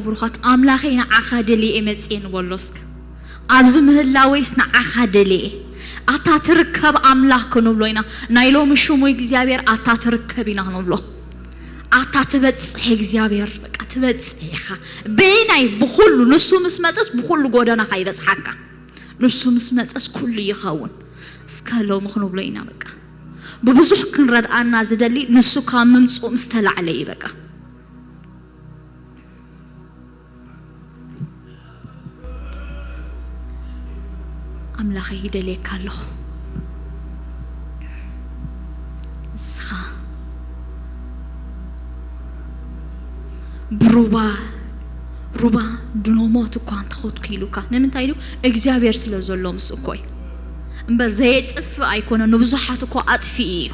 ብሩኻት ኣምላኸይ ንዓኻ ደልየ መጽየ ንበሎ እስከ። ኣብዚ ምህላወይስ ንዓኻ ደልየ። ኣታ ትርከብ ኣምላኽ ክንብሎ ኢና። ናይ ሎሚ ሽሙ እግዚኣብሔር ኣታ ትርከብ ኢና ክንብሎ። ኣታ ትበጽሕ እግዚኣብሔር፣ በቃ ትበጽሕ ኢኻ። በየናይ? ብኹሉ። ንሱ ምስ መጸስ ብኹሉ ጎደናኻ ይበጽሓካ። ንሱ ምስ መጸስ ኩሉ ይኸውን። እስከ ሎሚ ክንብሎ ኢና በቃ። ብብዙሕ ክንረድኣና ዝደሊ ንሱ ካብ ምምጽኡ ምስ ተላዕለ እዩ በቃ። ኣምላኸይ ይደልየካ ኣለኹ። ንስኻ ብሩባ ሩባ ድኖሞት እኳ እንተኸድኩ ኢሉካ። ንምንታይ ኢሉ? እግዚኣብሔር ስለ ዘሎ ምስ እኮይ እምበር ዘየጥፍእ ኣይኮነ፣ ንብዙሓት እኮ ኣጥፊኡ እዩ።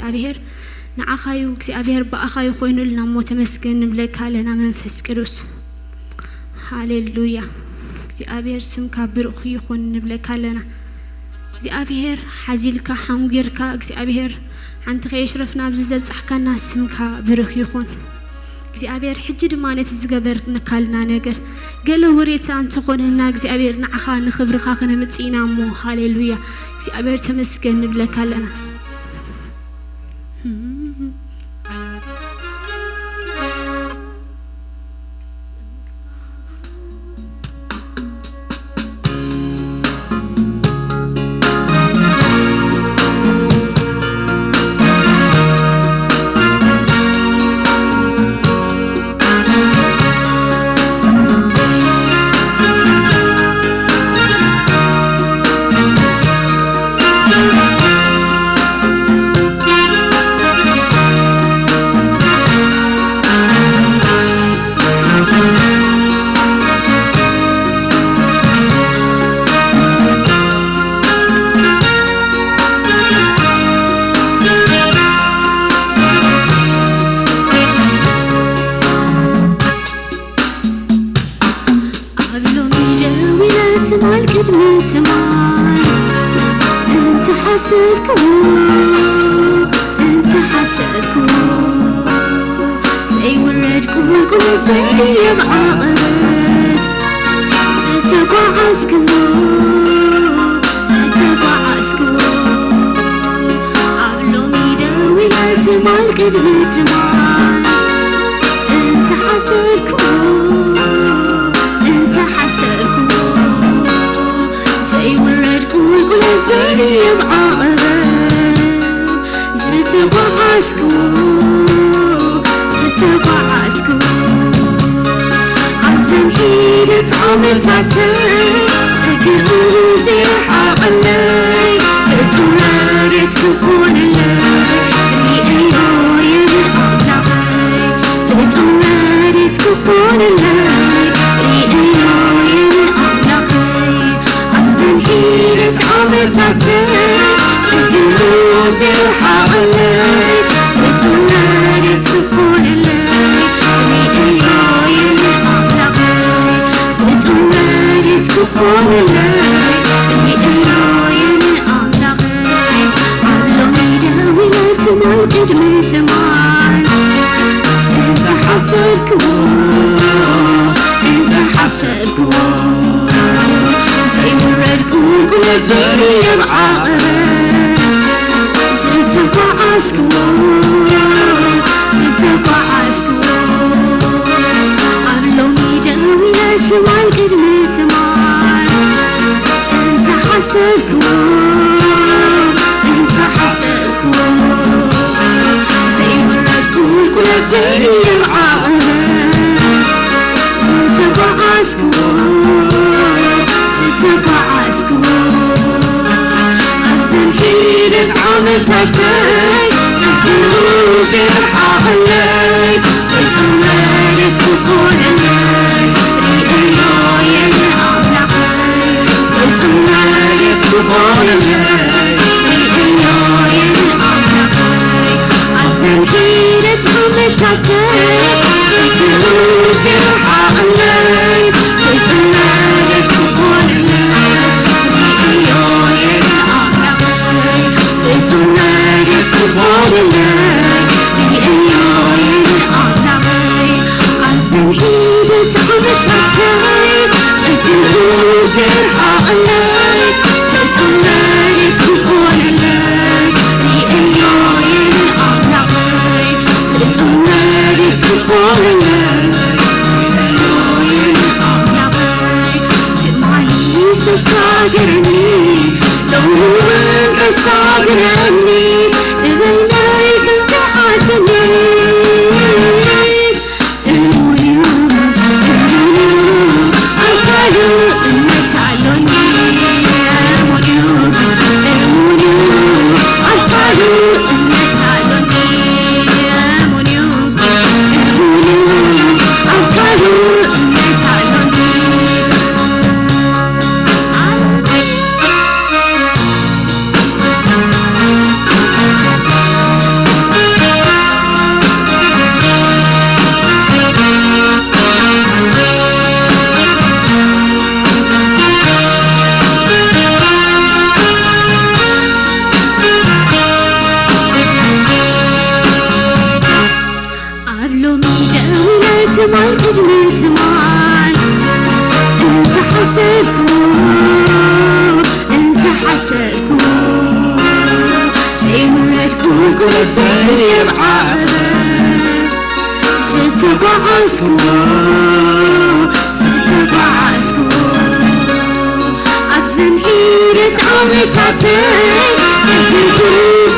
እግዚኣብሔር ንዓኻዩ እግዚኣብሔር ብኣኻዩ ኮይኑልና እሞ ተመስገን ንብለካ ኣለና መንፈስ ቅዱስ። ሃሌሉያ። እግዚኣብሔር ስምካ ብሩኽ ይኹን ንብለካ ኣለና። እግዚኣብሔር ሓዚልካ ሓንጒርካ እግዚኣብሔር ሓንቲ ከየሽረፍና ኣብዚ ዘብጻሕካና ስምካ ብሩኽ ይኹን። እግዚኣብሔር ሕጂ ድማ ነቲ ዝገበርካልና ነገር ገለ ውሬታ እንተኾነና እግዚኣብሔር ንዓኻ ንኽብርኻ ክነምጽእ ኢና እሞ ሃሌሉያ እግዚኣብሔር ተመስገን ንብለካ ኣለና። ኣብ ሎሚ ደው ኢለ ትማል ቅድሚ ትማል እንተ ሓሰብክዎ፣ እንተ ሓሰብክዎ፣ ዘይውረድ ቁልቁለት ዘይድየብ ዓቐበት ዝተጓዓዝክዎ፣ ዝተጓዓዝክዎ፣ ኣብ ሎሚ ደው ኢለ ትማል ቅድሚ ትማል እንተ ሓሰብክዎ፣ እንተ ሓሰብክዎ፣ ዘይውረድ ቁልቁለት ዘይድየብ ዓቐበት ዝተጓዓዝክዎ፣ ዝተጓዓዝክዎ፣ ኣብዘን ሒደት ዓመታተይ ጸግኡ ዘይረሓቐለይ ፍጹም ረድኤት ክኾነለይ ርእየዮ እየ ንኣምላኸይ። ፍጹም ረድኤት ክኾነለይ ርእየዮ እየ ንኣምላኸይ። ኣብዘን ሒደት ዓመታተይ ጸግኡ ዘይረሓቐለይ ፍጹም ረድኤት ክኾነለይ ርእየዮ እየ ንኣምላኸይ። ፍጹም ረድኤት ክኾነለይ ርእየዮ እየ ንኣምላኸይ። ኣብ ሎሚ ደው ኢለ ትማል ቅድሚ ትማል እንተ ሓሰብክዎ፣ እንተ ሓሰብክዎ፣ ዘይውረድ ቁልቁለት ዘይድየብ ዓቐበት ዝተጓዓዝክዎ፣ ዝተጓዓዝክዎ፣ ኣብ ሎሚ ደው ኢለ ትማል ቅድሚ ትማል እንተ ሓሰብክዎ፣ እንተ ሓሰብክዎ፣ ዘይውረድ ቁልቁለት ዘይድየብ ዓቐበት ዝተጓዓዝክዎ፣ ዝተጓዓዝክዎ፣ ኣብዘን ሒደት ዓመታተይ ጸግኡ ዘይረሓቐለይ ፍጹም ረድኤት ክኾነለይ ርእየዮ እየ ንኣምላኸይ። ፍጹም ረድኤት ክኾነለይ ርእየዮ እየ ንኣምላኸይ። ኣብዘን ሒደት ዓመታተይ ጸግኡ ዘይረሓቐለይ ፍጹም ረድኤት ክኾነለይ ርእየዮ እየ ንኣምላኸይ። ፍጹም ረድኤት ክኾነለይ ርእየዮ እየ ንኣምላኸይ። ኣብዘን ትማል እንተ ሓሰብኩ፣ እንተ ሓሰብኩ፣ ዘይውረድ ቁልቁለት ዘይብዓበ ዝተጓዓዝኩዎ፣ ዝተጓዓዝኩዎ፣ ኣብዘን ሒደት ዓመታተይ ተፊቱ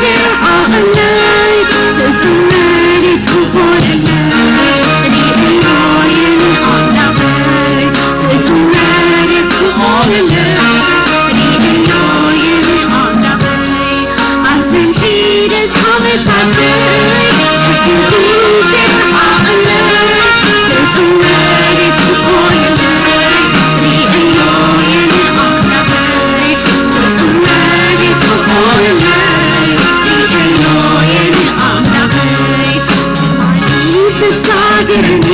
ዝረኣለይ ፍጹም ረድኤት ዝኾነለይ ርእየዮ እየ ኣምላኸይ። ፍጹም ረድኤት ዝኾነለይ ርእየዮ እየ ኣምላኸይ። ኣብዘን ሒደት ዓመታተይ ጸጊቡ ዝረኣለይ ፍጹም ረድኤት ዝኾነለይ ርእየዮ እየ ኣምላኸይ። ፍጹም ረድኤት ዝኾነለይ ርእየዮ እየ ኣምላኸይ። ትማሊ ዘሳገረኒ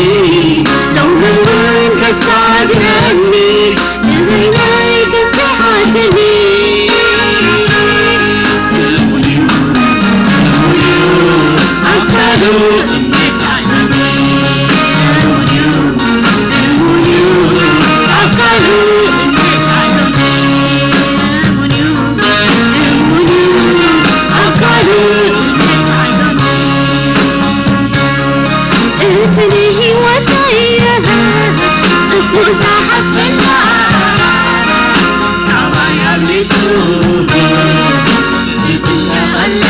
ሎሚ እውን ከሳግረኒ ንበይነይ ከም ዘይሓድገኒ። እሙን እዩ፣ እሙን እዩ፣ ኣብ ቃሉ እምነት ኣሎኒ። እሙን እዩ፣ እሙን እዩ፣ ኣብ ቃሉ እምነት ኣሎኒ። እሙን እዩ፣ እሙን እዩ፣ ኣብ ቃሉ እምነት ኣሎኒ። እቲ ንህይወተይ ጽቡቕ ዝሓስበላ፣ ካባይ ኣብሊጹ ዝጥንቀቐላ፣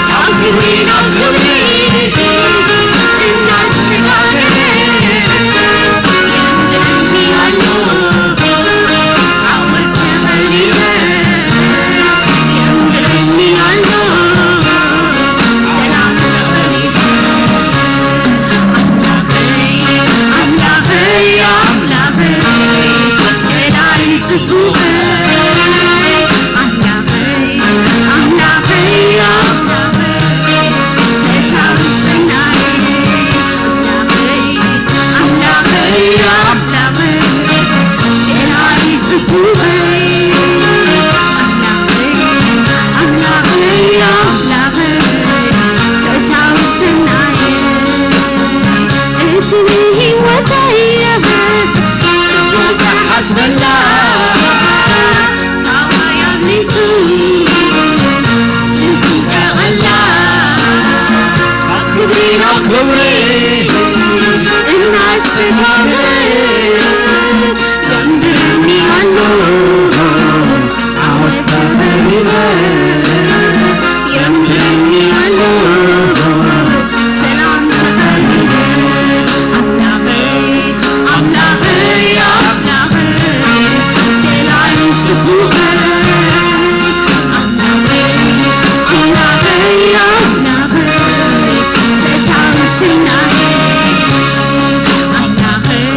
ካብ ክብሪ ናብ ክብሪ እናተሰጋገረ የምልኣኒ ኣሎ። ዓወት ተኸሊለ የምልኣኒ ኣሎ። ሰላም ተኸሊለ ኣምላኸይ፣ ኣምላኸይ፣ ኣምላኸይ፣ ደላይ ጽቡቐይ ኣምላኸይ፣ ኣምላኸይ፣ ኣምላኸይ፣ ፈታዊ ሰናይ ኣምላኸይ፣ ኣምላኸይ፣ ኣምላኸይ፣ ደላይ ጽቡቐይ ኣምላኸይ፣ ኣምላኸይ፣ ኣምላኸይ፣ ፈታዊ ሰናይ እቲ ንህይወተይ ጽቡቕ ዝሓስበላ ካባይ ኣብሊጹ ዝጥንቀቐላ ካብ ክብሪ ናብ ክብሪ እናሰጋገረ የንብረኒ ኣሎ። ዓወት ተኸሊለ የምልኣኒ ኣሎ ሰላም ተኸሊለ ኣምላኸይ ኣምላኸይ ኣምላኸይ ደላይ ጽቡቐይ ኣምላኸይ ኣምላኸይ ኣምላኸይ ፈታዊ ሰናይ ኣምላኸይ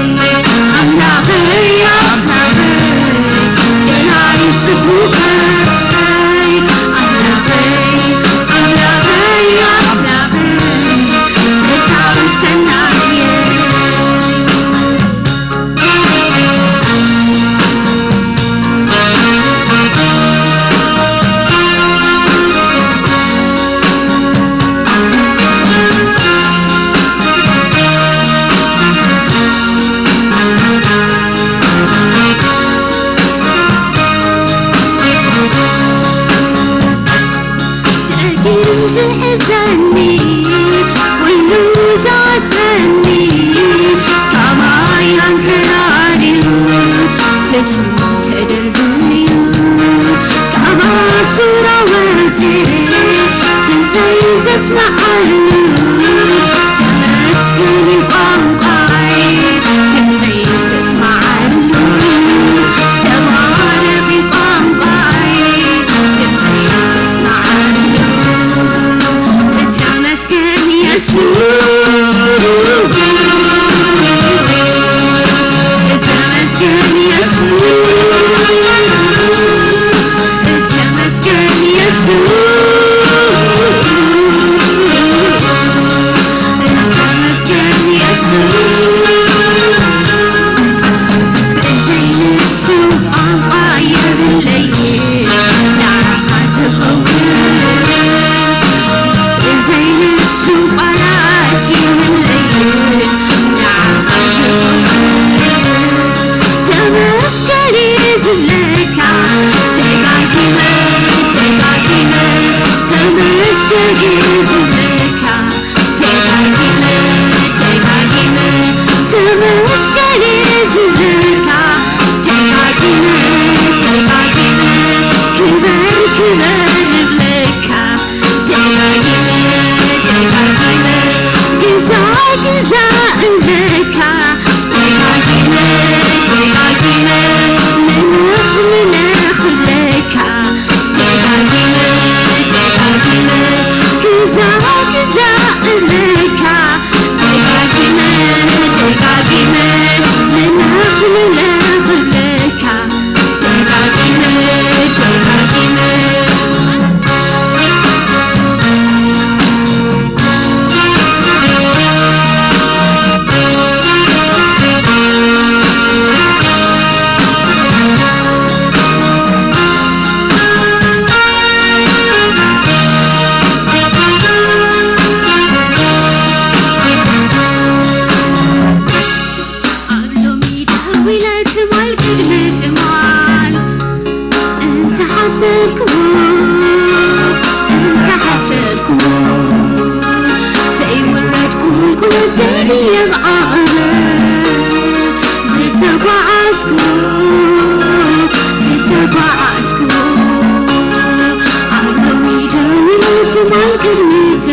ኣምላኸይ ኣምላኸይ ደላይ ጽቡቐይ ኣምላኸይ ኣምላኸይ ኣምላኸይ ፈታዊ ሰናይ ደጊም ዝሕዘኒ ኩሉ ዝኣስረኒ ካባይ ኣንከራርዩ ፍጹም ተደርብዩ ካብ ኣፍራወቲ ድምፀይ ዘስምዓሉ ተመስገን ቋንቋይ ድምፀይ ዘስምዓሉ ተባረኽ ቋንቋይ ድምፀይ ዘስምዓሉ ተመስገን የሱስ ተመስገን የሱስ ተመስገን የሱስ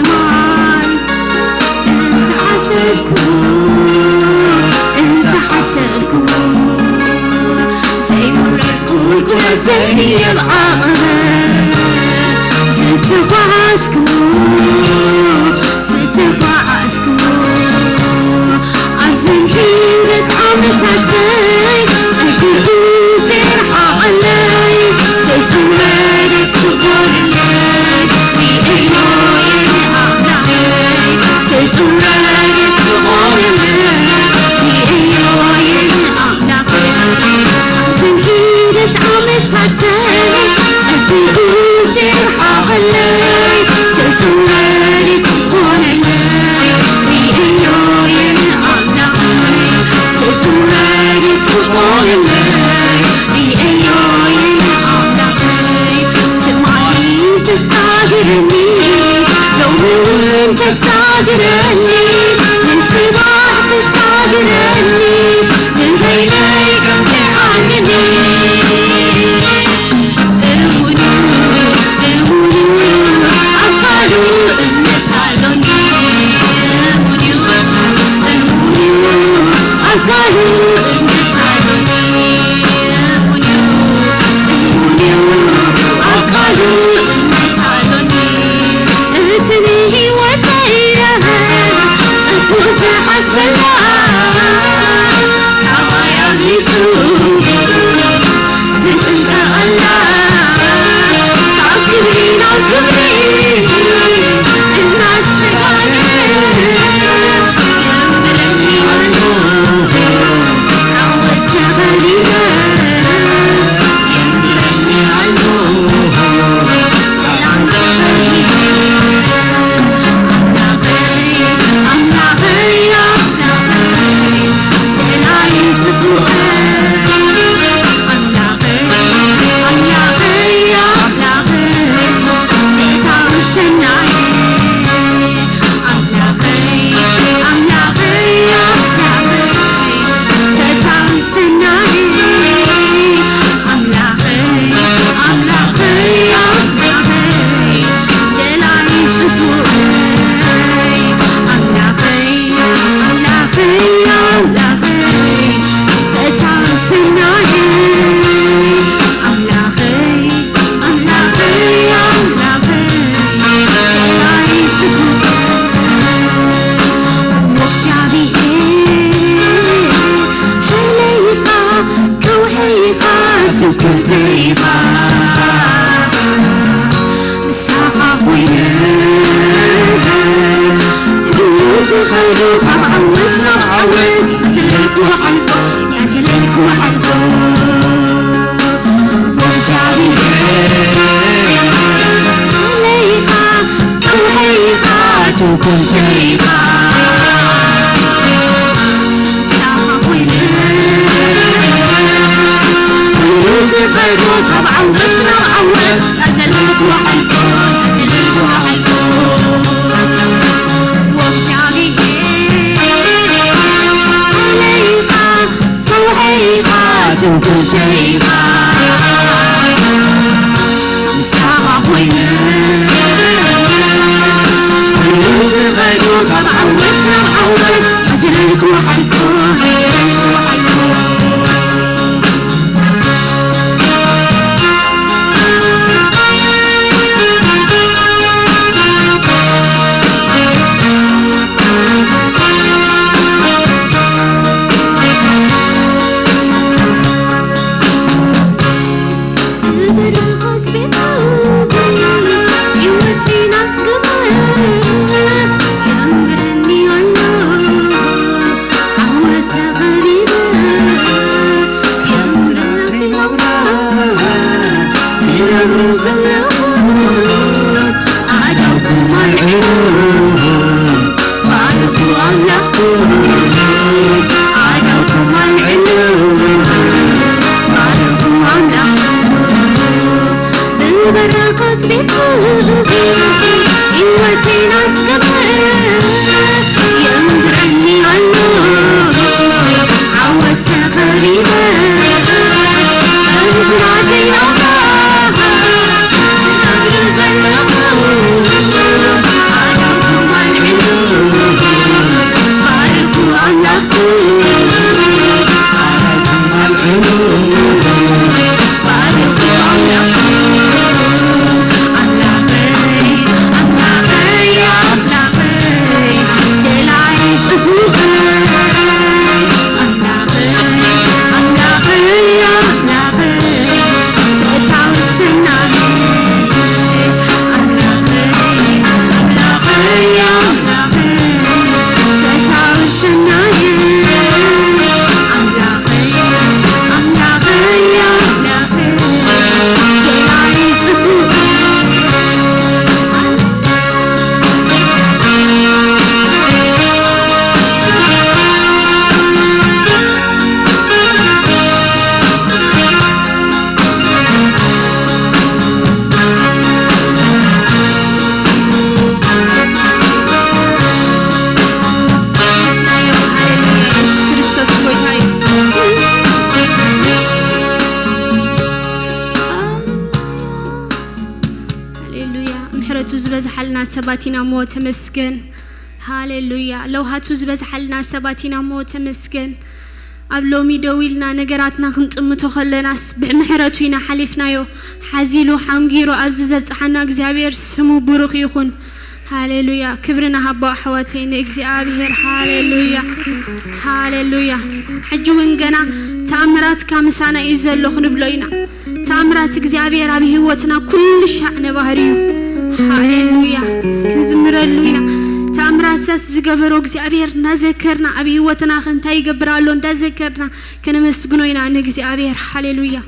ማይ እንተ ሓሰብኩ፣ እንተ ሓሰብኩ፣ ዘይወረድኩ ቁመት ዘይህብ ዓቕሚ ዝተጓዓዝኩ፣ ዝተጓዓዝኩ፣ ኣብ ዝንሂበት ዓመታተይ ጸጊኡ ዘይረሓቐለይ ፍጡር ረድኤት ክኾነለይ ርእየዮ የለ ኣምላኸይ። ፍጡር ረድኤት ክኾነለይ ርእየዮ የለ ኣምላኸይ። ኣብ ዝንሂበት ዓመታተይ ጸጊኡ ዘይረሓቐለይ ፍጡር ረድኤት ክኾነለይ ርእየዮ የለ ኣምላኸይ። ፍጡር ረድኤት ክኾነለይ ርእየዮ የለ ኣምላኸይ። ትማሊ ዘሳግረኒ ሎሚ እውን ተሳግረኒ፣ ንጽባሕ ተሳግረኒ፣ ንበይነይ ከም ዘይዓንኒ። እሙን እዩ፣ እሙን እዩ፣ ኣብ ቃሉ እምነት ኣሎኒ። እሙን እዩ፣ እሙን እዩ፣ ኣብ ቃሉ እምነት ኣሎኒ። እሙን እዩ፣ እሙን እዩ፣ ኣብ ቃሉ እምነት ኣሎኒ። እቲ ንህይወተይ ጽቡቕ ዝሓስበላ፣ ናባይ ኣምሊጡ ዝጥንቀቐላ፣ ካብ ክብሪ ናብ ክብሪ እናሰጋገረ የንብረኒ ኣሎ። ዓወት ተኸሊለ የንብረኒ ኣሎ። ሰላም ተኸሊለ ኣምላኸይ፣ ኣምላኸይ፣ ኣምላኸይ፣ ደላይ ጽቡቐይ ኣምላኸይ፣ ኣምላኸይ፣ ኣምላኸይ፣ ጌታ ሰናይ ኣምላኸይ፣ ኣምላኸይ፣ ኣምላኸይ፣ ፈታዊ ሰናይ ኣምላኸይ፣ ኣምላኸይ፣ ኣምላኸይ፣ ደላይ ጽቡቐይ ኣምላኸይ፣ ኣምላኸይ፣ ኣምላኸይ፣ ፈታዊ ሰናይ ኣምላኸይ፣ ኣምላኸይ፣ ኣምላኸይ፣ ደላይ ጽቡቐይ ወእግዚኣብሔር ሓይለይ ኢኻ፣ ከውሒ ኢኻ፣ ትምክሕተይ ኢኻ። ምሳኻ ኮይነ ኩሉ ዝኸዶ ካብ ዓወት ናብ ዓወት፣ ያዘለልኩ ሓልፎ፣ ያዘለልኩ ሓልፎ። ወእግዚኣብሔር ሓይለይ ኢኻ፣ ከውሒ ኢኻ፣ ትምክሕተይ ኢኻ። ምሳኻ ኮይነ ኩሉ ዝኸዶ ካብ ዓወት ናብ ዓወት፣ ያዘለልኩ ሓልፎ፣ ያዘለልኩ ሓልፎ። ወእግዚኣብሔር ሓይለይ ኢኻ፣ ከውሒ ኢኻ፣ ትምክሕተይ ኢኻ። ምሳኻ ኮይነ ኩሉ ዝኸዶ ካብ ዓወት ናብ ዓወት፣ ያዘለልኩ ሓልፎ፣ ያዘለልኩ ሓልፎ። ምሕረቱ ዝበዝሓልና ሰባት ኢና እሞ ተመስገን። ሃሌሉያ። ለውሃቱ ዝበዝሓልና ሰባት ኢና እሞ ተመስገን። ኣብ ሎሚ ደው ኢልና ነገራትና ክንጥምቶ ከለናስ ብምሕረቱ ኢና ሓሊፍናዮ። ሓዚሉ ሓንጊሩ ኣብዚ ዘብጽሓና እግዚኣብሔር ስሙ ብሩኽ ይኹን። ሃሌሉያ። ክብሪ ንሃቦ ኣሕዋተይ ንእግዚኣብሔር። ሃሌሉያ። ሃሌሉያ። ሕጂ እውን ገና ተኣምራትካ ምሳና እዩ ዘሎ ክንብሎ ኢና። ተኣምራት እግዚኣብሔር ኣብ ህይወትና ኩሉ ሻዕ ነባህር እዩ። ሃሌሉያ። ክንዝምረሉ ኢና። ተኣምራታት ዝገበሮ እግዚኣብሔር እናዘከርና፣ ኣብ ህይወትና ከ እንታይ ይገብር ኣሎ እንዳዘከርና ከነመስግኖ ኢና ንእግዚኣብሔር። ሃሌሉያ።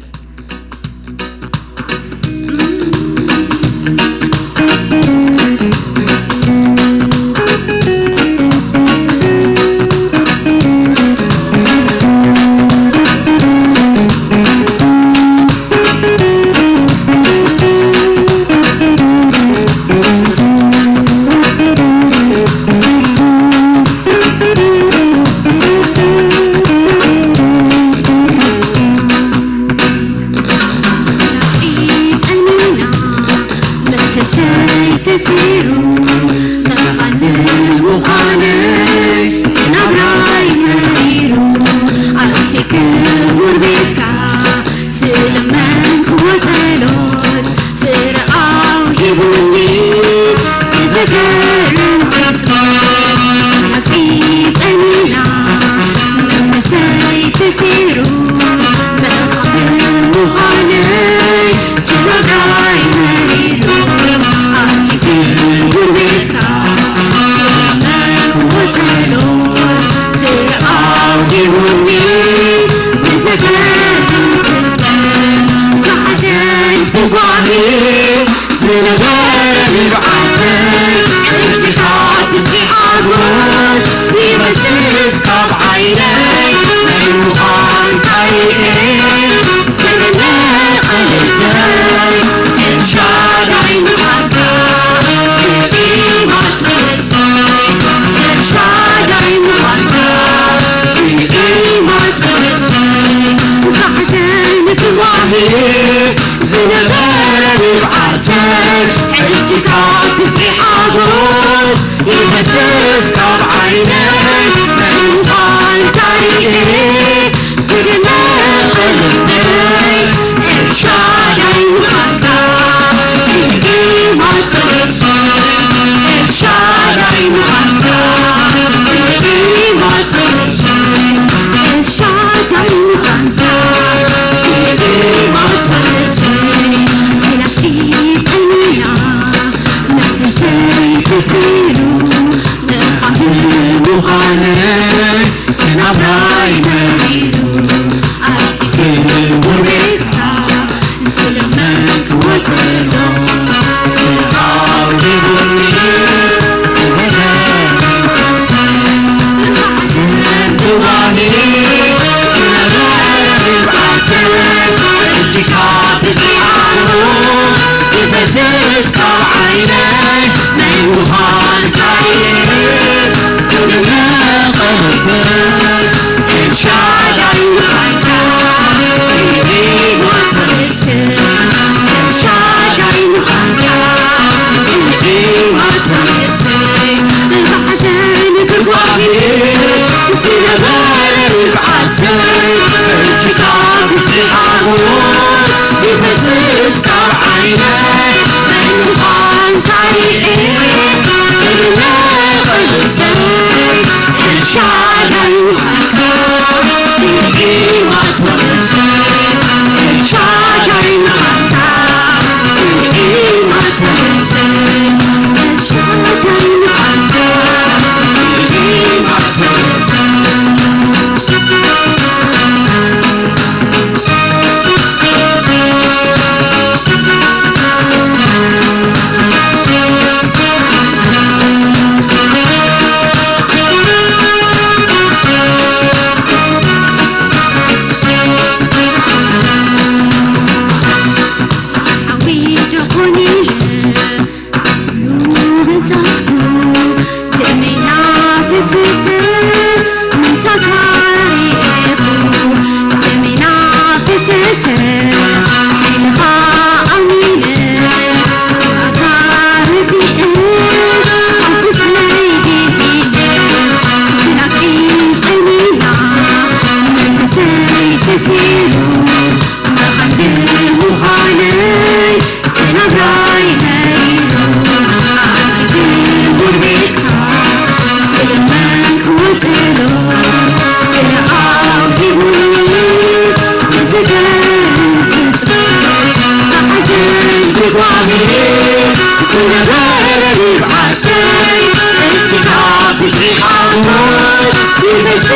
ይፈስስ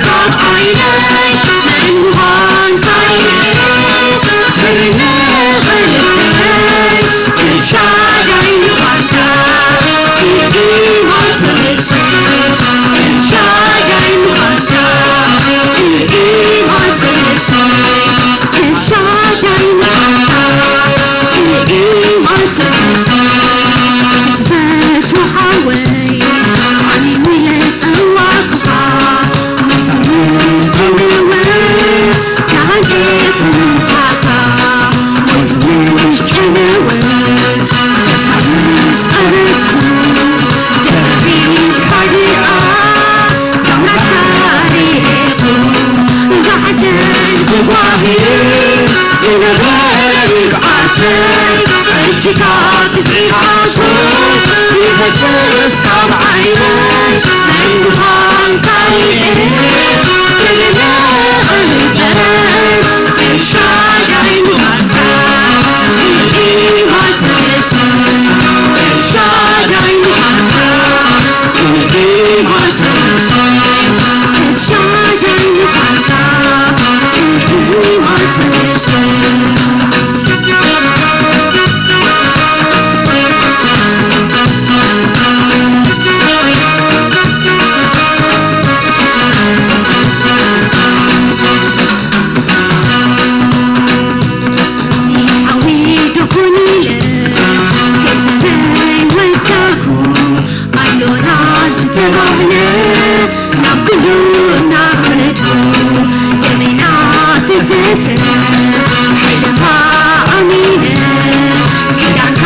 ካብ ዓይነይ፣ መን ምዃንካ ይርኢ፣ ትርነ ቐልበይ፣ ኤልሻዳይ ምዃንካ፣ ትርጉም ኣትመስል፣ ኤልሻዳይ ምዃንካ፣ ትርጉም ኣትመስል። ኤልሻዳይ ምዃንካ ትርጉም ኣትመስል። ዝፈትዎ ሓወይ፣ ዓሚሙ እየ ዝጸዋዕኩኻ። ምሳኑ ተውህወ፣ ተሃንጺኹ ምምጻእካ። ሞት ምስ ጨነወ፣ ተስፋ ምስ ቐረጽኩ፣ ደሪብካ ድኣ ታምራትካ ርኢኹ፣ ብሓዘን ብጓሂ ዝነበረ ንብዓተይ፣ ሕጂ ካብ ብዝሒ ሓጎስ ይፈስስ ካብ ዓይነይ። መን ምዃንካ ርኤ፣ ትርነ ቐልበይ፣ ኤልሻዳይ ምዃንካ፣ ትርጉም ኣትመስል። ኤልሻዳይ ምዃንካ፣ ሓዊ ድኹን ኢለ ገዛይ ወዳኩ፣ ኣሎና ዝተባህለ ናብ ኩሉ እናኸድኩ፣ ደመይ እናፈሰሰ ሓይልኻ ኣሚነ፣ ኪዳንካ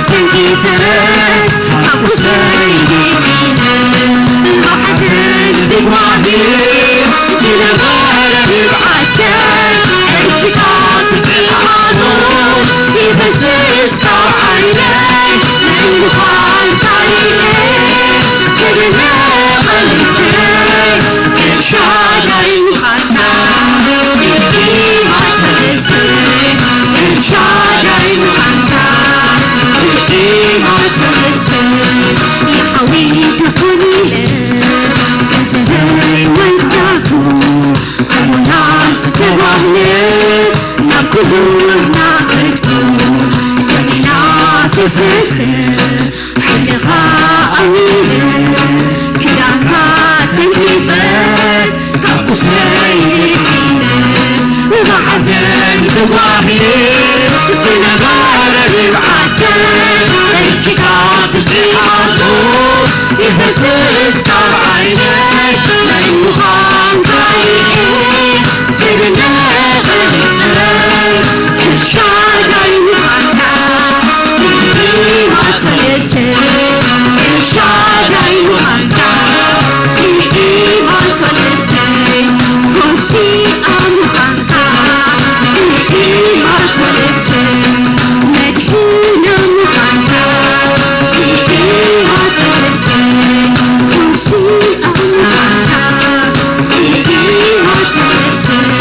ተንኪፈስ ኣብ ቁስለይ ድሒነ፣ ብሓዘን ብጓሂ ዝነበረ ንብዓተይ፣ ሕጂ ካብ ብዝሒ ሓጎስ ይፈስስ ካብ ዓይነይ። መን ምዃንካ ርኤ፣ ትርነ ቐልበይ፣ ኤልሻዳይ ምዃንካ፣ ትርጉም ኣትመስል። ኤልሻዳይ ምዃንካ፣ ትርጉም ኣትመስል። ይሓዊ ድኹን ኢለ ገንዘበይ ወዳኩ፣ ኣሎና ዝተባህለ ናብ ኩሉ እናኸድኩ፣ ደመይ እናፈሰሰ ሓይልኻ ኣሚነ፣ ኪዳንካ ተንኪፈስ ካብ ቁስለይ ድሒነ፣ ብሓዘን ብጓሂ ዝነበረ ንብዓተይ፣ ሕጂ ካብ ብዝሒ ሓጎስ ይፈስስ ካብ ዓይነይ። መን ምዃንካ ርኤ፣ ትርነ ቐልበይ፣ ኤልሻዳይ ምዃንካ፣ ትርጉም ኣትመስል። ኤልሻዳይ ምዃንካ፣ ትርጉም ኣትመስል። ፈውሲ ኣብ ምዃንካ፣ ትርጉም ኣትመስል። መድሕን ኣብ ምዃንካ፣ ትርጉም ኣትመስል። ፈውሲ ኣብ ምዃንካ፣ ትርጉም ኣትመስል።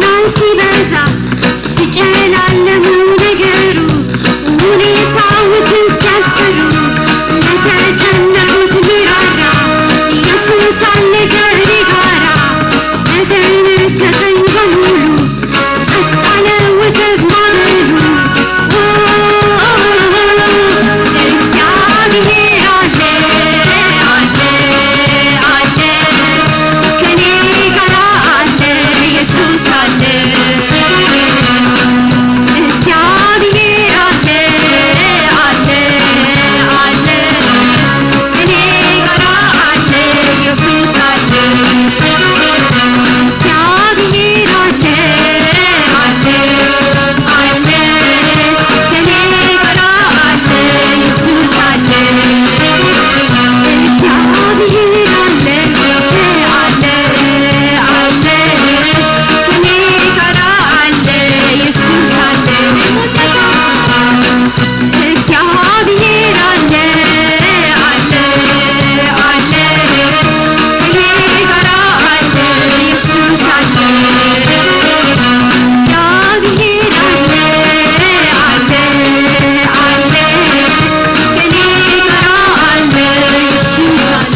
ፈተናው ሲበዛ፣ ሲጨላለሙ ነገሩ፣ ሁኔታዎችን ሲያስፈሩ፣ ለተጨነቁት ሚራራ፣ ኢየሱስ አለ ከኔ ጋራ። ለደነገጠኝ በሙሉ፣ ጸጥ አለ ወጀብ ማዕበሉ። እግዚአብሔር አለ፣ አለ፣ አለ፣ ከኔ ጋራ አለ፣ ኢየሱስ አለ። እግዚአብሔር አለ፣ አለ፣ አለ፣ ከኔ ጋራ አለ፣ ኢየሱስ አለ። እግዚአብሔር አለ፣ አለ፣ አለ፣ ከኔ ጋራ አለ፣ ኢየሱስ አለ። እግዚአብሔር አለ፣ አለ፣ አለ፣ ከኔ ጋራ አለ፣ ኢየሱስ አለ። እግዚአብሔር አለ፣ አለ፣ አለ፣ ከኔ ጋራ አለ፣ ኢየሱስ አለ። እግዚአብሔር አለ፣ አለ፣ አለ፣ ከኔ ጋራ አለ፣ ኢየሱስ አለ።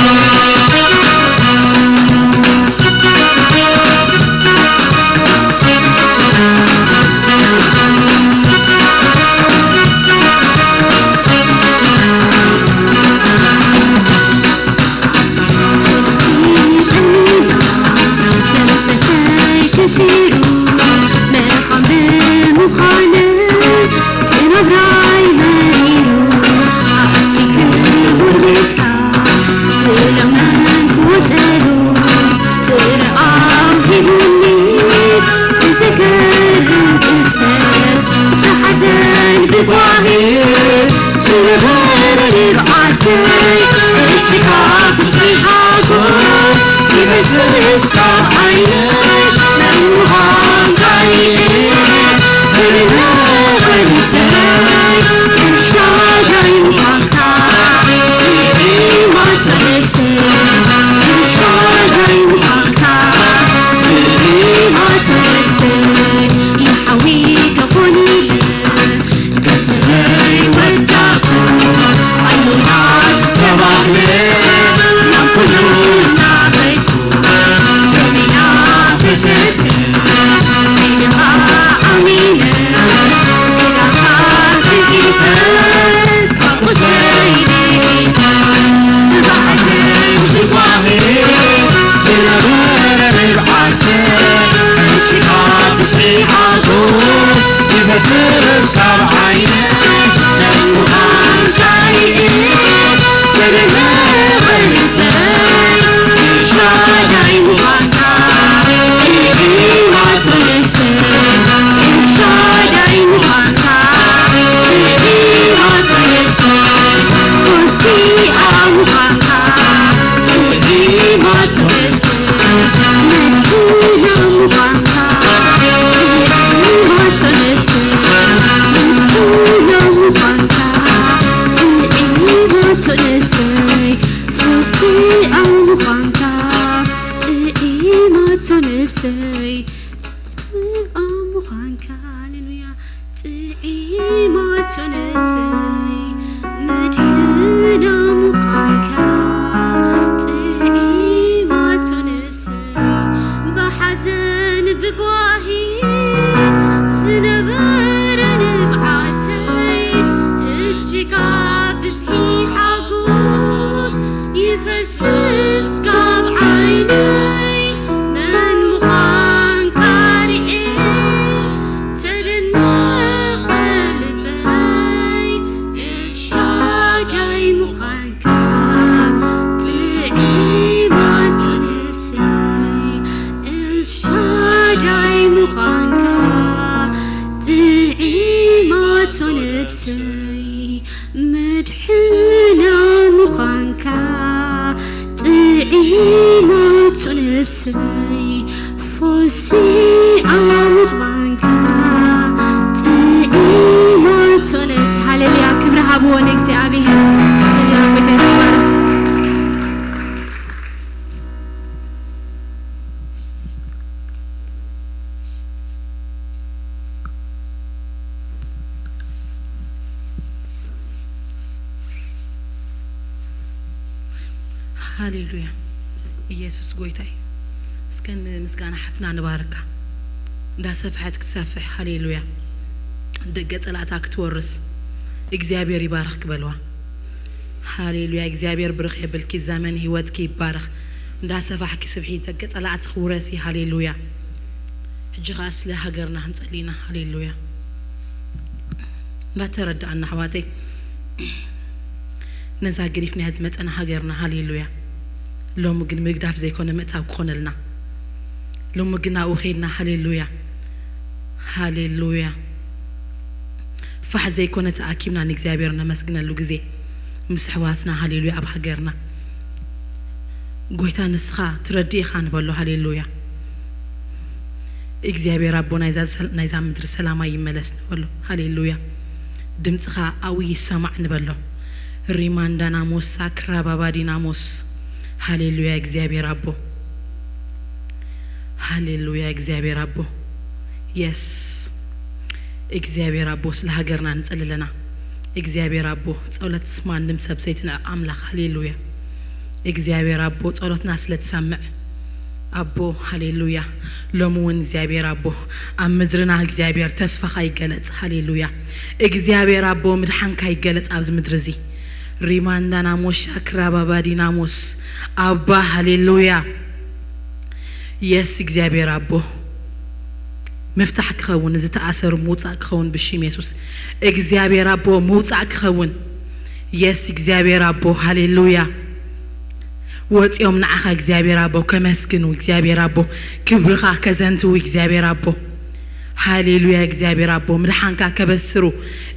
መንፈሰይ ተሲሩ መኻን ብምዃነ፣ ትነብራይ መሪሩ ኣብቲ ክቡር ቤትካ ዝለመንክዎ ጸሎት ፍረ ኣውሂቡኒ። ብዘገርም ቅጽበት ብሓዘን ብጓሂ ዝነበረ ንብዓተይ፣ እጅጋ ብስሒ ሓጎስ ይፈስስ ካብ ዓይነይ። መን ምዃንካ ርኤ ተደነቐ ልበይ፣ ኤልሻዳይ ምዃንካ ርኤ ማቶ ነፍሰይ። ኤልሻዳይ ምዃንካ ርኤ ማቶ ነፍሰይ። ይሓዊ ከኾን ኢለ ገንዘበይ ወዳእኩ፣ ኣሎና ዝተባህለ ናብ ኩሉ እናኸድኩ፣ ደመና ፈሰሰ፣ ዓይንኻ ኣሚነ፣ ኪዳንካ ዘጊፈስ፣ ቁስለይ ርኢኻ፣ ብባሕርን ብጓሂ ዝነበረ ንብዓተ፣ ሕጂኻ ብስሒ ሓጎስ ይፈስስ ካብ ዓይነ። መን ምዃንካ ርኤ ተደነቐ ልበይ፣ ኤልሻዳይ ምዃንካ ጥዒማቶ ነፍሰይ። ኤልሻዳይ ምዃንካ ጥዒማቶ ነፍሰይ። ፈሲኣ ምዃንካ ጥዒማቶ ነፍሰይ። መድሕና ምዃንካ ጥዒማቶ ነፍሰይ። መድሕና ምዃንካ ጥዒማቶ ነፍሰይ። ፈሲኣ ምዃንካ ጥዒማቶ ነፍሰይ። ጥዑም ምዃንካ፣ ሃሌሉያ፣ ጥዒማቶ ነፍሰይ። መድሕና ምዃንካ ጥዒማቶ ነፍሰይ። ብሓዘን ብጓሂ ዝነበረ ንብዓተይ፣ እጅጋ ብዝሒ ሓጎስ ይፈስስ ካብ ዓይነይ። መን ምዃንካ ርኤ ተደነቐ ልበይ፣ ኤልሻዳይ ምዃንካ ጥዒማቶ ነፍሰይ። ኤልሻዳይ ምዃንካ ጥዒማቶ ነፍሰይ። መድሕና ምዃንካ ጥዒማቶ ነፍሰይ። ፈሲኣ ምዃንካ ጥዒማቶ ነፍሰይ። ሃሌሉያ፣ ክብሪ ሃብዎ ንእግዚኣብሔር። ሃሌሉያ፣ ጎይታ የሱስ ይባረክ። ሃሌሉያ። ኢየሱስ ጎይታ እዩ። እስከ ንምስጋና ሓፍትና ንባርካ። እንዳሰፍሐት ክትሰፍሕ፣ ሃሌሉያ። ደገ ጸላእታ ክትወርስ እግዚኣብሔር ይባርክ ክበልዋ። ሃሌሉያ። እግዚኣብሔር ብርኽ የብልኪ፣ ዘመን ህይወትኪ ይባረኽ። እንዳሰፋሕኪ ስብሒ፣ ደገ ጸላእቲ ክውረሲ። ሃሌሉያ። ሕጂ ኸዓ ስለ ሃገርና ክንጸሊ ኢና። ሃሌሉያ። እንዳተረዳእና ኣሕዋተይ፣ ነዛ ገዲፍናያ ዝመጸና ሃገርና፣ ሃሌሉያ። ሎሚ ግን ምግዳፍ ዘይኮነ ምእታው ክኾነልና። ሎሚ ግን ኣብኡ ኸይድና፣ ሃሌሉያ፣ ሃሌሉያ። ፋሕ ዘይኮነ ተኣኪብና ንእግዚኣብሔር ነመስግነሉ ግዜ ምስ ኣሕዋትና፣ ሃሌሉያ። ኣብ ሃገርና፣ ጎይታ ንስኻ ትረድእ ኢኻ ንበሎ፣ ሃሌሉያ። እግዚኣብሔር ኣቦ፣ ናይዛ ሰል-፣ ናይዛ ምድሪ ሰላማ ይመለስ ንበሎ፣ ሃሌሉያ። ድምፅኻ ኣብኡ ይሰማዕ ንበሎ። ሪማንዳናሞስ ሳክራባባዲናሞስ፣ ሃሌሉያ። እግዚኣብሔር ኣቦ፣ ሃሌሉያ። እግዚኣብሔር ኣቦ፣ የስ። እግዚኣብሔር ኣቦ፣ ስለ ሃገርና ንጸሊ ኣለና። እግዚኣብሔር ኣቦ፣ ጸሎት ማንም ሰብ ዘይትንዕቕ ኣምላኽ፣ ሃሌሉያ። እግዚኣብሔር ኣቦ፣ ጸሎትና ስለ ትሰምዕ ኣቦ፣ ሃሌሉያ። ሎሚ እውን እግዚኣብሔር ኣቦ፣ ኣብ ምድርና እግዚኣብሔር ተስፋኻ ይገለጽ፣ ሃሌሉያ። እግዚኣብሔር ኣቦ፣ ምድሓንካ ይገለጽ ኣብዚ ምድሪ እዚ። ሪማንዳናሞስ ሻክራባባዲናሞስ፣ ኣባ፣ ሃሌሉያ። የስ፣ እግዚኣብሔር ኣቦ፣ ምፍታሕ ክኸውን፣ ዝተኣሰሩ ምውጻእ ክኸውን ብሽም የሱስ። እግዚኣብሔር ኣቦ፣ ምውጻእ ክኸውን። የስ፣ እግዚኣብሔር ኣቦ፣ ሃሌሉያ። ወጺኦም ንዓኻ እግዚኣብሔር ኣቦ ከመስግኑ፣ እግዚኣብሔር ኣቦ ክብርኻ ከዘንትዉ፣ እግዚኣብሔር ኣቦ፣ ሃሌሉያ። እግዚኣብሔር ኣቦ ምድሓንካ ከበስሩ፣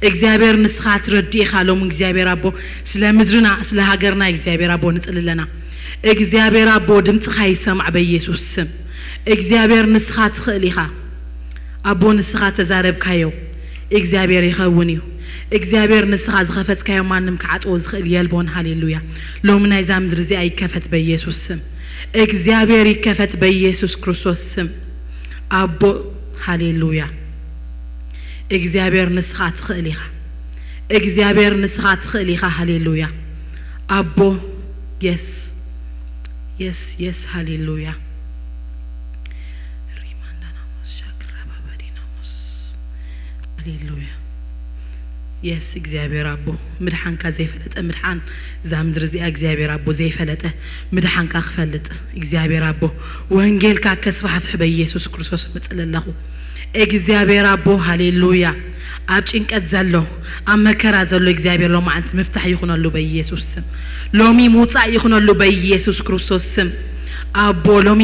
እግዚኣብሔር ንስኻ ትረድእ ኢኻ። ሎም እግዚኣብሔር ኣቦ ስለ ምድርና፣ ስለ ሃገርና እግዚኣብሔር ኣቦ ንጽሊ ኣለና። እግዚኣብሔር ኣቦ ድምፅኻ ይሰማዕ በኢየሱስ ስም። እግዚኣብሔር ንስኻ ትኽእል ኢኻ። ኣቦ ንስኻ ተዛረብካዮ እግዚኣብሔር ይኸውን እዩ። እግዚኣብሔር ንስኻ ዝኸፈትካዮ ማንም ክዓጽዎ ዝኽእል የልቦን። ሃሌሉያ። ሎሚ ናይዛ ምድሪ እዚኣ ይከፈት በኢየሱስ ስም። እግዚኣብሔር ይከፈት በኢየሱስ ክርስቶስ ስም። ኣቦ፣ ሃሌሉያ። እግዚኣብሔር ንስኻ ትኽእል ኢኻ። እግዚኣብሔር ንስኻ ትኽእል ኢኻ። ሃሌሉያ። ኣቦ፣ የስ፣ የስ፣ የስ፣ ሃሌሉያ። ሪማንዳናሞስ ሻክራባባዲናሞስ፣ ሃሌሉያ። የስ፣ እግዚኣብሔር ኣቦ፣ ምድሓንካ ዘይፈለጠ ምድሓን፣ እዛ ምድሪ እዚኣ እግዚኣብሔር ኣቦ ዘይፈለጠ ምድሓንካ ክፈልጥ፣ እግዚኣብሔር ኣቦ ወንጌልካ ከስፋሕፍሕ በኢየሱስ ክርስቶስ ምጽሊ ኣለኹ። እግዚኣብሔር ኣቦ፣ ሃሌሉያ። ኣብ ጭንቀት ዘሎ፣ ኣብ መከራ ዘሎ እግዚኣብሔር ሎማዓንቲ ምፍታሕ ይኹነሉ በኢየሱስ ስም። ሎሚ ምውጻእ ይኹነሉ በኢየሱስ ክርስቶስ ስም። ኣቦ፣ ሎሚ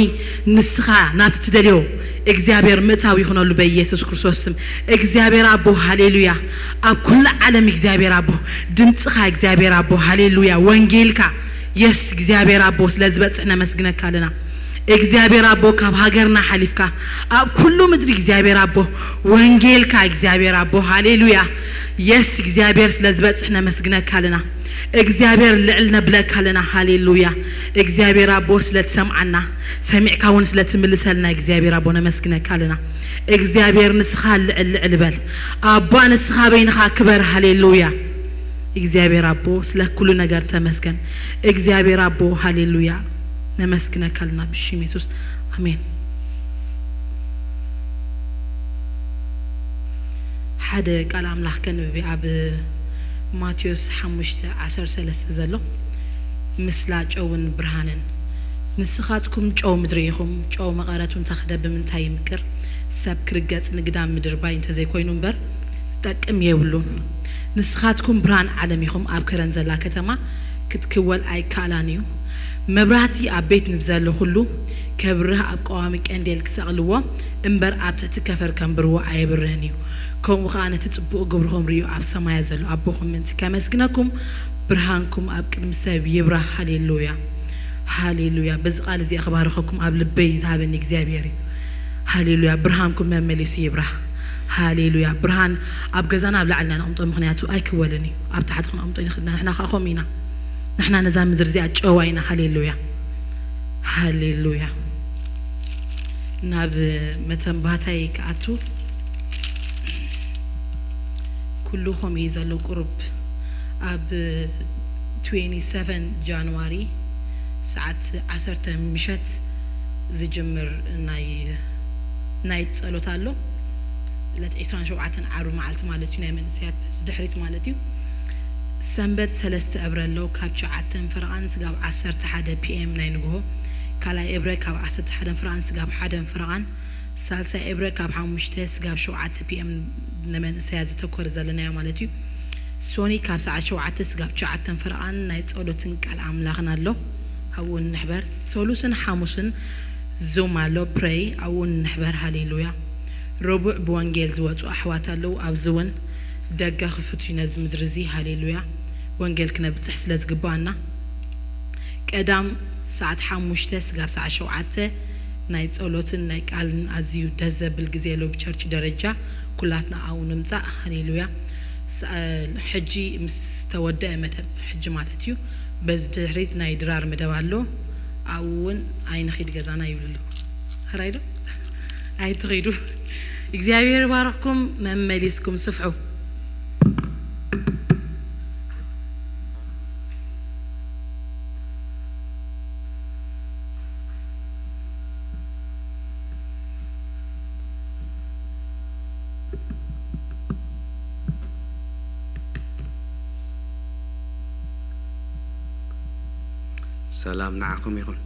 ንስኻ ናቲ ትደልዮ እግዚኣብሔር ምእታው ይኹነሉ በኢየሱስ ክርስቶስ ስም። እግዚኣብሔር ኣቦ፣ ሃሌሉያ። ኣብ ኩሉ ዓለም እግዚኣብሔር ኣቦ፣ ድምፅኻ እግዚኣብሔር ኣቦ፣ ሃሌሉያ። ወንጌልካ፣ የስ፣ እግዚኣብሔር ኣቦ፣ ስለ ዝበፅሕ ነመስግነካ ኣለና። እግዚኣብሔር ኣቦ፣ ካብ ሃገርና ሓሊፍካ ኣብ ኩሉ ምድሪ እግዚኣብሔር ኣቦ፣ ወንጌልካ እግዚኣብሔር ኣቦ፣ ሃሌሉያ። የስ፣ እግዚኣብሔር ስለ ዝበፅሕ ነመስግነካ ኣለና። እግዚኣብሔር ልዕል ነብለካ ኣለና። ሃሌሉያ። እግዚኣብሔር ኣቦ፣ ስለ ትሰምዓና፣ ሰሚዕካ እውን ስለ ትምልሰልና እግዚኣብሔር ኣቦ ነመስግነካ ኣለና። እግዚኣብሔር ንስኻ ልዕል ልዕል በል። ኣባ ንስኻ በይንኻ ክበር። ሃሌሉያ። እግዚኣብሔር ኣቦ፣ ስለ ኩሉ ነገር ተመስገን። እግዚኣብሔር ኣቦ፣ ሃሌሉያ። ነመስግነካ ኣለና ብሽም የሱስ። ኣሜን። ሓደ ቃል ኣምላኽ ከንብብ እየ። ኣብ ማቴዎስ ሓሙሽተ ዓሰርተ ሰለስተ ዘሎ፣ "ምስላ ጨውን ብርሃንን። ንስኻትኩም ጨው ምድሪ ኢኹም። ጨው መቐረቱ እንተኸደ ብምንታይ ይምቅር? ሰብ ክርገጽ ንግዳም ምድርባይ እንተዘይኮይኑ እምበር ዝጠቅም የብሉን። ንስኻትኩም ብርሃን ዓለም ኢኹም። ኣብ ከረን ዘላ ከተማ ክትክወል ኣይከኣላን እዩ። መብራህቲ ኣብ ቤት ንብዘሎ ኩሉ ከብርህ ኣብ ቀዋሚ ቀንዴል ክሰቕልዎ እምበር ኣብ ትሕቲ ከፈር ከንብርዎ ኣየብርህን እዩ። ከምኡ ኸኣ ነቲ ጽቡቕ ግብርኹም ርእዩ ኣብ ሰማያት ዘሎ ኣቦኹም ምእንቲ ከመስግነኩም ብርሃንኩም ኣብ ቅድሚ ሰብ ይብራህ።" ሃሌሉያ፣ ሃሌሉያ። በዚ ቃል እዚ ክባርኸኩም ኣብ ልበይ ዝሃበኒ እግዚኣብሔር እዩ። ሃሌሉያ። ብርሃንኩም መመሊሱ ይብራህ። ሃሌሉያ። ብርሃን ኣብ ገዛና ኣብ ላዕልና ነቕምጦ፣ ምኽንያቱ ኣይክወልን እዩ። ኣብ ታሕቲ ክንቐምጦ ይንኽእልና። ንሕና ከዓ ከምኡ ኢና። ንሕና ነዛ ምድሪ እዚኣ ጨዋ ኢና። ሃሌሉያ፣ ሃሌሉያ። ናብ መተንባታይ ክኣቱ፣ ኩሉ ከምኡ እዩ ዘሎ። ቁሩብ ኣብ ትዌንቲ ሰቨን ጃንዋሪ ሰዓት ዓሰርተ ምሸት ዝጅምር ናይ ናይት ጸሎት ኣሎ። ዕለት ዕስራን ሸውዓተን ዓርቢ መዓልቲ ማለት እዩ፣ ናይ መንእሰያት በዚ ድሕሪት ማለት እዩ። ሰንበት ሰለስተ እብረ ኣሎ፣ ካብ ትሽዓተን ፈረቓን ስጋብ ዓሰርተ ሓደ ፒኤም ናይ ንግሆ። ካልኣይ እብረ ካብ ዓሰርተ ሓደን ፈረቓን ስጋብ ሓደን ፈረቓን። ሳልሳይ እብረ ካብ ሓሙሽተ ስጋብ ሸውዓተ ፒኤም ንመንእሰያት ዘተኮረ ዘለናዮ ማለት እዩ። ሶኒ ካብ ሰዓት ሸውዓተ ስጋብ ትሽዓተን ፈረቓን ናይ ጸሎትን ቃል ኣምላኽን ኣሎ። ኣብኡ ንሕበር። ሰሉስን ሓሙስን ዙም ኣሎ፣ ፕሬይ ኣብኡ ንሕበር። ሃሌሉያ። ረቡዕ ብወንጌል ዝወጹ ኣሕዋት ኣለዉ። ኣብዚ እውን ደገ ክፉት እዩ ነዚ ምድሪ እዚ። ሃሌሉያ። ወንጌል ክነብጽሕ ስለ ዝግባኣና። ቀዳም ሰዓት ሓሙሽተ ስጋብ ሰዓት ሸውዓተ ናይ ጸሎትን ናይ ቃልን ኣዝዩ ደስ ዘብል ግዜ ኣሎ። ብቸርች ደረጃ ኩላትና ኣብኡ ንምጻእ። ሃሌሉያ። ስ-፣ ሕጂ ምስ ተወደአ መደብ፣ ሕጂ ማለት እዩ፣ በዚ ድሕሪት ናይ ድራር መደብ ኣሎ። ኣብኡ እውን ኣይንኺድ ገዛና ይብሉ ኣለዉ። ሕራይ ዶ? ኣይትኺዱ። እግዚኣብሔር ይባርኽኩም፣ መመሊስኩም ስፍሑ። ሰላም ንዓኹም ይኹን።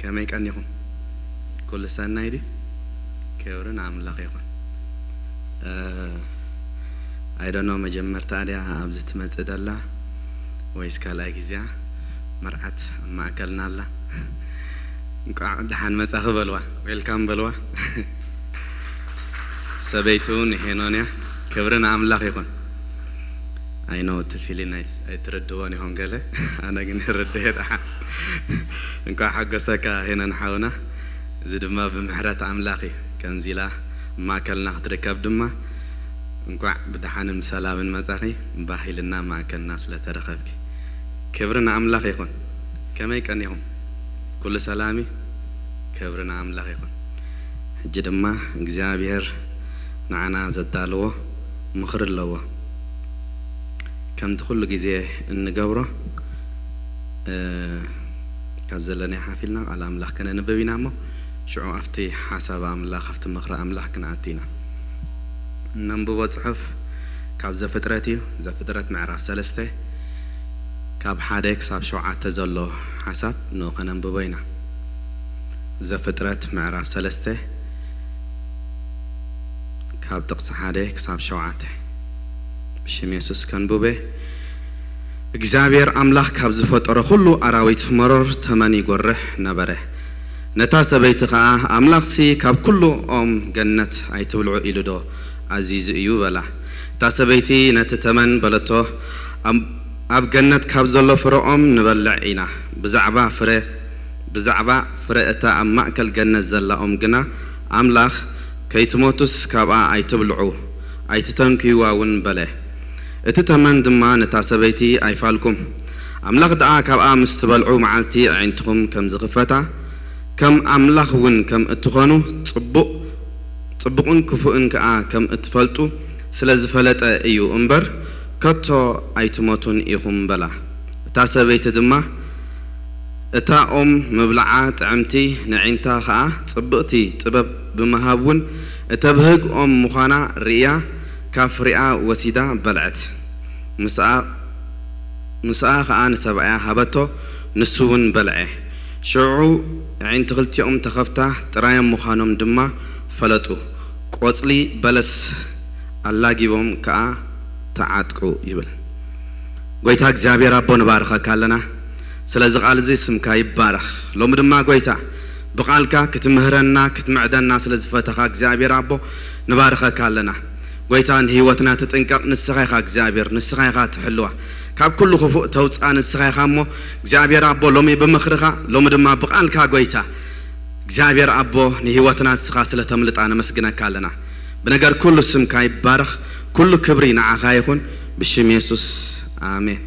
ከመይ ቀኒኹም? ኩሉ ሰናይ ድዩ? ክብሪ ንኣምላኽ ይኹን። እ፣ I don't know፣ መጀመርታ ድያ ኣብዚ ትመጽእ ዘላ ወይስ ካልኣይ ግዜያ? መርዓት ኣብ ማእከልና ኣላ። እንቋዕ ደሓን መጻኺ በልዋ፣ ዌልካም በልዋ። ሰበይቱ እውን ሄኖን እያ። ክብሪ ንኣምላኽ ይኹን። I know እቲ ፊሊን ኣይት-፣ ኣይትርድዎን ኢኹም ገለ፣ ኣነ ግን ይርድእ እየ ደሓን። እንቋዕ ሓጎሰካ ሄኖን ሓውና። እዚ ድማ ብምሕረት ኣምላኽ እዩ። ከምዚ ኢላ ኣብ ማእከልና ክትርከብ ድማ እንቋዕ ብደሓንን ብሰላምን መጻኺ፣ ባህ ኢልና ኣብ ማእከልና ስለ ተረኸብኪ። ክብሪ ንኣምላኽ ይኹን። ከመይ ቀኒኹም? ኩሉ ሰላም እዩ? ክብሪ ንኣምላኽ ይኹን። ሕጂ ድማ እግዚኣብሔር ንዓና ዘዳለዎ ምኽሪ ኣለዎ። ከምቲ ኩሉ ግዜ እንገብሮ፣ እ፣ ካብ ዘለናዮ ሓፍ ኢልና ቃል ኣምላኽ ከነንብብ ኢና እሞ፣ ሽዑ ኣብቲ ሓሳብ ኣምላኽ፣ ኣብቲ ምኽሪ ኣምላኽ ክንኣቱ ኢና። እነንብቦ ጽሑፍ ካብ ዘፍጥረት እዩ። ዘፍጥረት ምዕራፍ ሰለስተ ካብ ሓደ ክሳብ ሸውዓተ ዘሎ ሓሳብ ንኡ ከነንብቦ ኢና። ዘፍጥረት ምዕራፍ ሰለስተ ካብ ጥቕሲ ሓደ ክሳብ ሸውዓተ። ብሽም የሱስ ከንብበ። እግዚኣብሔር ኣምላኽ ካብ ዝፈጠሮ ኩሉ ኣራዊት መሮር ተመን ይጎርሕ ነበረ። ነታ ሰበይቲ ኸኣ፣ ኣምላኽሲ ካብ ኩሉ ኦም ገነት ኣይትብልዑ ኢሉ ዶ ኣዚዙ እዩ? በላ። እታ ሰበይቲ ነቲ ተመን በለቶ፣ ኣብ፣ ኣብ ገነት ካብ ዘሎ ፍረ ኦም ንበልዕ ኢና። ብዛዕባ ፍረ፣ ብዛዕባ ፍረ እታ ኣብ ማእከል ገነት ዘላ ኦም ግና ኣምላኽ፣ ከይትሞቱስ ካብኣ ኣይትብልዑ፣ ኣይትተንክይዋ እውን በለ። እቲ ተመን ድማ ነታ ሰበይቲ ኣይፋልኩም። ኣምላኽ ደኣ ካብኣ ምስ ትበልዑ መዓልቲ ኣዒንትኹም ከም ዝኽፈታ፣ ከም ኣምላኽ እውን ከም እትኾኑ፣ ጽቡቕ፣ ጽቡቕን ክፉእን ከኣ ከም እትፈልጡ ስለ ዝፈለጠ እዩ እምበር፣ ከቶ ኣይትሞቱን ኢኹም በላ። እታ ሰበይቲ ድማ፣ እታ ኦም ምብልዓ ጥዕምቲ፣ ነዒንታ ኸኣ ጽብቕቲ ጥበብ ብምሃብ እውን እተብህግ ኦም ምዃና ርእያ፣ ካብ ፍሪኣ ወሲዳ በልዐት። ምስኣ፣ ምስኣ ኸኣ ንሰብኣያ ሃበቶ፣ ንሱ እውን በልዐ። ሽዑ ኣዒንቲ ክልቲኦም ተኸፍታ፣ ጥራዮም ምዃኖም ድማ ፈለጡ። ቆጽሊ በለስ ኣላጊቦም ከኣ ተዓጥቁ ይብል። ጐይታ እግዚኣብሔር ኣቦ፣ ንባርኸካ ኣለና። ስለዚ ቃል እዚ ስምካ ይባረኽ። ሎሚ ድማ ጐይታ፣ ብቓልካ ክትምህረና፣ ክትምዕደና ስለ ዝፈተኻ እግዚኣብሔር ኣቦ፣ ንባርኸካ ኣለና። ጐይታ፣ ንህይወትና ትጥንቀቕ ንስኻ ኢኻ እግዚኣብሔር፣ ንስኻ ኢኻ ትሕልዋ። ካብ ኩሉ ክፉእ ተውፅኣ ንስኻ ኢኻ እሞ፣ እግዚኣብሔር ኣቦ፣ ሎሚ ብምኽርኻ፣ ሎሚ ድማ ብቓልካ ጐይታ፣ እግዚኣብሔር ኣቦ፣ ንህይወትና ንስኻ ስለ ተምልጣ ነመስግነካ ኣለና። ብነገር ኩሉ ስምካ ይባረኽ፣ ኩሉ ክብሪ ንዓኻ ይኹን፣ ብሽም የሱስ፣ ኣሜን።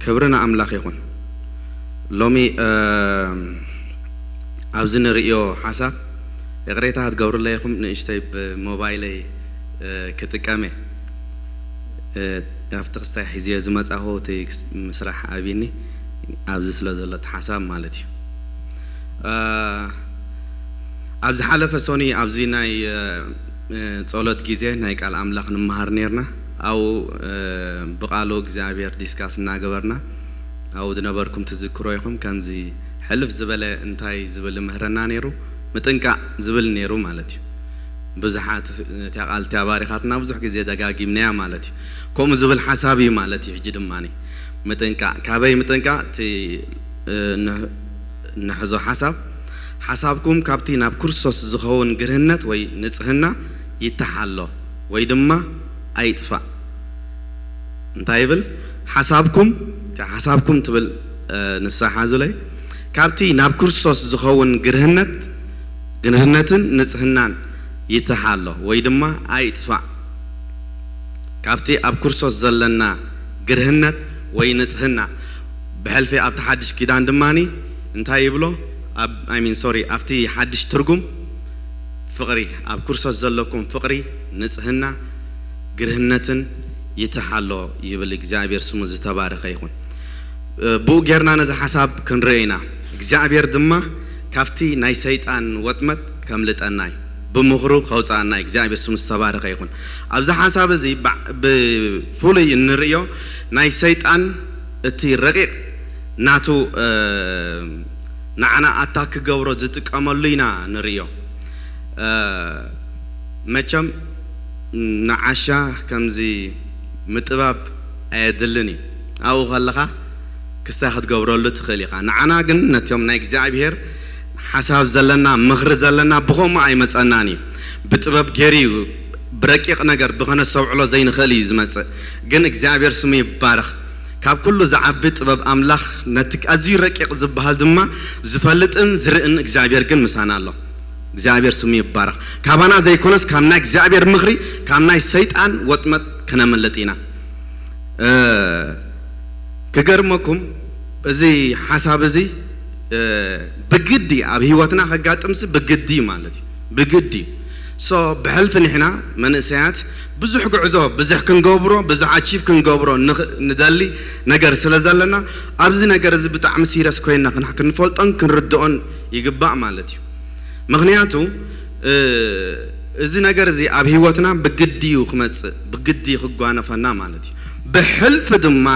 ክብሪ ንኣምላኽ ይኹን። ሎሚ፣ እ፣ ኣብዚ ንርእዮ ሓሳብ፣ ይቕሬታ ክትገብሩለይ ኢኹም፣ ንእሽተይ ብሞባይለይ ክጥቀም እየ። ኣብቲ ክስታይ ሒዝዮ ዝመጻኹ እቲ ምስራሕ ኣብኒ ኣብዚ ስለ ዘሎ እቲ ሓሳብ ማለት እዩ። ኣብዚ ሓለፈ ሶኒ ኣብዚ ናይ ጸሎት ግዜ ናይ ቃል ኣምላኽ ንመሃር ነርና። ኣብኡ ብቓሉ እግዚኣብሔር ዲስካስ እናገበርና ኣብኡ ዝነበርኩም ትዝክሮ ኢኹም። ከምዚ ሕልፍ ዝበለ እንታይ ዝብል ምህረና ነይሩ? ምጥንቃቕ ዝብል ነይሩ ማለት እዩ። ብዙሓት እቲያ ቃል እቲያ ባሪኻትና ብዙሕ ግዜ ደጋጊምናያ ማለት እዩ። ከምኡ ዝብል ሓሳብ እዩ ማለት እዩ። ሕጂ ድማ ምጥንቃቕ፣ ካበይ ምጥንቃቕ? እቲ ንሕዞ ሓሳብ፣ ሓሳብኩም ካብቲ ናብ ክርስቶስ ዝኸውን ግርህነት ወይ ንጽህና ይተሓሎ ወይ ድማ ኣይጥፋእ። እንታይ ይብል? ሓሳብኩም፣ እታ ሓሳብኩም ትብል ንሳ ሓዙለይ፣ ካብቲ ናብ ክርስቶስ ዝኸውን ግርህነት፣ ግርህነትን ንጽህናን ይተሓሎ ወይ ድማ ኣይጥፋእ። ካብቲ ኣብ ክርስቶስ ዘለና ግርህነት ወይ ንጽህና፣ ብሕልፊ ኣብቲ ሓድሽ ኪዳን ድማ እንታይ ይብሎ? ኣብ I mean sorry ኣብቲ ሓድሽ ትርጉም ፍቕሪ፣ ኣብ ክርስቶስ ዘለኩም ፍቕሪ፣ ንጽህና፣ ግርህነትን ይተሓሎ ይብል። እግዚኣብሔር ስሙ ዝተባረኸ ይኹን። ብኡ ጌርና ነዚ ሓሳብ ክንርኢ ኢና። እግዚኣብሔር ድማ ካብቲ ናይ ሰይጣን ወጥመድ ከምልጠና እዩ። ብምኽሩ ከውፅኣና እዩ። እግዚኣብሔር ስሙ ዝተባረኸ ይኹን። ኣብዚ ሓሳብ እዚ ብፍሉይ እንርእዮ ናይ ሰይጣን እቲ ረቂቕ ናቱ ንዓና ኣታክ ክገብሮ ዝጥቀመሉ ኢና ንርእዮ። መቸም ንዓሻ ከምዚ ምጥባብ ኣየድልን እዩ። ኣብኡ ከለኻ ክስታይ ክትገብረሉ ትኽእል ኢኻ። ንዓና ግን ነቲኦም ናይ እግዚኣብሔር ሓሳብ ዘለና ምኽሪ ዘለና ብኸምኡ ኣይመጸናን እዩ። ብጥበብ ገይሩ እዩ ብረቂቕ ነገር ብኸነስተውዕሎ ዘይንኽእል እዩ ዝመጽእ። ግን እግዚኣብሔር ስሙ ይባረኽ። ካብ ኩሉ ዝዓቢ ጥበብ ኣምላኽ ነቲ ኣዝዩ ረቂቕ ዝበሃል ድማ ዝፈልጥን ዝርእን እግዚኣብሔር ግን ምሳና ኣሎ። እግዚኣብሔር ስሙ ይባረኽ። ካባና ዘይኮነስ ካብ ናይ እግዚኣብሔር ምኽሪ ካብ ናይ ሰይጣን ወጥመድ ክነምልጥ ኢና። ክገርመኩም እዚ ሓሳብ እዚ ብግዲ ኣብ ህይወትና ከጋጥምሲ ብግዲ ማለት እዩ። ብግዲ ሶ ብሕልፊ ንሕና መንእሰያት ብዙሕ ጉዕዞ ብዙሕ ክንገብሮ ብዙሕ ኣቺቭ ክንገብሮ ንደሊ ነገር ስለ ዘለና ኣብዚ ነገር እዚ ብጣዕሚ ሲረስ ኮይና ክንፈልጦን ክንርድኦን ይግባእ ማለት እዩ። ምክንያቱ እዚ ነገር እዚ ኣብ ህይወትና ብግዲ እዩ ክመፅእ፣ ብግዲ ክጓነፈና ማለት እዩ። ብሕልፊ ድማ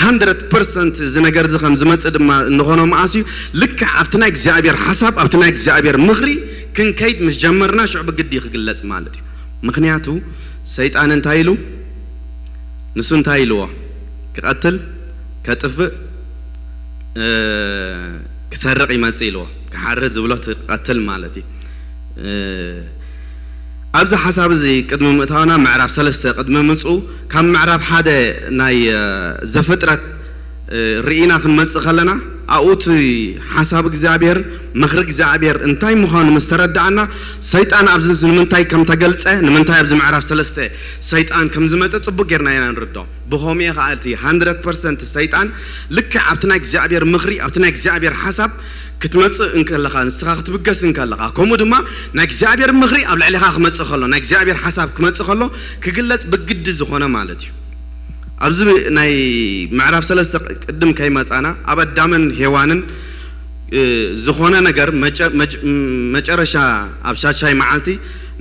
ሃንድረድ ፐርሰንት እዚ ነገር እዚ ከም ዝመፅእ ድማ እንኾኖ መኣስ እዩ። ልክዕ ኣብቲ ናይ እግዚኣብሔር ሓሳብ ኣብቲ ናይ እግዚኣብሔር ምኽሪ ክንከይድ ምስ ጀመርና ሽዑ ብግዲ ክግለፅ ማለት እዩ። ምክንያቱ ሰይጣን እንታይ ኢሉ ንሱ እንታይ ኢልዎ? ክቐትል፣ ከጥፍእ፣ ክሰርቕ ይመጽእ ኢልዎ። ክሓርድ ዝብሎ እቲ ክቐትል ማለት እዩ። ኣብዚ ሓሳብ እዚ ቅድሚ ምእታውና ምዕራፍ ሰለስተ ቅድሚ ምጽኡ ካብ ምዕራፍ ሓደ ናይ ዘፍጥረት ርኢና ክንመጽእ ከለና ኣብኡ እቲ ሓሳብ እግዚኣብሔር ምኽሪ እግዚኣብሔር እንታይ ምዃኑ ምስ ተረዳእና ሰይጣን ኣብዚ ንምንታይ ከም ተገልጸ ንምንታይ ኣብዚ ምዕራፍ ሰለስተ ሰይጣን ከም ዝመጸ ጽቡቅ ጌርና ኢና ንርዶ። ብኸምኡ እየ ከዓ እቲ ሃንድረድ ፐርሰንት ሰይጣን ልክዕ ኣብቲ ናይ እግዚኣብሔር ምኽሪ ኣብቲ ናይ እግዚኣብሔር ሓሳብ ክትመጽእ እንከለኻ ንስኻ ክትብገስ እንከለኻ ከምኡ ድማ ናይ እግዚኣብሔር ምኽሪ ኣብ ልዕሊኻ ክመጽእ ከሎ ናይ እግዚኣብሔር ሓሳብ ክመጽእ ከሎ ክግለጽ ብግዲ ዝኾነ ማለት እዩ። ኣብዚ ናይ ምዕራፍ ሰለስተ ቅድም ከይመጻና ኣብ ኣዳምን ሄዋንን ዝኾነ ነገር መጨረሻ ኣብ ሻሻይ መዓልቲ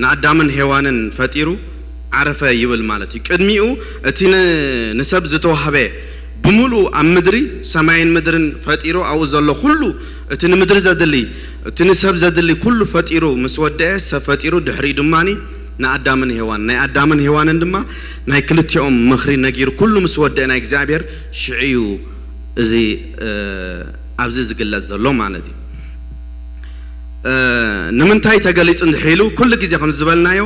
ንኣዳምን ሄዋንን ፈጢሩ ዓረፈ ይብል ማለት እዩ። ቅድሚኡ እቲ ንሰብ ዝተዋህበ ብምሉኡ ኣብ ምድሪ ሰማይን ምድርን ፈጢሩ ኣብኡ ዘሎ ኩሉ እቲ ንምድሪ ዘድሊ እቲ ንሰብ ዘድሊ ኩሉ ፈጢሩ ምስ ወደአ ሰብ ፈጢሩ ድሕሪኡ ድማ ንኣዳምን ሄዋን ናይ ኣዳምን ሄዋንን ድማ ናይ ክልቲኦም ምኽሪ ነጊሩ ኩሉ ምስ ወደአ ናይ እግዚኣብሔር ሽዑ እዩ እዚ ኣብዚ ዝግለጽ ዘሎ ማለት እዩ። ንምንታይ ተገሊጹ እንድሕር ኢሉ ኩሉ ግዜ ከም ዝበልናዮ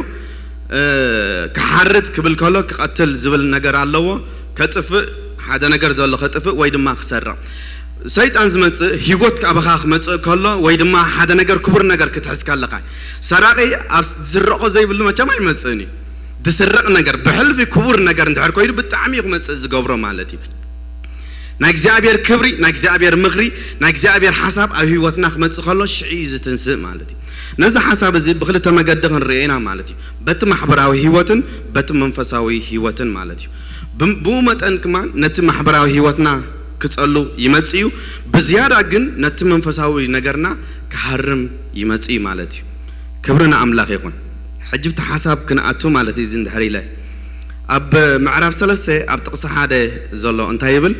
ክሓርድ ክብል ከሎ ክቐትል ዝብል ነገር ኣለዎ። ከጥፍእ ሓደ ነገር ዘሎ ከጥፍእ ወይ ድማ ክሰርቕ ሰይጣን ዝመጽእ ህይወት ኣባኻ ክመጽእ ከሎ ወይ ድማ ሓደ ነገር ክቡር ነገር ክትሕዝ ከለኻ ሰራቒ ኣብ ዝስረቖ ዘይብሉ መቸም ኣይመጽእን እዩ። ዝስረቕ ነገር ብሕልፊ ክቡር ነገር እንድሕር ኮይኑ ብጣዕሚ እዩ ክመጽእ ዝገብሮ ማለት እዩ። ናይ እግዚኣብሔር ክብሪ፣ ናይ እግዚኣብሔር ምኽሪ፣ ናይ እግዚኣብሔር ሓሳብ ኣብ ህይወትና ክመጽእ ከሎ ሽዑ እዩ ዝትንስእ ማለት እዩ። ነዚ ሓሳብ እዚ ብኽልተ መገዲ ክንርእዮ ኢና ማለት እዩ። በቲ ማሕበራዊ ህይወትን በቲ መንፈሳዊ ህይወትን ማለት እዩ። ብም-፣ ብኡ መጠን ከማን ነቲ ማሕበራዊ ህይወትና ክጸሉ ይመጽእ እዩ። ብዝያዳ ግን ነቲ መንፈሳዊ ነገርና ክሃርም ይመጽእ እዩ ማለት እዩ። ክብሪ ንኣምላኽ ይኹን። ሕጂ ብቲ ሓሳብ ክንኣቱ ማለት እዩ። እዚ እንድሕር ኢለ ኣብ ምዕራፍ ሰለስተ ኣብ ጥቕሲ ሓደ ዘሎ እንታይ ይብል?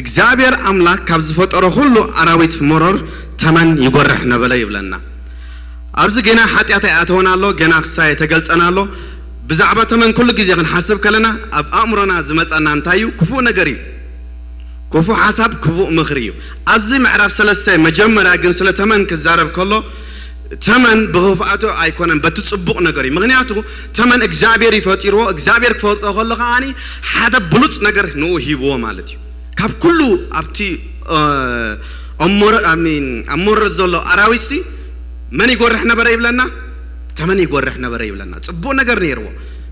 እግዚኣብሔር ኣምላኽ ካብ ዝፈጠሮ ኩሉ ኣራዊት መሮር ተመን ይጎርሕ ነበረ ይብለና። ኣብዚ ገና ሓጢኣት ኣይኣተወን ኣሎ፣ ገና ክሳይ ኣይተገልጸን ኣሎ። ብዛዕባ ተመን ኩሉ ግዜ ክንሓስብ ከለና ኣብ ኣእምሮና ዝመጸና እንታይ እዩ? ክፉእ ነገር እዩ። ክፉእ ሓሳብ፣ ክፉእ ምኽሪ እዩ። ኣብዚ ምዕራፍ ሰለስተ መጀመርያ ግን ስለ ተመን ክዛረብ ከሎ ተመን ብኽፍኣቱ ኣይኮነን፣ በቲ ጽቡቕ ነገር እዩ። ምኽንያቱ ተመን እግዚኣብሔር እዩ ፈጢርዎ። እግዚኣብሔር ክፈጥሮ ከሎ ከኣኒ ሓደ ብሉጽ ነገር ንኡ ሂብዎ ማለት እዩ። ካብ ኩሉ ኣብቲ፣ እ፣ ኣብ ሞረ-፣ ኣሚን፣ ኣብ ሞረስ ዘሎ ኣራዊትሲ መን ይጎርሕ ነበረ ይብለና? ተመን ይጎርሕ ነበረ ይብለና። ጽቡቕ ነገር ነይርዎ።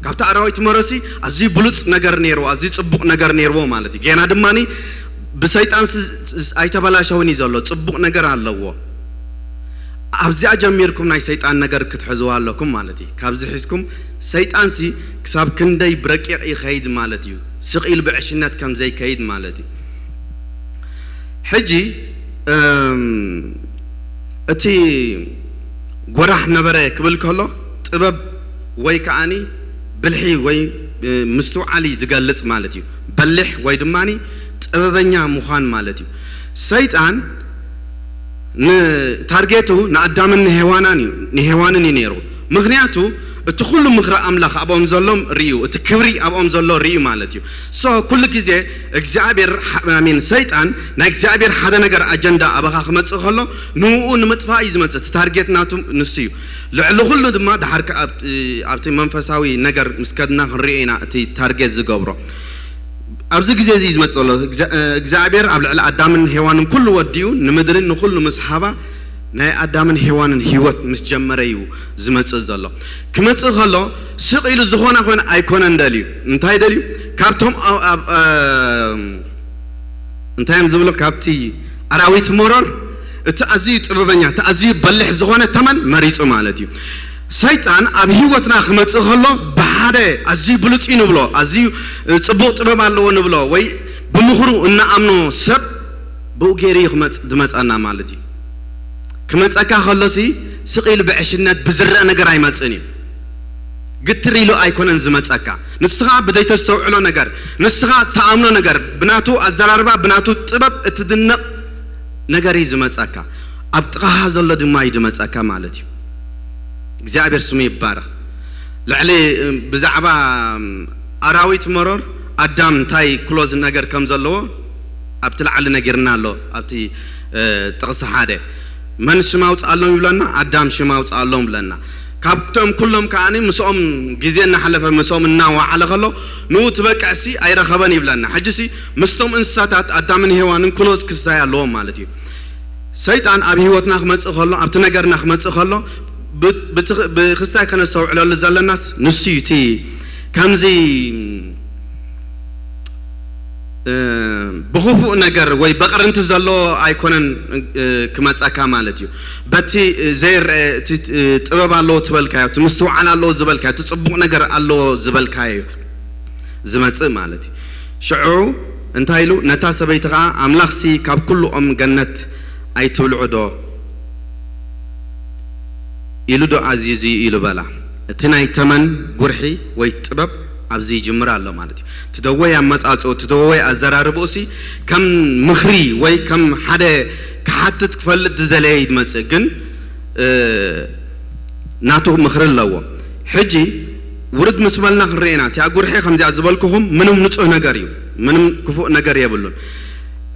ካብቲ ኣራዊት መረሲ ኣዝዩ ብሉጽ ነገር ነይርዎ፣ ኣዝዩ ጽቡቕ ነገር ነይርዎ ማለት እዩ። ገና ድማኒ ብሰይጣን ስ-፣ ስ-፣ ኣይተበላሸውን እዩ ዘሎ፣ ጽቡቕ ነገር ኣለዎ። ኣብዚኣ ጀሚርኩም ናይ ሰይጣን ነገር ክትሕዝዋ ኣለኩም ማለት እዩ። ካብዚ ሒዝኩም ሰይጣንሲ ክሳብ ክንደይ ብረቂቕ ይኸይድ ማለት እዩ። ስቕ ኢሉ ብዕሽነት ከም ዘይከይድ ማለት እዩ። ሕጂ፣ እም፣ እቲ ጎራሕ ነበረ ክብል ከሎ ጥበብ ወይ ከኣኒ ብልሒ ወይ፣ እ፣ ምስትውዓል እዩ ዝገልጽ ማለት እዩ። በሊሕ ወይ ድማኒ ጥበበኛ ምዃን ማለት እዩ። ሰይጣን ንታርጌቱ ንኣዳምን ንሄዋናን እዩ፣ ንሄዋንን እዩ ነይሩ። ምኽንያቱ እቲ ኩሉ ምኽሪ ኣምላኽ ኣብኦም ዘሎም ርእዩ፣ እቲ ክብሪ ኣብኦም ዘሎ ርእዩ ማለት እዩ። ሶ ኩሉ ግዜ እግዚኣብሔር ሓ-፣ ኣሚን፣ ሰይጣን ናይ እግዚኣብሔር ሓደ ነገር ኣጀንዳ ኣባኻ ክመጽእ ከሎ ንኡ ንምጥፋእ እዩ ዝመጽእ። እቲ ታርጌት ናቱ ንሱ እዩ። ልዕሊ ኩሉ ድማ ድሓር ከ-፣ ኣብ-፣ ኣብቲ መንፈሳዊ ነገር ምስ ከድና ክንሪኦ ኢና እቲ ታርጌት ዝገብሮ። ኣብዚ ግዜ እዚ እዩ ዝመጽእ ዘሎ። እግዚኣብ-፣ እግዚኣብሔር ኣብ ልዕሊ ኣዳምን ሄዋንን ኩሉ ወዲኡ ንምድርን ንኩሉ ምስ ሃባ ናይ ኣዳምን ሄዋንን ህይወት ምስ ጀመረ እዩ ዝመጽእ ዘሎ። ክመጽእ ከሎ ስቕ ኢሉ ዝኾነ ኮነ ኣይኮነን ደልዩ። እንታይ ደልዩ? ካብቶም ኣብ፣ ኣብ፣ እ፣ እንታይ እዮም ዝብሎ? ካብቲ ኣራዊት መሮር እቲ ኣዝዩ ጥበበኛ፣ እቲ ኣዝዩ በሊሕ ዝኾነ ተመን መሪጹ ማለት እዩ። ሰይጣን ኣብ ህይወትና ክመጽእ ከሎ ብሓደ ኣዝዩ ብሉጽ እዩ ንብሎ፣ ኣዝዩ፣ እ፣ ጽቡቕ ጥበብ ኣለዎ ንብሎ ወይ ብምኽሩ እንኣምኖ ሰብ ብኡ ገይሩ እዩ ክመጽ-፣ ዝመጸና ማለት እዩ። ክመጸካ ከሎሲ ስቕ ኢሉ ብዕሽነት ብዝረአ ነገር ኣይመጽእን እዩ። ግትር ኢሉ ኣይኮነን ዝመጸካ። ንስኻ ብዘይተስተውዕሎ ነገር፣ ንስኻ እተኣምኖ ነገር፣ ብናቱ ኣዘራርባ፣ ብናቱ ጥበብ እትድነቕ ነገር እዩ ዝመጸካ። ኣብ ጥቓኻ ዘሎ ድማ እዩ ዝመጸካ ማለት እዩ። እግዚኣብሔር ስሙ ይባረኽ። ልዕሊ፣ ብዛዕባ ኣራዊት መሮር ኣዳም እንታይ ክሎዝ ነገር ከም ዘለዎ ኣብቲ ላዕሊ ነጊርና ኣሎ። ኣብቲ፣ እ፣ ጥቕሲ ሓደ መን ሽም ኣውፅኣሎም ይብለና? ኣዳም ሽም ኣውፅኣሎም ይብለና። ካብቶም ኩሎም ከዓኒ ምስኦም ግዜ እናሓለፈ ምስኦም እናወዓለ ከሎ ንኡ ትበቅዕሲ ኣይረኸበን ይብለና። ሕጂሲ ምስቶም እንስሳታት ኣዳምን ሄዋንን ክሎዝ ክስታይ ኣለዎም ማለት እዩ። ሰይጣን ኣብ ህይወትና ክመጽእ ከሎ፣ ኣብቲ ነገርና ክመጽእ ከሎ ብ-፣ ብትኽ-፣ ብክስታይ ከነስተውዕለሉ ዘለናስ ንሱ እዩ። እቲ ከምዚ፣ እ፣ ብኽፉእ ነገር ወይ በቕርንቲ ዘሎ ኣይኮነን፣ እ፣ ክመጸካ ማለት እዩ። በቲ ዘይረአ፣ እቲ፣ እ፣ ጥበብ ኣለዎ ትበልካዮ፣ እቲ ምስትውዓል ኣለዎ ዝበልካዮ፣ እቲ ጽቡቕ ነገር ኣለዎ ዝበልካዮ እዩ ዝመጽእ ማለት እዩ። ሽዑ እንታይ ኢሉ? ነታ ሰበይቲ ኸዓ፣ ኣምላኽሲ ካብ ኩሉ ኦም ገነት ኣይትብልዑ ዶ ኢሉ ዶ ኣዚዙ ኢሉ በላ። እቲ ናይ ተመን ጉርሒ ወይ ጥበብ ኣብዚ ይጅምር ኣሎ ማለት እዩ። እቲ ደወይ ኣመጻጽኡ፣ እቲ ደወይ ኣዘራርብኡሲ ከም ምኽሪ ወይ ከም ሓደ ክሓትት ክፈልጥ ዝደለየ ይመጽእ፣ ግን፣ እ፣ ናቱ ምኽሪ ኣለዎ። ሕጂ ውርድ ምስ በልና ክንርኢ ኢና። እቲኣ ጉርሒ ከምዚኣ ዝበልኩኹም ምንም ንጹህ ነገር እዩ፣ ምንም ክፉእ ነገር የብሉን።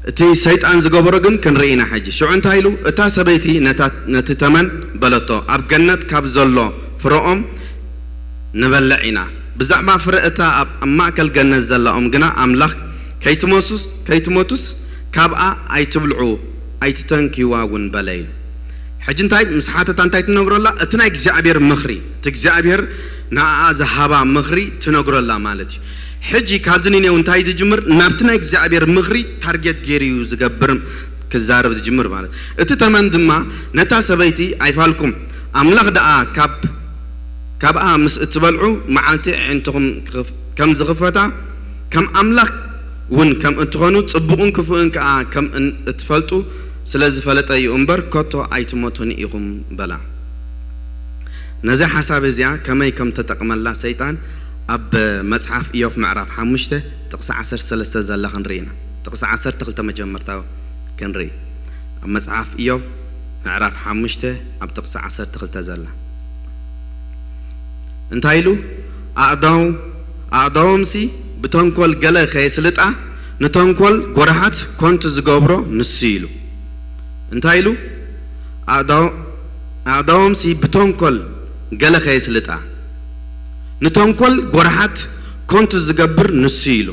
እቲ ሰይጣን ዝገበሮ ግን ክንርኢ ኢና። ሕጂ ሽዑ እንታይ ኢሉ? እታ ሰበይቲ ነታ፣ ነቲ ተመን በለቶ፣ ኣብ ገነት ካብ ዘሎ ፍረኦም ንበልዕ ኢና፣ ብዛዕባ ፍረ እታ ኣብ፣ ኣብ ማእከል ገነት ዘላ ኦም ግና ኣምላኽ ከይትመሱስ፣ ከይትሞቱስ ካብኣ ኣይትብልዑ፣ ኣይትተንክይዋ እውን በለ ኢሉ። ሕጂ እንታይ ምስ ሓተታ እንታይ ትነግረላ? እቲ ናይ እግዚኣብሔር ምኽሪ፣ እቲ እግዚኣብሔር ንኣኣ ዝሃባ ምኽሪ ትነግረላ ማለት እዩ። ሕጂ ካብዚ ንኔው እንታይ ዝጅምር? ናብቲ ናይ እግዚኣብሔር ምኽሪ ታርጌት ገይሩ እዩ ዝገብር፣ ክዛረብ ዝጅምር ማለት። እቲ ተመን ድማ ነታ ሰበይቲ ኣይፋልኩም፣ ኣምላኽ ደኣ ካብ ካብኣ ምስ እትበልዑ መዓልቲ ኣዒንትኹም ክፍ- ከም ዝኽፈታ ከም ኣምላኽ እውን ከም እትኾኑ ጽቡቕን ክፉእን ከኣ ከም እን- እትፈልጡ ስለ ዝፈለጠ እዩ እምበር ከቶ ኣይትሞቱን ኢኹም በላ። ነዛ ሓሳብ እዚኣ ከመይ ከም ተጠቕመላ ሰይጣን ኣብ መጽሓፍ ኢዮብ ምዕራፍ ሓሙሽተ ጥቕሲ ዓሰርተ ሰለስተ ዘላ ክንርኢ ኢና። ጥቕሲ ዓሰርተ ክልተ መጀመርታ ክንርኢ። ኣብ መጽሓፍ ኢዮብ ምዕራፍ ሓሙሽተ ኣብ ጥቕሲ ዓሰርተ ክልተ ዘላ እንታይ ኢሉ? ኣእዳው ኣእዳዎምሲ ብተንኮል ገለ ከየስልጣ ንተንኮል ጎራሓት ኮንቱ ዝገብሮ ንሱ ኢሉ። እንታይ ኢሉ? ኣእዳው ኣእዳዎምሲ ብተንኮል ገለ ከየስልጣ ንተንኮል ጎራሓት ኮንቱ ዝገብር ንሱ ኢሉ።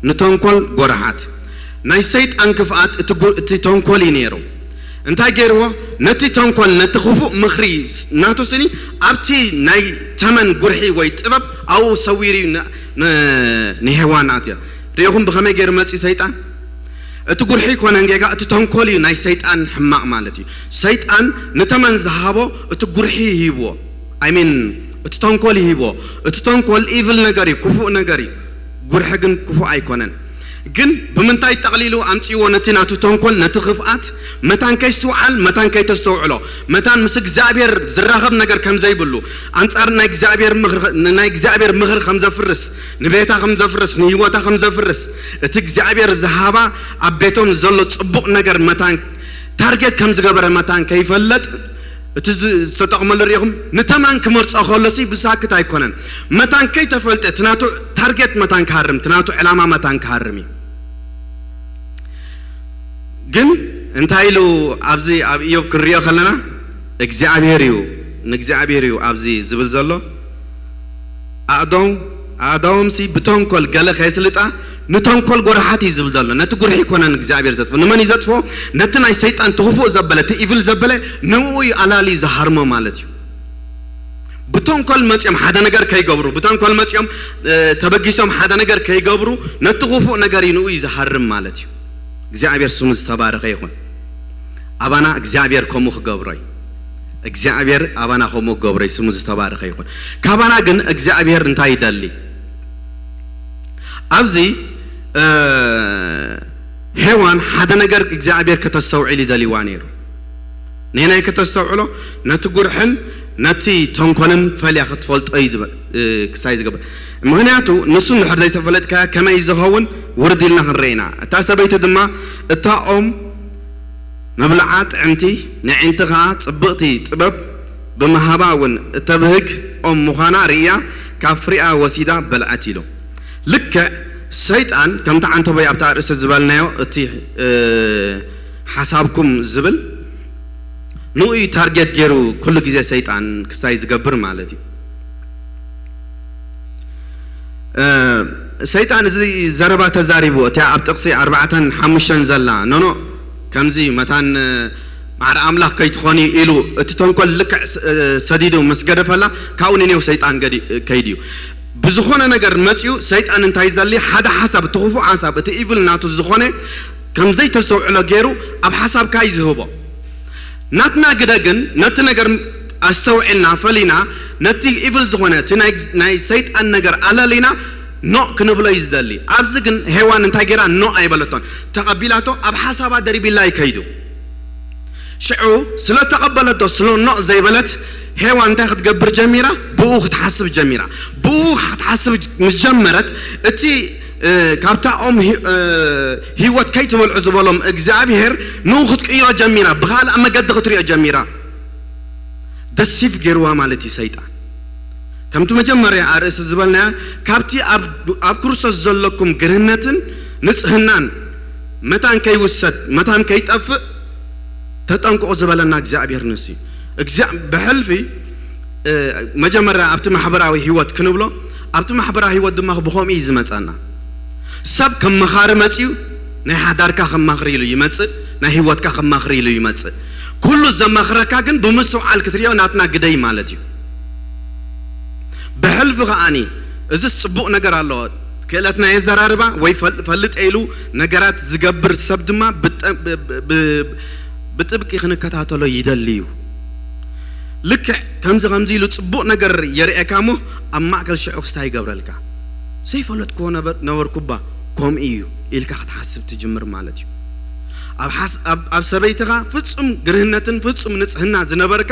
ንተንኮል ጎራሓት ናይ ሰይጣን ክፍኣት እቲ ጎ- እቲ ተንኮል እዩ ነይሩ። እንታይ ገይርዎ? ነቲ ተንኮል ነቲ ክፉእ ምኽሪ ስ- ናቱ ስኒ ኣብቲ ናይ ተመን ጉርሒ ወይ ጥበብ ኣብኡ ሰዊሩ እዩ ን- ን- ንሄዋን ኣትዮ። ሪኢኹም ብኸመይ ገይሩ መፅኡ ሰይጣን? እቲ ጉርሒ ይኮነን ጌጋ፣ እቲ ተንኮል እዩ ናይ ሰይጣን ሕማቕ ማለት እዩ። ሰይጣን ንተመን ዝሃቦ እቲ ጉርሒ ይሂብዎ። I mean እቲ ተንኮል ይሂብዎ። እቲ ተንኮል ኢቭል ነገር እዩ፣ ክፉእ ነገር እዩ። ጉርሒ ግን ክፉእ ኣይኮነን። ግን ብምንታይ ጠቕሊሉ ኣምፅዎ ነቲ ናቱ ተንኮል፣ ነቲ ክፍኣት? መታን ከይስትውዓል፣ መታን ከይተስተውዕሎ፣ መታን ምስ እግዚኣብሔር ዝራኸብ ነገር ከም ዘይብሉ፣ ኣንጻር ናይ እግዚኣብሔር ምኽሪ- ንናይ እግዚኣብሔር ምኽሪ ከም ዘፍርስ፣ ንቤታ ከም ዘፍርስ፣ ንህይወታ ከም ዘፍርስ፣ እቲ እግዚኣብሔር ዝሃባ ኣብ ቤቶም ዘሎ ጽቡቕ ነገር መታን ታርጌት ከም ዝገበረ መታን ከይፈለጥ እቲ ዝ- ዝተጠቕመሉ ርኢኹም። ንተማን ክመርጾ ከሎሲ ብሳክት ኣይኮነን። መታን ከይተፈልጠ እቲ ናቱ ታርጌት መታን ክሃርም፣ እቲ ናቱ ዕላማ መታን ክሃርም እዩ። ግን እንታይ ኢሉ ኣብዚ ኣብ ኢዮብ ክንሪኦ ከለና እግዚኣብሔር እዩ ንእግዚኣብሔር እዩ ኣብዚ ዝብል ዘሎ ኣእዶም ኣእዳዎምሲ ብተንኮል ገለ ከየስልጣ ንተንኮል ጎርሓት እዩ ዝብል ዘሎ። ነቲ ጉርሒ ይኮነን እግዚኣብሔር ዘጥፎ። ንመን እዩ ዘጥፎ? ነቲ ናይ ሰይጣን ትኽፉእ ዘበለ እቲ ኢቭል ዘበለ ንኡ እዩ ኣላልዩ ዝሃርሞ ማለት እዩ። ብተንኮል መፅኦም ሓደ ነገር ከይገብሩ ብተንኮል መፅኦም ተበጊሶም ሓደ ነገር ከይገብሩ ነቲ ክፉእ ነገር እዩ ንኡ እዩ ዝሃርም ማለት እዩ። እግዚኣብሔር ስሙ ዝተባረኸ ይኹን። ኣባና እግዚኣብሔር ከምኡ ክገብሮ እዩ። እግዚኣብሔር ኣባና ከምኡ ክገብሮ እዩ። ስሙ ዝተባረኸ ይኹን። ካባና ግን እግዚኣብሔር እንታይ ይደሊ? ኣብዚ ሄዋን ሓደ ነገር እግዚኣብሔር ከተስተውዕል ይደልዋ ነይሩ። ነናይ ከተስተውዕሎ ነቲ ጉርሕን ነቲ ተንኮልን ፈልያ ክትፈልጦ እዩ ክሳይ ዝገብር። ምክንያቱ ንሱ እንድሕር ዘይተፈለጥካያ ከመይ ዝኸውን ውርድ ኢልና ክንርኢ ኢና። እታ ሰበይቲ ድማ እታ ኦም መብልዓ ጥዕምቲ ንዕንቲ ከዓ ፅብቕቲ ጥበብ ብመሃባ እውን እተብህግ ኦም ምዃና ርእያ ካብ ፍሪኣ ወሲዳ በልዐት ኢሉ። ልክዕ ሰይጣን ከምቲ ዓንተቦይ ኣብቲ ኣርእስቲ ዝበልናዮ እቲ ሓሳብኩም ዝብል ንኡ እዩ ታርጌት ገይሩ ኩሉ ግዜ ሰይጣን ክስታይ ዝገብር ማለት እዩ። ሰይጣን እዚ ዘረባ ተዛሪቡ እቲ ኣብ ጥቕሲ ኣርባዕተን ሓሙሽተን ዘላ ኖኖ ከምዚ መታን ማዕረ ኣምላኽ ከይትኾኒ ኢሉ እቲ ተንኮል ልክዕ ሰዲዱ ምስ ገደፈላ ካብኡ ንኔው ሰይጣን ከይድ እዩ። ብዝኾነ ነገር መፅኡ ሰይጣን እንታይ ዘሊ ሓደ ሓሳብ እቲ ክፉእ ሓሳብ እቲ ኢቭል ናቱ ዝኾነ ከምዘይተስተውዕሎ ገይሩ ኣብ ሓሳብካ እዩ ዝህቦ። ናትና ግደ ግን ነቲ ነገር ኣስተውዒልና ፈሊና ነቲ ኢቭል ዝኾነ እቲ ናይ ሰይጣን ነገር ኣለሊና ኖእ ክንብሎ እዩ ዝደሊ። ኣብዚ ግን ሄዋን እንታይ ገይራ ኖእ ኣይበለቶን፣ ተቐቢላቶ ኣብ ሓሳባ ደሪቢላ ይከይዱ። ሽዑ ስለ ተቐበለቶ ስለ ኖእ ዘይበለት ሄዋን እንታይ ክትገብር ጀሚራ? ብኡ ክትሓስብ ጀሚራ። ብኡ ክትሓስብ ምስ ጀመረት እቲ ካብታ ኦም ህይወት ከይትበልዑ ዝበሎም እግዚኣብሔር ንኡ ክትቅይሮ ጀሚራ፣ ብኻልእ መገዲ ክትሪኦ ጀሚራ። ደሲቭ ገይርዋ ማለት እዩ ሰይጣን። ከምቲ መጀመርያ ኣርእስቲ ዝበልናያ ካብቲ ኣብ ክርስቶስ ዘለኩም ግርህነትን ንጽህናን መታን ከይውሰድ መታን ከይጠፍእ ተጠንቅቑ ዝበለና እግዚኣብሔር ንሱ እዩ። ብሕልፊ መጀመርያ ኣብቲ ማሕበራዊ ህይወት ክንብሎ ኣብቲ ማሕበራዊ ህይወት ድማ ብኸምኡ እዩ ዝመፀና። ሰብ ከም መኻሪ መፅዩ ናይ ሓዳርካ ከም ማኽሪ ኢሉ ይመፅእ፣ ናይ ህይወትካ ከም ማኽሪ ኢሉ ይመፅእ። ኩሉ ዘማኽረካ ግን ብምስትውዓል ክትሪኦ ናትና ግደይ ማለት እዩ። ብሕልፊ ከዓኒ እዚስ ፅቡቕ ነገር ኣለዎ፣ ክእለት ናይ ኣዘራርባ ወይ ፈል- ፈልጥ ኢሉ ነገራት ዝገብር ሰብ ድማ ብጠ- ብ- ብ- ብ- ብጥብቂ ክንከታተሎ ይደሊ እዩ። ልክዕ ከምዚ ከምዚ ኢሉ ጽቡቕ ነገር የርእየካ እሞ ኣብ ማእከል ሽዑ ክስታይ ይገብረልካ። ዘይፈለጥክዎ ነበር- ነበርኩባ፣ ከምኡ እዩ ኢልካ ክትሓስብ ትጅምር ማለት እዩ። ኣብ ሓስ- ኣብ- ኣብ ሰበይትኻ ፍጹም ግርህነትን ፍጹም ንጽህና ዝነበርካ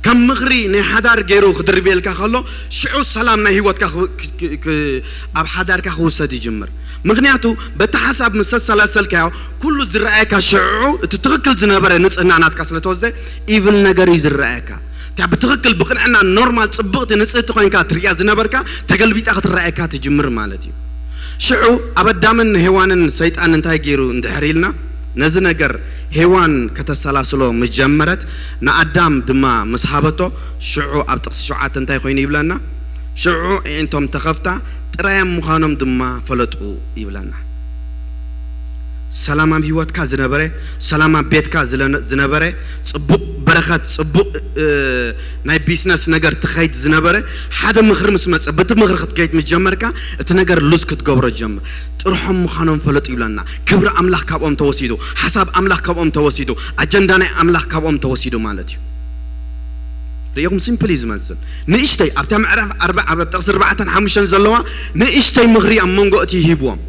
ከም ምኽሪ ናይ ሓዳር ገይሩ ክድርብየልካ ከሎ ሽዑ ሰላም ናይ ህይወትካ ክው- ክ- ክ- ክ- ኣብ ሓዳርካ ክውሰድ ይጅምር። ምኽንያቱ በቲ ሓሳብ ምስ ኣሰላሰልካዮ ኩሉ ዝረኣየካ ሽዑ እቲ ትኽክል ዝነበረ ንጽህና ናትካ ስለ ተወስደ ኢቭል ነገር እዩ ዝረኣየካ። እታ ብትኽክል ብቕንዕና ኖርማል ጽብቕቲ ንጽህቲ ኮይንካ ትርእያ ዝነበርካ ተገልቢጣ ክትረኣየካ ትጅምር ማለት እዩ። ሽዑ ኣብ ኣዳምን ሄዋንን ሰይጣን እንታይ ገይሩ እንድሕር ኢልና ነዚ ነገር ሄዋን ከተሰላስሎ ምስ ጀመረት ንኣዳም ድማ ምስ ሃበቶ ሽዑ ኣብ ጥቕሲ ሸውዓተ እንታይ ኮይኑ ይብለና? ሽዑ ኣዒንቶም ተኸፍታ ጥራዮም ምዃኖም ድማ ፈለጡ ይብለና። ሰላም ኣብ ህይወትካ ዝነበረ፣ ሰላም ኣብ ቤትካ ዝለነ- ዝነበረ፣ ጽቡቕ በረኸት፣ ጽቡቕ እ፣ ናይ ቢዝነስ ነገር ትኸይድ ዝነበረ ሓደ ምኽሪ ምስ መጸ፣ በቲ ምኽሪ ክትከይድ ምስ ጀመርካ እቲ ነገር ሉዝ ክትገብሮ ጀምር። ጥርሖም ምዃኖም ፈለጡ ይብለና። ክብሪ ኣምላኽ ካብኦም ተወሲዱ፣ ሓሳብ ኣምላኽ ካብኦም ተወሲዱ፣ ኣጀንዳ ናይ ኣምላኽ ካብኦም ተወሲዱ ማለት እዩ። ርኢኹም ሲምፕል እዩ ዝመስል። ንእሽተይ ኣብታ ምዕራፍ ኣርባዓ ኣብ ጥቕሲ ኣርባዕተን ሓሙሽተን ዘለዋ ንእሽተይ ምኽሪ ኣብ መንጎ እቲ ሂብዎም።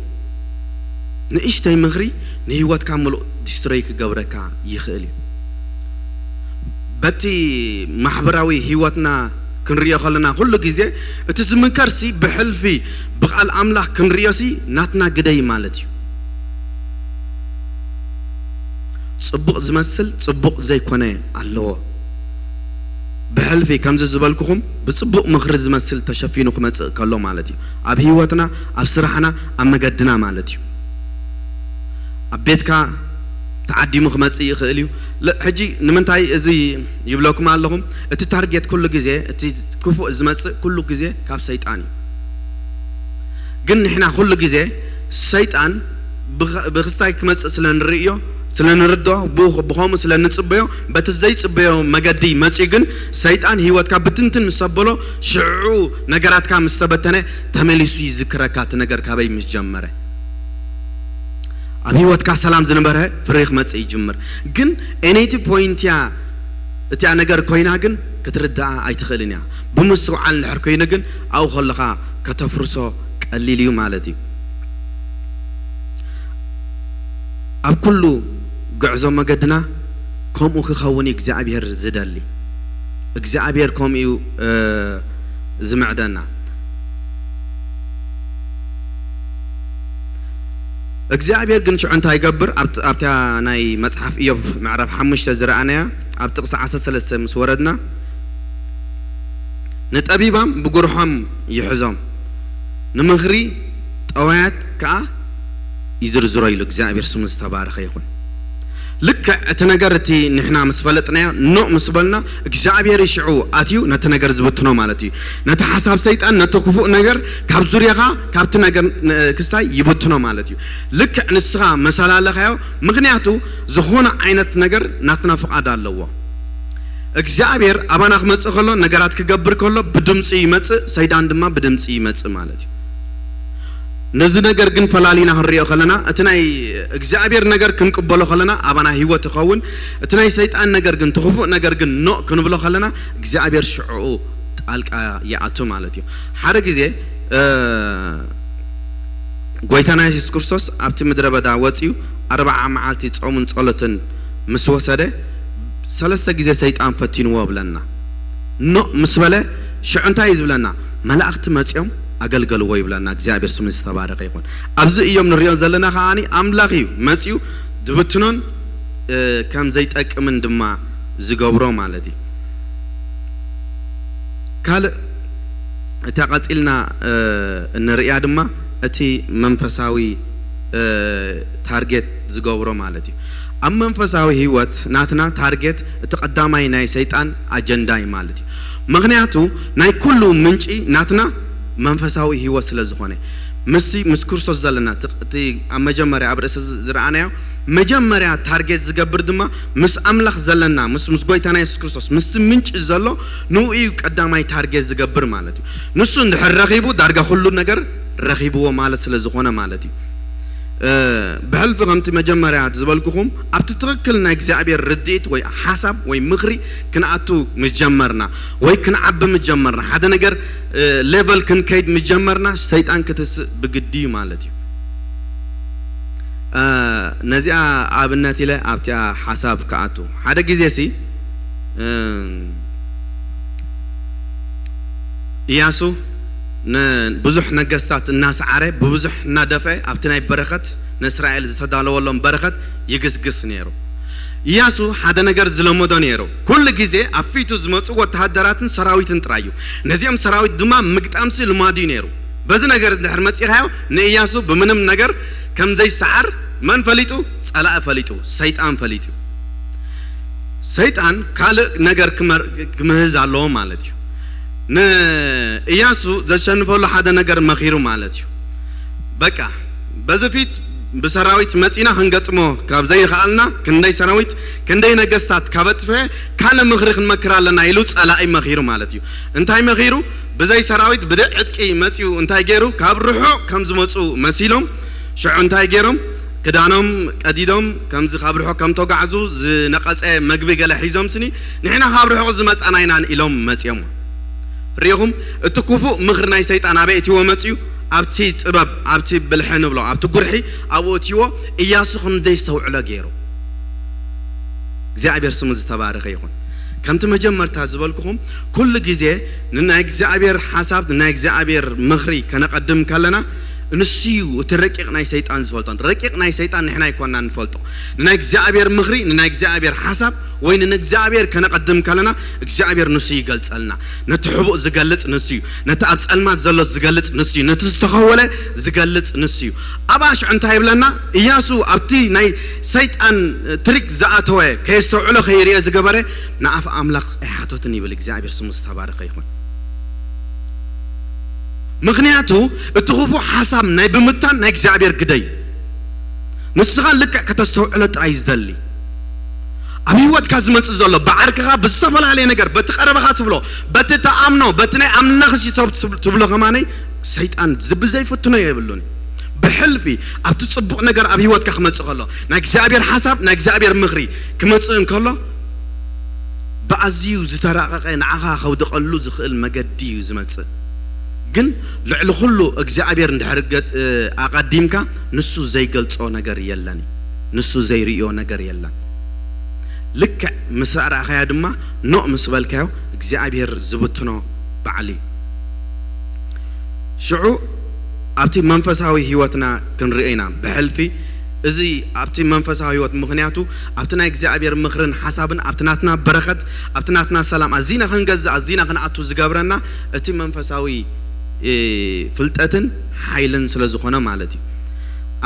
ንእሽተይ ምኽሪ ንህይወትካ ምሉእ ዲስትሮይ ክገብረካ ይኽእል እዩ። በቲ ማሕበራዊ ህይወትና ክንሪኦ ከለና ኩሉ ግዜ እቲ ዝምከርሲ ብሕልፊ ብቓል ኣምላኽ ክንሪኦሲ ናትና ግደይ ማለት እዩ። ጽቡቕ ዝመስል ጽቡቕ ዘይኮነ ኣለዎ። ብሕልፊ ከምዚ ዝበልኩኹም ብጽቡቕ ምኽሪ ዝመስል ተሸፊኑ ክመጽእ ከሎ ማለት እዩ። ኣብ ህይወትና፣ ኣብ ስራሕና፣ ኣብ መገድና ማለት እዩ። ኣብ ቤትካ ተዓዲሙ ክመጽእ ይኽእል እዩ። ል- ሕጂ ንምንታይ እዚ ይብለኩም ኣለኹም? እቲ ታርጌት ኩሉ ግዜ፣ እቲ ክፉእ ዝመጽእ ኩሉ ግዜ ካብ ሰይጣን እዩ። ግን ንሕና ኩሉ ግዜ ሰይጣን ብኸ- ብክስታይ ክመጽእ ስለ ንርእዮ፣ ስለ ንርዶ፣ ብኡ- ብኸምኡ ስለ ንጽበዮ፣ በቲ ዘይጽበዮ መገዲ መጺኡ ግን ሰይጣን ህይወትካ ብትንትን ምስ ኣበሎ፣ ሽዑ ነገራትካ ምስ ተበተነ ተመሊሱ ይዝክረካ እቲ ነገር ካበይ ምስ ጀመረ። ኣብ ህይወትካ ሰላም ዝነበረ ፍሬ ክመጽእ ይጅምር። ግን ኤነይቲ ፖይንት እያ እቲኣ ነገር ኮይና ግን ክትርዳኣ ኣይትኽእልን እያ። ብምስትውዓል እንድሕር ኮይኑ ግን ኣብኡ ከለኻ ከተፍርሶ ቀሊል እዩ ማለት እዩ። ኣብ ኩሉ ጉዕዞ መገድና ከምኡ ክኸውን እዩ እግዚኣብሔር ዝደሊ። እግዚኣብሔር ከምኡ እዩ እ፣ ዝምዕደና። እግዚኣብሔር ግን ሽዑ እንታይ ይገብር? ኣብቲ- ኣብታ ናይ መጽሓፍ ኢዮብ ምዕራፍ ሓሙሽተ ዝረኣናያ ኣብ ጥቕሲ ዓሰርተ ሰለስተ ምስ ወረድና ንጠቢባም ብጉርሖም ይሕዞም፣ ንምኽሪ ጠዋያት ከኣ ይዝርዝሮ ኢሉ። እግዚኣብሔር ስሙ ዝተባረኸ ይኹን። ልክዕ እቲ ነገር እቲ ንሕና ምስ ፈለጥናዮ ኖእ ምስ በልና እግዚኣብሔር ሽዑ ኣትዩ ነቲ ነገር ዝብትኖ ማለት እዩ። ነቲ ሓሳብ ሰይጣን ነቲ ክፉእ ነገር ካብ ዙርያኻ ካብቲ ነገር ን- ክስታይ ይብትኖ ማለት እዩ። ልክዕ ንስኻ መሰላለኻዮ። ምኽንያቱ ዝኾነ ዓይነት ነገር ናትና ፍቓድ ኣለዎ። እግዚኣብሔር ኣባና ክመጽእ ከሎ ነገራት ክገብር ከሎ ብድምፂ ይመጽእ፣ ሰይጣን ድማ ብድምፂ ይመጽእ ማለት እዩ። ነዚ ነገር ግን ፈላሊና ክንሪኦ ከለና እቲ ናይ እግዚኣብሔር ነገር ክንቅበሎ ከለና ኣባና ህይወት ይኸውን። እቲ ናይ ሰይጣን ነገር ግን ትኽፉእ ነገር ግን ኖእ ክንብሎ ከለና እግዚኣብሔር ሽዕኡ ጣልቃ ይኣቱ ማለት እዩ። ሓደ ግዜ እ፣ ጎይታና የሱስ ክርስቶስ ኣብቲ ምድረ በዳ ወፂኡ ኣርባዓ መዓልቲ ፆምን ፀሎትን ምስ ወሰደ ሰለስተ ግዜ ሰይጣን ፈቲንዎ ብለና። ኖእ ምስ በለ ሽዑ እንታይ እዩ ዝብለና? መላእኽቲ መፂኦም ኣገልገልዎ ይብለና። እግዚኣብሔር ስሙ ዝተባረኸ ይኹን። ኣብዚ እዮም ንሪኦ ዘለና ከዓኒ ኣምላኽ እዩ መፂኡ ዝብትኖን እ፣ ከም ዘይጠቅምን ድማ ዝገብሮ ማለት እዩ። ካልእ እታ ቀፂልና እ፣ እንርእያ ድማ እቲ መንፈሳዊ እ፣ ታርጌት ዝገብሮ ማለት እዩ። ኣብ መንፈሳዊ ህይወት ናትና ታርጌት እቲ ቀዳማይ ናይ ሰይጣን ኣጀንዳ እዩ ማለት እዩ። ምኽንያቱ ናይ ኩሉ ምንጪ ናትና መንፈሳዊ ህይወት ስለ ዝኾነ ምስቲ ምስ ክርስቶስ ዘለና እቲ እቲ ኣብ መጀመርያ ኣብ ርእሲ ዝ- ዝረኣናዮ መጀመርያ ታርጌት ዝገብር ድማ ምስ ኣምላኽ ዘለና ምስ ምስ ጎይታና የሱስ ክርስቶስ ምስቲ ምንጪ ዘሎ ንኡ እዩ ቀዳማይ ታርጌት ዝገብር ማለት እዩ። ንሱ እንድሕር ረኺቡ ዳርጋ ኩሉ ነገር ረኺብዎ ማለት ስለ ዝኾነ ማለት እዩ። እ፣ ብሕልፊ ከምቲ መጀመርያ ዝበልኩኹም ኣብቲ ትኽክል ናይ እግዚኣብሔር ርድኢት ወይ ሓሳብ ወይ ምኽሪ ክንኣቱ ምስ ጀመርና ወይ ክንዓቢ ምስ ጀመርና ሓደ ነገር፣ እ፣ ሌቨል ክንከይድ ምስ ጀመርና ሰይጣን ክትስእ ብግዲ እዩ ማለት እዩ። እ፣ ነዚኣ ኣብነት ኢለ ኣብቲኣ ሓሳብ ክኣቱ ሓደ ግዜ ሲ፣ እ፣ ኢያሱ ንብዙሕ ነገስታት እናሰዓረ ብብዙሕ እናደፍአ ኣብቲ ናይ በረኸት ንእስራኤል ዝተዳለወሎም በረኸት ይግስግስ ነይሩ። ኢያሱ ሓደ ነገር ዝለመዶ ነይሩ። ኩሉ ግዜ ኣብ ፊቱ ዝመፁ ወተሃደራትን ሰራዊትን ጥራይ እዩ። ነዚኦም ሰራዊት ድማ ምግጣምሲ ልማዱ እዩ ነይሩ። በዚ ነገር ድሕር መፂኻዮ ንኢያሱ ብምንም ነገር ከም ዘይሰዓር መን ፈሊጡ? ፀላኢ ፈሊጡ፣ ሰይጣን ፈሊጡ። ሰይጣን ካልእ ነገር ክመር-፣ ክምህዝ ኣለዎ ማለት እዩ። ንኢያሱ ዘሸንፈሉ ሓደ ነገር መኺሩ ማለት እዩ። በቃ በዚ ፊት ብሰራዊት መጺና ክንገጥሞ ካብ ዘይኸኣልና ክንደይ ሰራዊት ክንደይ ነገስታት ካብ ኣጥፍኤ ካልእ ምኽሪ ክንመክር ኣለና ኢሉ ጸላኢ መኺሩ ማለት እዩ። እንታይ መኺሩ? ብዘይ ሰራዊት ብደይ ዕጥቂ መጺኡ እንታይ ገይሩ? ካብ ርሑቕ ከም ዝመጹ መሲሎም ሽዑ እንታይ ገይሮም? ክዳኖም ቀዲዶም ከምዚ ካብ ርሑቕ ከም ተጓዕዙ ዝነቐጸ መግቢ ገለ ሒዞም ስኒ ንሕና ካብ ርሑቕ ዝመጻና ኢናን ኢሎም መጺኦም። ሪኢኹም? እቲ ክፉእ ምኽሪ ናይ ሰይጣን ኣበይ እትዎ መጺኡ? ኣብቲ ጥበብ፣ ኣብቲ ብልሒ ንብሎ፣ ኣብቲ ጉርሒ ኣብኡ እትዎ ኢያሱ ከም ዘይስተውዕሎ ገይሩ። እግዚኣብሔር ስሙ ዝተባረኸ ይኹን። ከምቲ መጀመርታ ዝበልኩኹም ኩሉ ግዜ ንናይ እግዚኣብሔር ሓሳብ፣ ንናይ እግዚኣብሔር ምኽሪ ከነቐድም ከለና ንሱ እዩ እቲ ረቂቕ ናይ ሰይጣን ዝፈልጦ። ረቂቕ ናይ ሰይጣን ንሕና ኣይኮንና ንፈልጦ። ንናይ እግዚኣብሔር ምኽሪ፣ ንናይ እግዚኣብሔር ሓሳብ ወይ ንንእግዚኣብሔር ከነቐድም ከለና እግዚኣብሔር ንሱ ይገልጸልና። ነቲ ሕቡእ ዝገልጽ ንሱ እዩ። ነቲ ኣብ ጸልማት ዘሎ ዝገልጽ ንሱ እዩ። ነቲ ዝተኸወለ ዝገልጽ ንሱ እዩ። ኣብ ኣሽዑ እንታይ ይብለና? ኢያሱ ኣብቲ ናይ ሰይጣን ትሪክ ዝኣተወ ከየስተውዕሎ ከይርኦ ዝገበረ ንኣፍ ኣምላኽ ኣይሓተትን ይብል። እግዚኣብሔር ስሙ ዝተባረኸ ይኹን። ምኽንያቱ እቲ ክፉእ ሓሳብ ናይ ብምታን ናይ እግዚኣብሔር ግደይ ንስኻ ልክዕ ከተስተውዕሎ ጥራይ ዝደሊ ኣብ ህይወትካ ዝመጽእ ዘሎ ብዓርክኻ ብዝተፈላለየ ነገር በቲ ቀረበኻ ትብሎ በቲ ተኣምኖ በቲ ናይ ኣምላኽ ሲቶብ ትብሎ ከማነይ ሰይጣን ዝብዘይ ፍትኖ የብሉን። ብሕልፊ ኣብቲ ጽቡቕ ነገር ኣብ ህይወትካ ክመጽእ ከሎ ናይ እግዚኣብሔር ሓሳብ ናይ እግዚኣብሔር ምኽሪ ክመጽእ እንከሎ ብኣዝዩ ዝተራቐቐ ንዓኻ ከውድቐሉ ዝኽእል መገዲ እዩ ዝመጽእ። ግን ልዕሊ ኩሉ እግዚኣብሔር እንድሕር ገ-፣ ኣቐዲምካ ንሱ ዘይገልጾ ነገር የለን እዩ። ንሱ ዘይርእዮ ነገር የለን። ልክዕ ምስ ኣርኣኻዮ ድማ ኖእ ምስ በልካዮ እግዚኣብሔር ዝብትኖ በዓል እዩ። ሽዑ ኣብቲ መንፈሳዊ ህይወትና ክንርኢ ኢና ብሕልፊ እዚ ኣብቲ መንፈሳዊ ህይወት ምኽንያቱ ኣብቲ ናይ እግዚኣብሔር ምኽርን ሓሳብን ኣብቲ ናትና በረኸት ኣብቲ ናትና ሰላም ኣዚና ክንገዝእ ኣዚና ክንኣቱ ዝገብረና እቲ መንፈሳዊ ፍልጠትን ሓይልን ስለ ዝኾነ ማለት እዩ።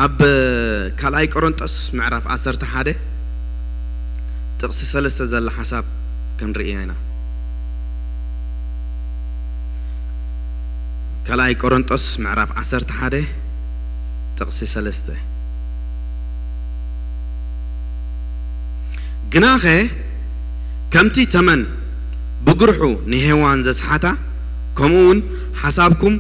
ኣብ ካልኣይ ቆሮንጦስ ምዕራፍ ዓሰርተ ሓደ ጥቕሲ ሰለስተ ዘላ ሓሳብ ክንርኢ ኢና። ካልኣይ ቆሮንጦስ ምዕራፍ ዓሰርተ ሓደ ጥቕሲ ሰለስተ ግናኸ ከምቲ ተመን ብጉርሑ ንሄዋን ዘስሓታ ከምኡ እውን ሓሳብኩም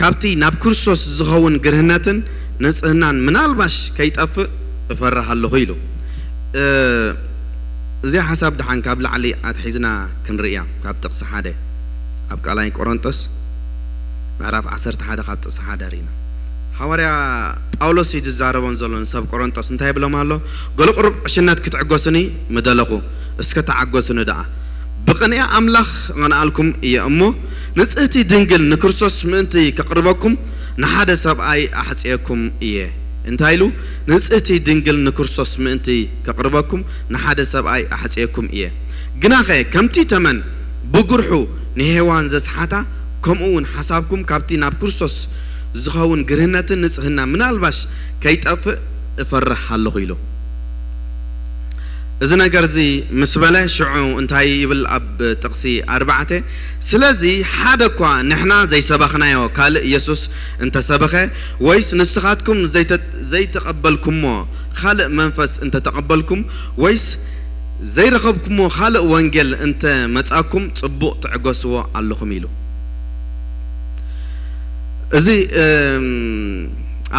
ካብቲ ናብ ክርስቶስ ዝኸውን ግርህነትን ንጽህናን ምናልባሽ ከይጠፍእ እፈርህ ኣለኹ ኢሉ። እዚ ሓሳብ ደሓን ካብ ላዕሊ ኣትሒዝና ክንርእያ ካብ ጥቕሲ ሓደ ኣብ ካልኣይ ቆሮንጦስ ምዕራፍ ዓሰርተ ሓደ ካብ ጥቕሲ ሓደ ርኢና። ሃዋርያ ጳውሎስ እዩ ዝዛረቦም ዘሎ ንሰብ ቆሮንጦስ እንታይ ይብሎም ኣሎ? ገለ ቁሩብ ዕሽነት ክትዕገሱኒ ምደለኹ፣ እስከ ተዓገሱኒ ደኣ። ብቕንያ ኣምላኽ እቐንኣልኩም እየ እሞ ንጽህቲ ድንግል ንክርስቶስ ምእንቲ ከቕርበኩም ንሓደ ሰብኣይ ኣሕጽየኩም እየ። እንታይ ኢሉ? ንጽህቲ ድንግል ንክርስቶስ ምእንቲ ከቕርበኩም ንሓደ ሰብኣይ ኣሕጽየኩም እየ። ግናኸ ከምቲ ተመን ብጉርሑ ንሄዋን ዘስሓታ ከምኡ እውን ሓሳብኩም ካብቲ ናብ ክርስቶስ ዝኸውን ግርህነትን ንጽህና ምናልባሽ ከይጠፍእ እፈርህ ኣለኹ ኢሉ። እዚ ነገር እዚ ምስ በለ ሽዑ እንታይ ይብል ኣብ ጥቕሲ ኣርባዕተ? ስለዚ ሓደ እኳ ንሕና ዘይሰበኽናዮ ካልእ ኢየሱስ እንተሰበኸ ወይስ ንስኻትኩም ዘይተ-፣ ዘይተቐበልኩሞ ካልእ መንፈስ እንተተቐበልኩም ወይስ ዘይረኸብኩሞ ካልእ ወንጌል እንተ መጻኩም ጽቡቕ ትዕገስዎ ኣለኹም ኢሉ። እዚ እም፣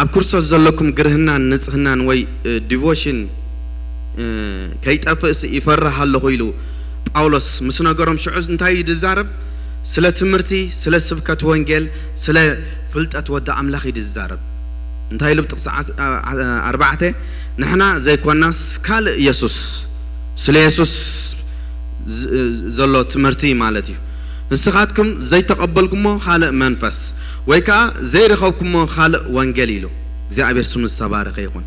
ኣብ ክርስቶስ ዘለኩም ግርህናን ንጽህናን ወይ እ፣ ዲቮሽን እ፣ ከይጠፍእስ ይፈርህ ኣለኹ ኢሉ ጳውሎስ ምስ ነገሮም ሽዑ እንታይ እዩ ዝዛረብ? ስለ ትምህርቲ፣ ስለ ስብከት ወንጌል፣ ስለ ፍልጠት ወዲ ኣምላኽ እዩ ዝዛረብ። እንታይ ኢሉ ብጥቕሲ ዓስ- ኣ- ኣ- ኣርባዕተ? ንሕና ዘይኮናስ ካልእ የሱስ፣ ስለ የሱስ ዝ- ዘሎ ትምህርቲ ማለት እዩ። ንስኻትኩም ዘይተቐበልኩሞ ካልእ መንፈስ ወይ ከዓ ዘይረኸብኩሞ ካልእ ወንጌል ኢሉ። እግዚኣብሔር ስሙ ዝተባረኸ ይኹን።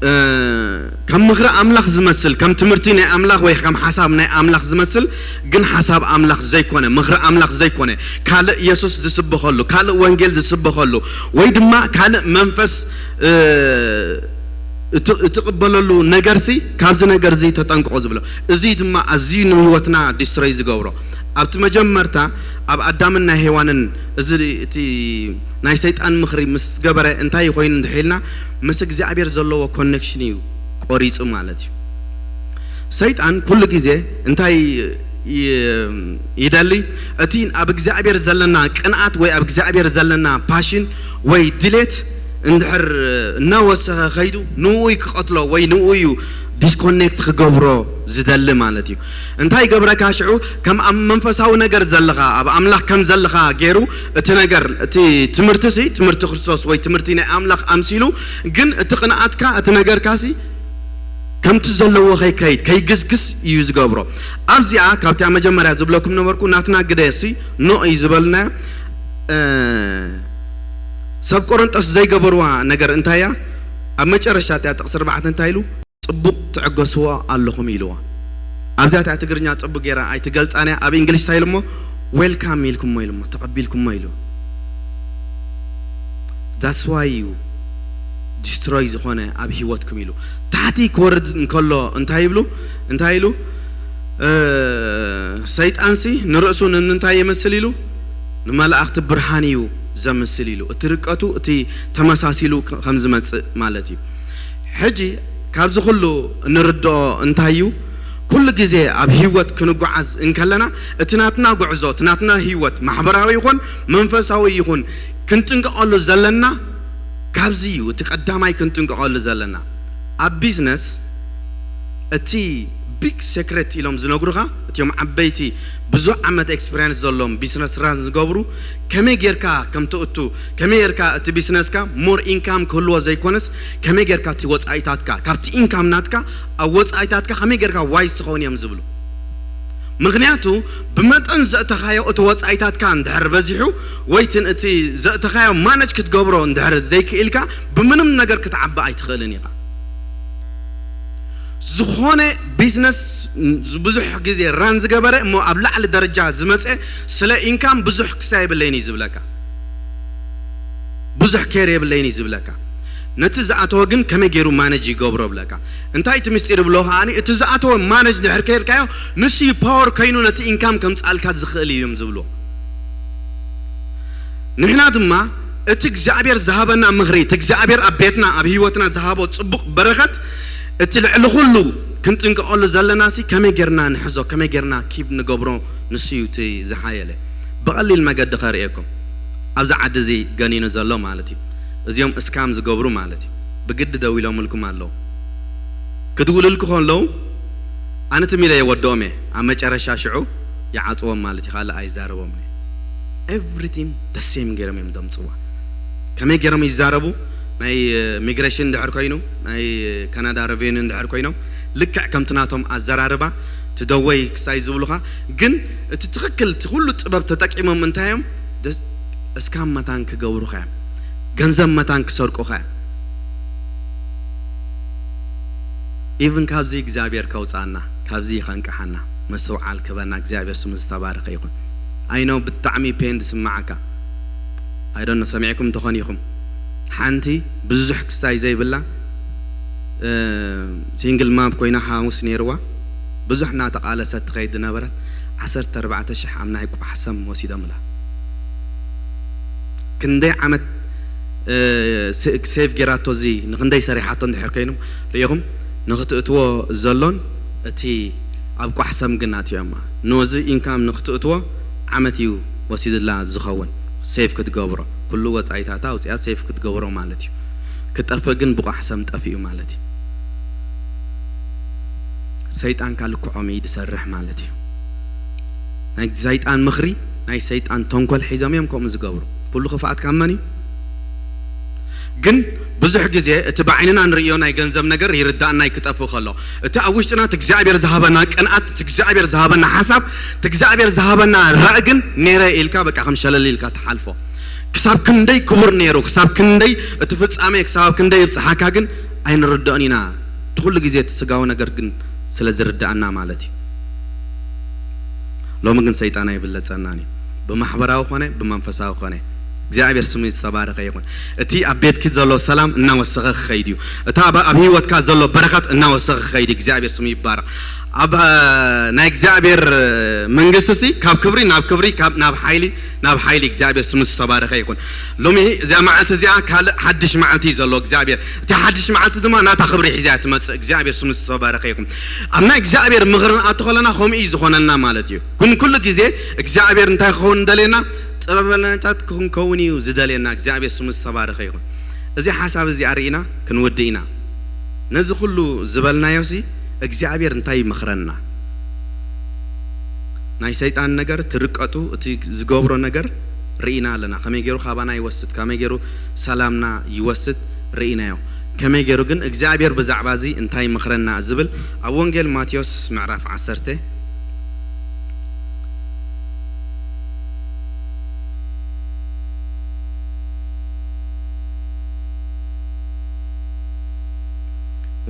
እ፣ ከም ምኽሪ ኣምላኽ ዝመስል፣ ከም ትምህርቲ ናይ ኣምላኽ ወይ ከም ሓሳብ ናይ ኣምላኽ ዝመስል ግን ሓሳብ ኣምላኽ ዘይኮነ፣ ምኽሪ ኣምላኽ ዘይኮነ፣ ካልእ የሱስ ዝስበኸሉ፣ ካልእ ወንጌል ዝስበኸሉ ወይ ድማ ካልእ መንፈስ እ፣ እት- እትቕበለሉ ነገርሲ ካብዚ ነገርዚ ተጠንቅቑ ዝብሎ። እዚ ድማ ኣዝዩ ንህይወትና ዲስትሮይ ዝገብሮ። ኣብቲ መጀመርታ ኣብ ኣዳምን ናይ ሄዋንን እዚ እቲ ናይ ሰይጣን ምኽሪ ምስ ገበረ እንታይ ኮይኑ እንድሒልና ምስ እግዚኣብሔር ዘለዎ ኮኔክሽን እዩ ቆሪጹ ማለት እዩ። ሰይጣን ኩሉ ግዜ እንታይ ይ- ይደሊ? እቲ ኣብ እግዚኣብሔር ዘለና ቅንኣት ወይ ኣብ እግዚኣብሔር ዘለና ፓሽን ወይ ድሌት እንድሕር እናወሰኸ ከይዱ ንኡ እዩ ክቐትሎ ወይ ንኡ እዩ ዲስኮኔክት ክገብሮ ዝደሊ ማለት እዩ። እንታይ ይገብረካ ሽዑ? ከም ኣብ መንፈሳዊ ነገር ዘለኻ፣ ኣብ ኣምላኽ ከም ዘለኻ ገይሩ እቲ ነገር፣ እቲ ትምህርትሲ ትምህርቲ ክርስቶስ ወይ ትምህርቲ ናይ ኣምላኽ ኣምሲሉ፣ ግን እቲ ቅንኣትካ፣ እቲ ነገርካሲ ከምቲ ዘለዎ ከይከይድ ከይግስግስ እዩ ዝገብሮ። ኣብዚኣ ካብቲ ኣብ መጀመርያ ዝብለኩም ነበርኩ ናትና ግደ ሲ ኖ እዩ ዝበልና። እ፣ ሰብ ቆሮንጦስ ዘይገበርዋ ነገር እንታይ እያ? ኣብ መጨረሻ እቲኣ ጥቕሲ ኣርባዕተ እንታይ ኢሉ? ጽቡቕ ትዕገስዎ ኣለኹም ኢልዎ። ኣብዚኣ እቲኣ ትግርኛ ጽቡቕ ገይራ ኣይትገልጻን እያ። ኣብ እንግሊሽ እንታይ ኢሉ እሞ? ዌልካም ኢልኩሞ ኢሉ እሞ፣ ተቐቢልኩሞ ኢሉ። That's why እዩ ዲስትሮይ ዝኾነ ኣብ ህይወትኩም ኢሉ። ታሕቲ ክወርድ እንከሎ እንታይ ይብሉ? እንታይ ኢሉ? እ፣ ሰይጣንሲ ንርእሱ ንምንታይ የመስል ኢሉ? ንመላእኽቲ ብርሃን እዩ ዘምስል ኢሉ። እቲ ርቀቱ፣ እቲ ተመሳሲሉ ከ- ከም ዝመጽእ ማለት እዩ። ሕጂ ካብዚ ኩሉ እንርድኦ እንታይ እዩ? ኩሉ ግዜ ኣብ ህይወት ክንጓዓዝ እንከለና እቲ ናትና ጉዕዞ፣ እቲ ናትና ህይወት ማሕበራዊ ይኹን መንፈሳዊ ይኹን ክንጥንቀቐሉ ዘለና ካብዚ እዩ። እቲ ቀዳማይ ክንጥንቀቐሉ ዘለና ኣብ ቢዝነስ እቲ ቢግ ሴክሬት ኢሎም ዝነግሩኻ እቲኦም ዓበይቲ ብዙሕ ዓመት ኤክስፒሪንስ ዘለዎም ቢዝነስ ራን ዝገብሩ ከመይ ጌርካ ከም ትእቱ ከመይ ጌርካ እቲ ቢዝነስካ ሞር ኢንካም ክህልዎ ዘይኮነስ ከመይ ጌርካ እቲ ወፃኢታትካ ካብቲ ኢንካም ናትካ ኣብ ወፃኢታትካ ከመይ ጌርካ ዋይዝ ትኸውን እዮም ዝብሉ። ምኽንያቱ ብመጠን ዘእተኻዮ እቲ ወፃኢታትካ እንድሕር በዚሑ ወይ እቲ ዘእተኻዮ ማነጅ ክትገብሮ እንድሕር ዘይክኢልካ ብምንም ነገር ክትዓቢ ኣይትኽእልን ኢኻ። ዝኾነ ቢዝነስ ብዙሕ ግዜ ራን ዝገበረ እሞ ኣብ ላዕሊ ደረጃ ዝመፀ ስለ ኢንካም ብዙሕ ክሳይ የብለይን እዩ ዝብለካ። ብዙሕ ኬር የብለይን እዩ ዝብለካ። ነቲ ዝኣተወ ግን ከመይ ገይሩ ማነጅ ይገብሮ ብለካ። እንታይ እቲ ምስጢር ብሎ ከዓኒ እቲ ዝኣተወ ማነጅ ድሕር ከይርካዮ ንሱ እዩ ፓወር ኮይኑ ነቲ ኢንካም ከምፃልካ ዝኽእል እዮም ዝብልዎ። ንሕና ድማ እቲ እግዚኣብሔር ዝሃበና ምኽሪ እቲ እግዚኣብሔር ኣብ ቤትና ኣብ ህይወትና ዝሃቦ ፅቡቕ በረኸት እቲ ልዕሊ ኩሉ ክንጥንቀቐሉ ዘለና ሲ ከመይ ጌርና ንሕዞ ከመይ ጌርና ኪብ ንገብሮ ንሱ እዩ እቲ ዝሓየለ። ብቐሊል መገዲ ከርእየኩም ኣብዚ ዓዲ እዚ ገኒኑ ዘሎ ማለት እዩ። እዚኦም እስካም ዝገብሩ ማለት እዩ። ብግዲ ደው ኢሎምልኩም ኣለዉ። ክድውልልኩ ከለዉ ኣነ ትም ኢለ የወድኦም እየ። ኣብ መጨረሻ ሽዑ ይዓፅዎም ማለት እዩ። ካልእ ኣይዛረቦምን እየ። ኤቭሪቲንግ ደ ሴም ገይሮም እዮም ደምፅዋ። ከመይ ገይሮም ይዛረቡ? ናይ ሚግሬሽን እንድሕር ኮይኑ ናይ ካናዳ ረቬኒ እንድሕር ኮይኖም ልክዕ ከምቲ ናቶም ኣዘራርባ ትደወይ ክሳይ ዝብሉኻ ግን እቲ ትኽክል እቲ ኩሉ ጥበብ ተጠቂሞም እንታይ እዮም እስካም መታን ክገብሩኻ እዮም። ገንዘብ መታን ክሰርቁኻ እዮም። ኢቭን ካብዚ እግዚኣብሔር ከውፃና ካብዚ ከንቅሓና መስተውዓል ክበና እግዚኣብሔር ስሙ ዝተባረኸ ይኹን። ኣይኖ ብጣዕሚ ፔን ዝስማዓካ ኣይዶኖ ሰሚዕኩም እንተኾን ኢኹም ሓንቲ ብዙሕ ክስታይ ዘይብላ ሲንግል ማም ኮይና ሓሙስ ነይርዋ ብዙሕ እናተቓለሰት ትኸይድ ዝነበረት ዓሰርተ ኣርባዕተ ሽሕ ኣብ ናይ ቋሕሰም ወሲዶምላ። ክንደይ ዓመት ሴቭ ጌራቶ እዚ ንክንደይ ሰሪሓቶ እንድሕር ኮይኑም ርኢኹም ንክትእትዎ ዘሎን እቲ ኣብ ቋሕሰም ግን ኣትዮማ ነዚ ኢንካም ንክትእትዎ ዓመት እዩ ወሲድላ ዝኸውን ሴፍ ክትገብሮ፣ ኩሉ ወጻኢታታ ኣውጽኣ ሴፍ ክትገብሮ ማለት እዩ። ክጠፍእ ግን ብቋሕ ሰም ጠፊኡ ማለት እዩ። ሰይጣን ካልክዖም እዩ ዝሰርሕ ማለት እዩ። ናይ ሰይጣን ምኽሪ፣ ናይ ሰይጣን ተንኮል ሒዞም እዮም ከምኡ ዝገብሩ። ኩሉ ክፍኣት ካብ መን እዩ? ግን ብዙሕ ግዜ እቲ ብዓይንና ንርእዮ ናይ ገንዘብ ነገር ይርዳእና እዩ ክጠፍእ ከሎ። እቲ ኣብ ውሽጥና እቲ እግዚኣብሔር ዝሃበና ቅንኣት፣ እቲ እግዚኣብሔር ዝሃበና ሓሳብ፣ እቲ እግዚኣብሔር ዝሃበና ራእ ግን ነይረ ኢልካ በቃ ከም ሸለል ኢልካ ትሓልፎ። ክሳብ ክንደይ ክቡር ነይሩ፣ ክሳብ ክንደይ እቲ ፍጻሜ፣ ክሳብ ክንደይ ይብጽሓካ ግን ኣይንርድኦን ኢና። እቲ ኩሉ ግዜ እቲ ስጋዊ ነገር ግን ስለ ዝርዳእና ማለት እዩ። ሎሚ ግን ሰይጣን ኣይብለጸናን እዩ። ብማሕበራዊ ኮነ ብመንፈሳዊ ኮነ እግዚኣብሔር ስሙ ዝተባረኸ ይኹን። እቲ ኣብ ቤትኪ ዘሎ ሰላም እናወሰኸ ክኸይድ እዩ። እቲ ኣብ ኣብ ህይወትካ ዘሎ በረኸት እናወሰኸ ክኸይድ እዩ። እግዚኣብሔር ስሙ ይባረኽ። ኣብ እ፣ ናይ እግዚኣብሔር እ፣ መንግስቲ ሲ ካብ ክብሪ ናብ ክብሪ፣ ካብ ናብ ሓይሊ ናብ ሓይሊ እግዚኣብሔር ስሙ ዝተባረኸ ይኹን። ሎሚ እዚኣ መዓልቲ እዚኣ ካልእ ሓድሽ መዓልቲ እዩ ዘሎ እግዚኣብሔር። እቲ ሓድሽ መዓልቲ ድማ ናታ ክብሪ ሒዛ እያ ትመጽእ። እግዚኣብሔር ስሙ ዝተባረኸ ይኹን። ኣብ ናይ እግዚኣብሔር ምኽሪ ንኣቱ ከለና ከምኡ እዩ ዝኾነልና ማለት እዩ። ግን ኩሉ ግዜ እግዚኣብሔር እንታይ ክኸውን ደልየና? ጥበበኛታት ክንከውን እዩ ዝደልየና። እግዚኣብሔር ስሙ ዝተባረኸ ይኹን። እዚ ሓሳብ እዚ ኣርኢና ክንውድእ ኢና። ነዚ ኩሉ ዝበልናዮ ሲ እግዚኣብሔር እንታይ ይመኽረና? ናይ ሰይጣን ነገር፣ እቲ ርቀቱ፣ እቲ ዝገብሮ ነገር ርኢና ኣለና። ከመይ ገይሩ ካባና ይወስድ፣ ከመይ ገይሩ ሰላምና ይወስድ ርኢናዮ። ከመይ ገይሩ ግን እግዚኣብሔር ብዛዕባ እዚ እንታይ ይመኽረና ዝብል ኣብ ወንጌል ማቴዎስ ምዕራፍ ዓሰርተ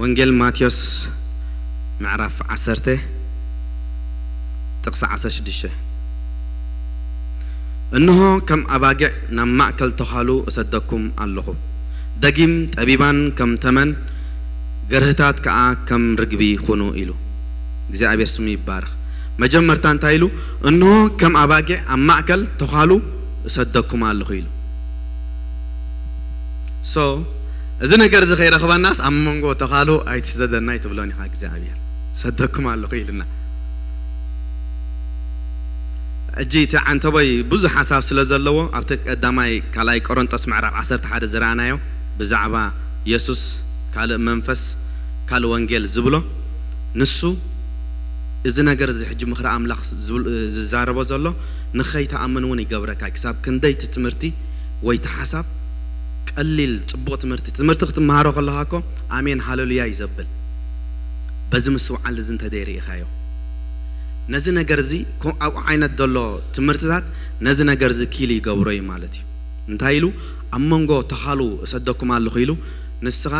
ወንጌል ማቴዎስ ምዕራፍ ዓሰርተ ጥቕሲ ዓሰርተ ሽዱሽተ፣ "እንሆ ከም ኣባጊዕ ናብ ማእከል ተዃሉ እሰደኩም ኣለኹ። ደጊም ጠቢባን ከም ተመን፣ ገርህታት ከኣ ከም ርግቢ ኩኑ" ኢሉ። እግዚኣብሔር ስሙ ይባረኽ። መጀመርታ እንታይ ኢሉ? "እንሆ ከም ኣባጊዕ ኣብ ማእከል ተዃሉ እሰደኩም ኣለኹ" ኢሉ። ሶ እዚ ነገር እዚ ከይረኽበናስ ኣብ መንጎ ተኻሉ ኣይትስደደና ኣይትብሎን ኢኻ እግዚኣብሔር። ሰደኩም ኣለኹ ኢልና። ሕጂ እቲ ዓንተቦይ ብዙሕ ሓሳብ ስለ ዘለዎ ኣብቲ ቀዳማይ ካልኣይ ቆሮንጦስ ምዕራፍ ዓሰርተ ሓደ ዝረኣናዮ ብዛዕባ የሱስ ካልእ መንፈስ ካልእ ወንጌል ዝብሎ ንሱ እዚ ነገር እዚ ሕጂ ምኽሪ ኣምላኽ ዝብል- ዝዛረቦ ዘሎ ንኸይትኣምን እውን ይገብረካ። ክሳብ ክንደይ እቲ ትምህርቲ ወይ እቲ ሓሳብ ቀሊል ጽቡቕ ትምህርቲ፣ ትምህርቲ ክትመሃሮ ከለኻ እኮ ኣሜን ሃለሉያ እዩ ዘብል። በዚ ምስትውዓል እዚ እንተደይ ርኢኻዮ ነዚ ነገር እዚ ኮ- ኣብኡ ዓይነት ዘሎ ትምህርትታት ነዚ ነገር እዚ ኪል ይገብሮ እዩ ማለት እዩ። እንታይ ኢሉ ኣብ መንጎ ተኻሉ እሰደኩም ኣለኹ ኢሉ ንስኻ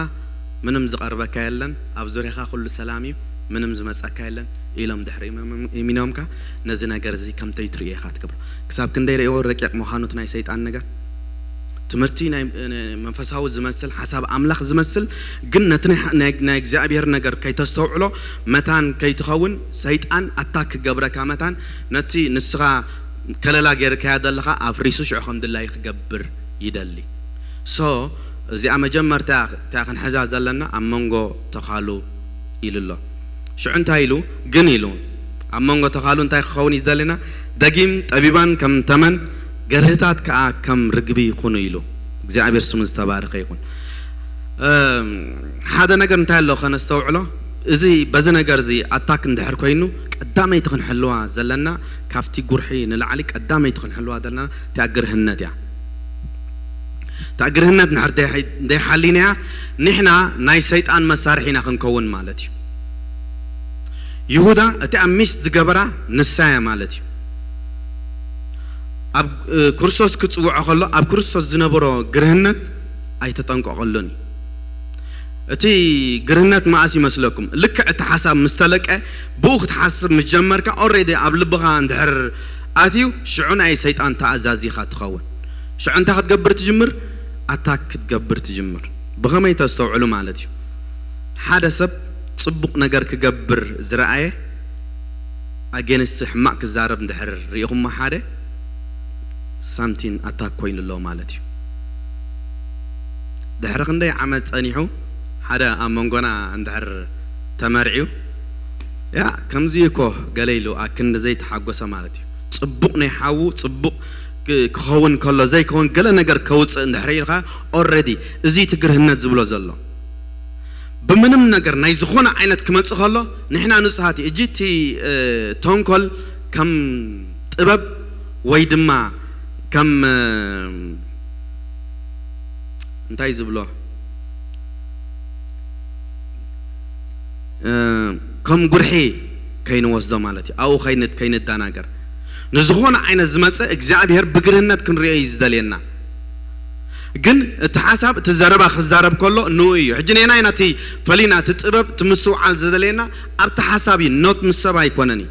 ምንም ዝቐርበካ የለን፣ ኣብ ዙርያኻ ኩሉ ሰላም እዩ፣ ምንም ዝመጸካ የለን ኢሎም ድሕሪ ኢሚኖምካ ነዚ ነገር እዚ ከምተይ ትርእዮ ኢኻ ትገብሮ። ክሳብ ክንደይ ርእዮ ረቂቕ ምዃኑ እቲ ናይ ሰይጣን ነገር ትምህርቲ ናይ መንፈሳዊ ዝመስል ሓሳብ ኣምላኽ ዝመስል ግን ነቲ ናይ እግዚኣብሔር ነገር ከይተስተውዕሎ መታን ከይትኸውን ሰይጣን ኣታክ ክገብረካ መታን ነቲ ንስኻ ከለላ ገይርካያ ዘለኻ ኣፍሪሱ ሽዑ ከም ድላዩ ክገብር ይደሊ። ሶ እዚኣ መጀመርታ እታ ክንሕዛ ዘለና ኣብ መንጎ ተኻሉ ኢሉ ኣሎ። ሽዑ እንታይ ኢሉ ግን ኢሉ ኣብ መንጎ ተኻሉ እንታይ ክኸውን እዩ ዝደልና? ደጊም ጠቢባን ከም ተመን ገርህታት ከኣ ከም ርግቢ ይኹኑ ኢሉ። እግዚኣብሔር ስሙ ዝተባረኸ ይኹን። ሓደ ነገር እንታይ ኣሎ ከነስተውዕሎ፣ እዚ በዚ ነገር እዚ ኣታክ እንድሕር ኮይኑ ቀዳመይቲ ክንሕልዋ ዘለና ካብቲ ጉርሒ ንላዕሊ ቀዳመይቲ ክንሕልዋ ዘለና እቲኣ ግርህነት እያ። እታ ግርህነት እንድሕር ዘይሓሊናያ ንሕና ናይ ሰይጣን መሳርሒ ኢና ክንከውን ማለት እዩ። ይሁዳ እቲኣ ሚስ ዝገበራ ንሳ እያ ማለት እዩ። ኣብ ክርስቶስ ክጽውዖ ከሎ ኣብ ክርስቶስ ዝነበሮ ግርህነት ኣይተጠንቀቐሉን እዩ። እቲ ግርህነት መኣስ ይመስለኩም? ልክዕ እቲ ሓሳብ ምስ ተለቀ ብኡ ክትሓስብ ምስ ጀመርካ ኦሬዲ ኣብ ልብኻ እንድሕር ኣትዩ ሽዑ ናይ ሰይጣን ተኣዛዚኻ ትኸውን። ሽዑ እንታይ ክትገብር ትጅምር? ኣታክ ክትገብር ትጅምር። ብኸመይ ተስተውዕሉ ማለት እዩ። ሓደ ሰብ ጽቡቕ ነገር ክገብር ዝረኣየ ኣጌንስት ሕማቕ ክዛረብ እንድሕር ርኢኹሞ ሓደ ሳምቲን ኣታክ ኮይኑ ኣሎ ማለት እዩ። ድሕሪ ክንደይ ዓመት ጸኒሑ ሓደ ኣብ መንጎና እንድሕር ተመርዕዩ ያ ከምዚ እኮ ገለ ኢሉ ኣክንዲ ዘይተሓጎሰ ማለት እዩ። ጽቡቕ ናይ ሓዉ ጽቡቕ ክ- ክኸውን ከሎ ዘይከውን ገለ ነገር ከውፅእ እንድሕር ኢልካ፣ ኦረዲ እዚ እቲ ግርህነት ዝብሎ ዘሎ ብምንም ነገር ናይ ዝኾነ ዓይነት ክመፅእ ከሎ፣ ንሕና ንጹሃት እዩ። እጂ እቲ እ፣ ተንኮል ከም ጥበብ ወይ ድማ ከም እ፣ እንታይ ዝብሎ እ፣ ከም ጉርሒ ከይንወስዶ ማለት እዩ። ኣብኡ ከይን- ከይንደናገር፣ ንዝኾነ ዓይነት ዝመፀ እግዚኣብሔር ብግርህነት ክንሪኦ እዩ ዝደልየና። ግን እቲ ሓሳብ እቲ ዘረባ ክዛረብ ከሎ ንኡ እዩ። ሕጂ ነናይ ናቲ ፈሊና እቲ ጥበብ እቲ ምስትውዓል ዝደልየና ኣብቲ ሓሳብ እዩ፣ ኖት ምስ ሰብ ኣይኮነን እዩ።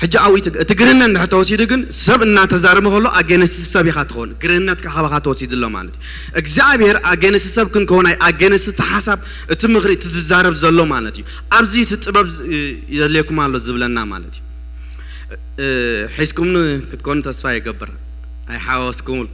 ሕጂ ኣብኡ እቲ እቲ ግርህነት እንድሕር ተወሲዱ ግን ሰብ እናተዛረበ ከሎ ኣገንስቲ ሰብ ኢኻ ትኸውን። ግርህነትካ ካባኻ ተወሲዱ ኣሎ ማለት እዩ። እግዚኣብሔር ኣገንስቲ ሰብ ክንከውን ኣይ ኣገንስቲ እቲ ሓሳብ እቲ ምኽሪ እቲ ትዛረብ ዘሎ ማለት እዩ። ኣብዚ እቲ ጥበብ ዝ- የድልየኩም ኣሎ ዝብለና ማለት እዩ። እ፣ ሒዝኩምኒ ክትኮኑ ተስፋ ይገብር። ኣይሓወስኩምሉ።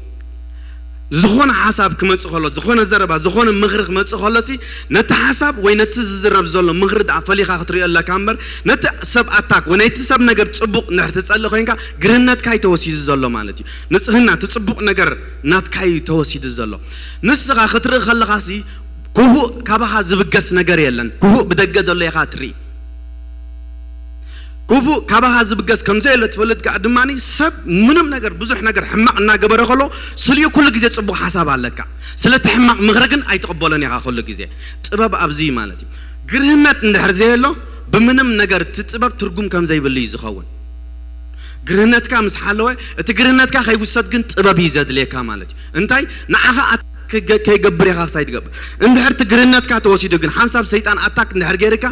ዝኾነ ሓሳብ ክመጽእ ከሎ፣ ዝኾነ ዘረባ፣ ዝኾነ ምኽሪ ክመጽእ ከሎ ሲ ነቲ ሓሳብ ወይ ነቲ ዝዝረብ ዘሎ ምኽሪ ደኣ ፈሊኻ ክትሪኦ ኣለካ እምበር፣ ነቲ ሰብ ኣታክ ወይ ነቲ ሰብ ነገር ጽቡቕ እንድሕር ትጸልእ ኮይንካ ግርህነትካ እዩ ተወሲዱ ዘሎ ማለት እዩ። ንጽህና እቲ ጽቡቕ ነገር ናትካ እዩ ተወሲዱ ዘሎ። ንስኻ ክትርኢ ከለኻ ሲ ክፉእ ካባኻ ዝብገስ ነገር የለን። ክፉእ ብደገ ዘሎ ኢኻ ትርኢ። ክፉእ ካባኻ ዝብገስ ከም ዘየለ ትፈልጥ ከኣ ድማ ሰብ ምንም ነገር ብዙሕ ነገር ሕማቕ እናገበረ ከሎ ስልዩ ኩሉ ግዜ ጽቡቕ ሓሳብ ኣለካ። ስለቲ ሕማቕ ምኽሪ ግን ኣይትቕበሎን ኢኻ ኩሉ ግዜ። ጥበብ ኣብዚ እዩ ማለት እዩ። ግርህነት እንድሕር ዘየሎ ብምንም ነገር እቲ ጥበብ ትርጉም ከም ዘይብሉ እዩ ዝኸውን። ግርህነትካ ምስ ሓለወ እቲ ግርህነትካ ከይውሰድ ግን ጥበብ እዩ ዘድልየካ ማለት እዩ። እንታይ ንዓኻ ኣታክ ከይገብር ኢኻ ክሳይ ትገብር። እንድሕር እቲ ግርህነትካ ተወሲዱ ግን ሓንሳብ ሰይጣን ኣታክ እንድሕር ገይርካ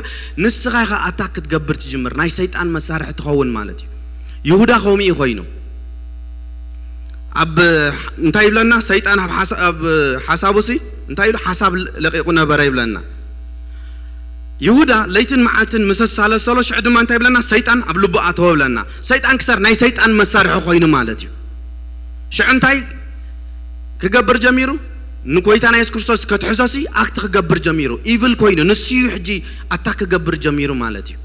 ንስኻ ኢኻ ኣታክ ክትገብር ትጅምር፣ ናይ ሰይጣን መሳርሒ ትኸውን ማለት እዩ። ይሁዳ ከምኡ እዩ ኮይኑ። ኣብ እንታይ ይብለና ሰይጣን ኣብ ሓሳ- ኣብ ሓሳቡ ሲ እንታይ ኢሉ ሓሳብ ለቂቑ ነበረ ይብለና። ይሁዳ ለይትን መዓልትን ምስ ኣሳለሰሎ ሽዑ ድማ እንታይ ይብለና ሰይጣን ኣብ ልቡ ኣተወ ይብለና። ሰይጣን ክሳር ናይ ሰይጣን መሳርሒ ኮይኑ ማለት እዩ። ሽዑ እንታይ ክገብር ጀሚሩ? ንጎይታና የሱስ ክርስቶስ ከትሕዞ ሲ ኣክት ክገብር ጀሚሩ። ኢቭል ኮይኑ ንሱ እዩ ሕጂ ኣታክ ክገብር ጀሚሩ ማለት እዩ።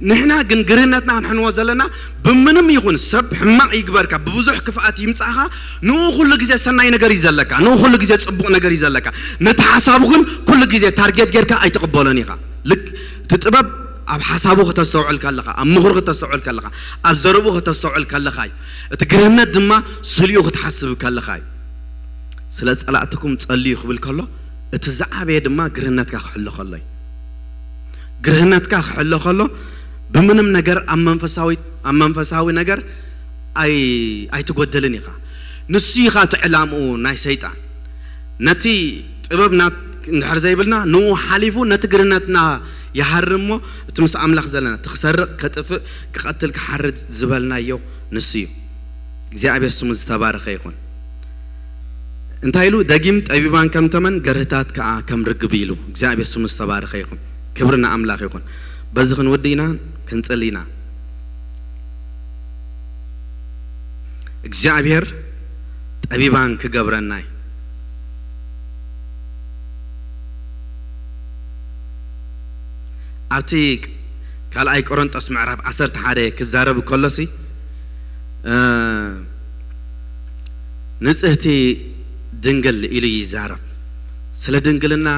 ንሕና ግን ግርህነትና ክንሕንዎ ዘለና ብምንም ይኹን ሰብ ሕማቕ ይግበርካ ብብዙሕ ክፍኣት ይምጻእኻ ንኡ ኩሉ ግዜ ሰናይ ነገር እዩ ዘለካ ንኡ ኩሉ ግዜ ጽቡቕ ነገር እዩ ዘለካ ነቲ ሓሳቡ ግን ኩሉ ግዜ ታርጌት ጌርካ ኣይትቕበሎን ኢኻ ልክ እቲ ጥበብ ኣብ ሓሳቡ ከተስተውዕል ከለኻ ኣብ ምኽሩ ከተስተውዕል ከለኻ ኣብ ዘረብኡ ከተስተውዕል ከለኻ እዩ እቲ ግርህነት ድማ ስልኡ ክትሓስብ ከለኻ እዩ ስለ ጸላእትኩም ጸልዩ ክብል ከሎ እቲ ዝዓበየ ድማ ግርህነትካ ክሕሎ ከሎ እዩ ግርህነትካ ክሕሎ ከሎ ብምንም ነገር ኣብ መንፈሳዊ ኣብ መንፈሳዊ ነገር ኣይ ኣይትጎደልን ኢኻ ንሱ ኢኻ እቲ ዕላምኡ ናይ ሰይጣን ነቲ ጥበብ ናት እንድሕር ዘይብልና ንኡ ሓሊፉ ነቲ ግርህነትና ይሃርም እሞ እቲ ምስ ኣምላኽ ዘለና እቲ ክሰርቕ ከጥፍእ ክቐትል ክሓርድ ዝበልናዮ ንሱ እዩ እግዚኣብሔር ስሙ ዝተባረኸ ይኹን እንታይ ኢሉ ደጊም ጠቢባን ከም ተመን ገርህታት ከዓ ከም ርግብ ኢሉ እግዚኣብሔር ስሙ ዝተባረኸ ይኹን ክብሪ ንኣምላኽ ይኹን በዚ ክንውዲ ኢና ክንፅል ኢና እግዚኣብሔር ጠቢባን ክገብረና እዩ ኣብቲ ካልኣይ ቆሮንጦስ ምዕራፍ ዓሰርተ ሓደ ክዛረብ ከሎሲ ንጽህቲ ድንግል ኢሉ ይዛረብ። ስለ ድንግልና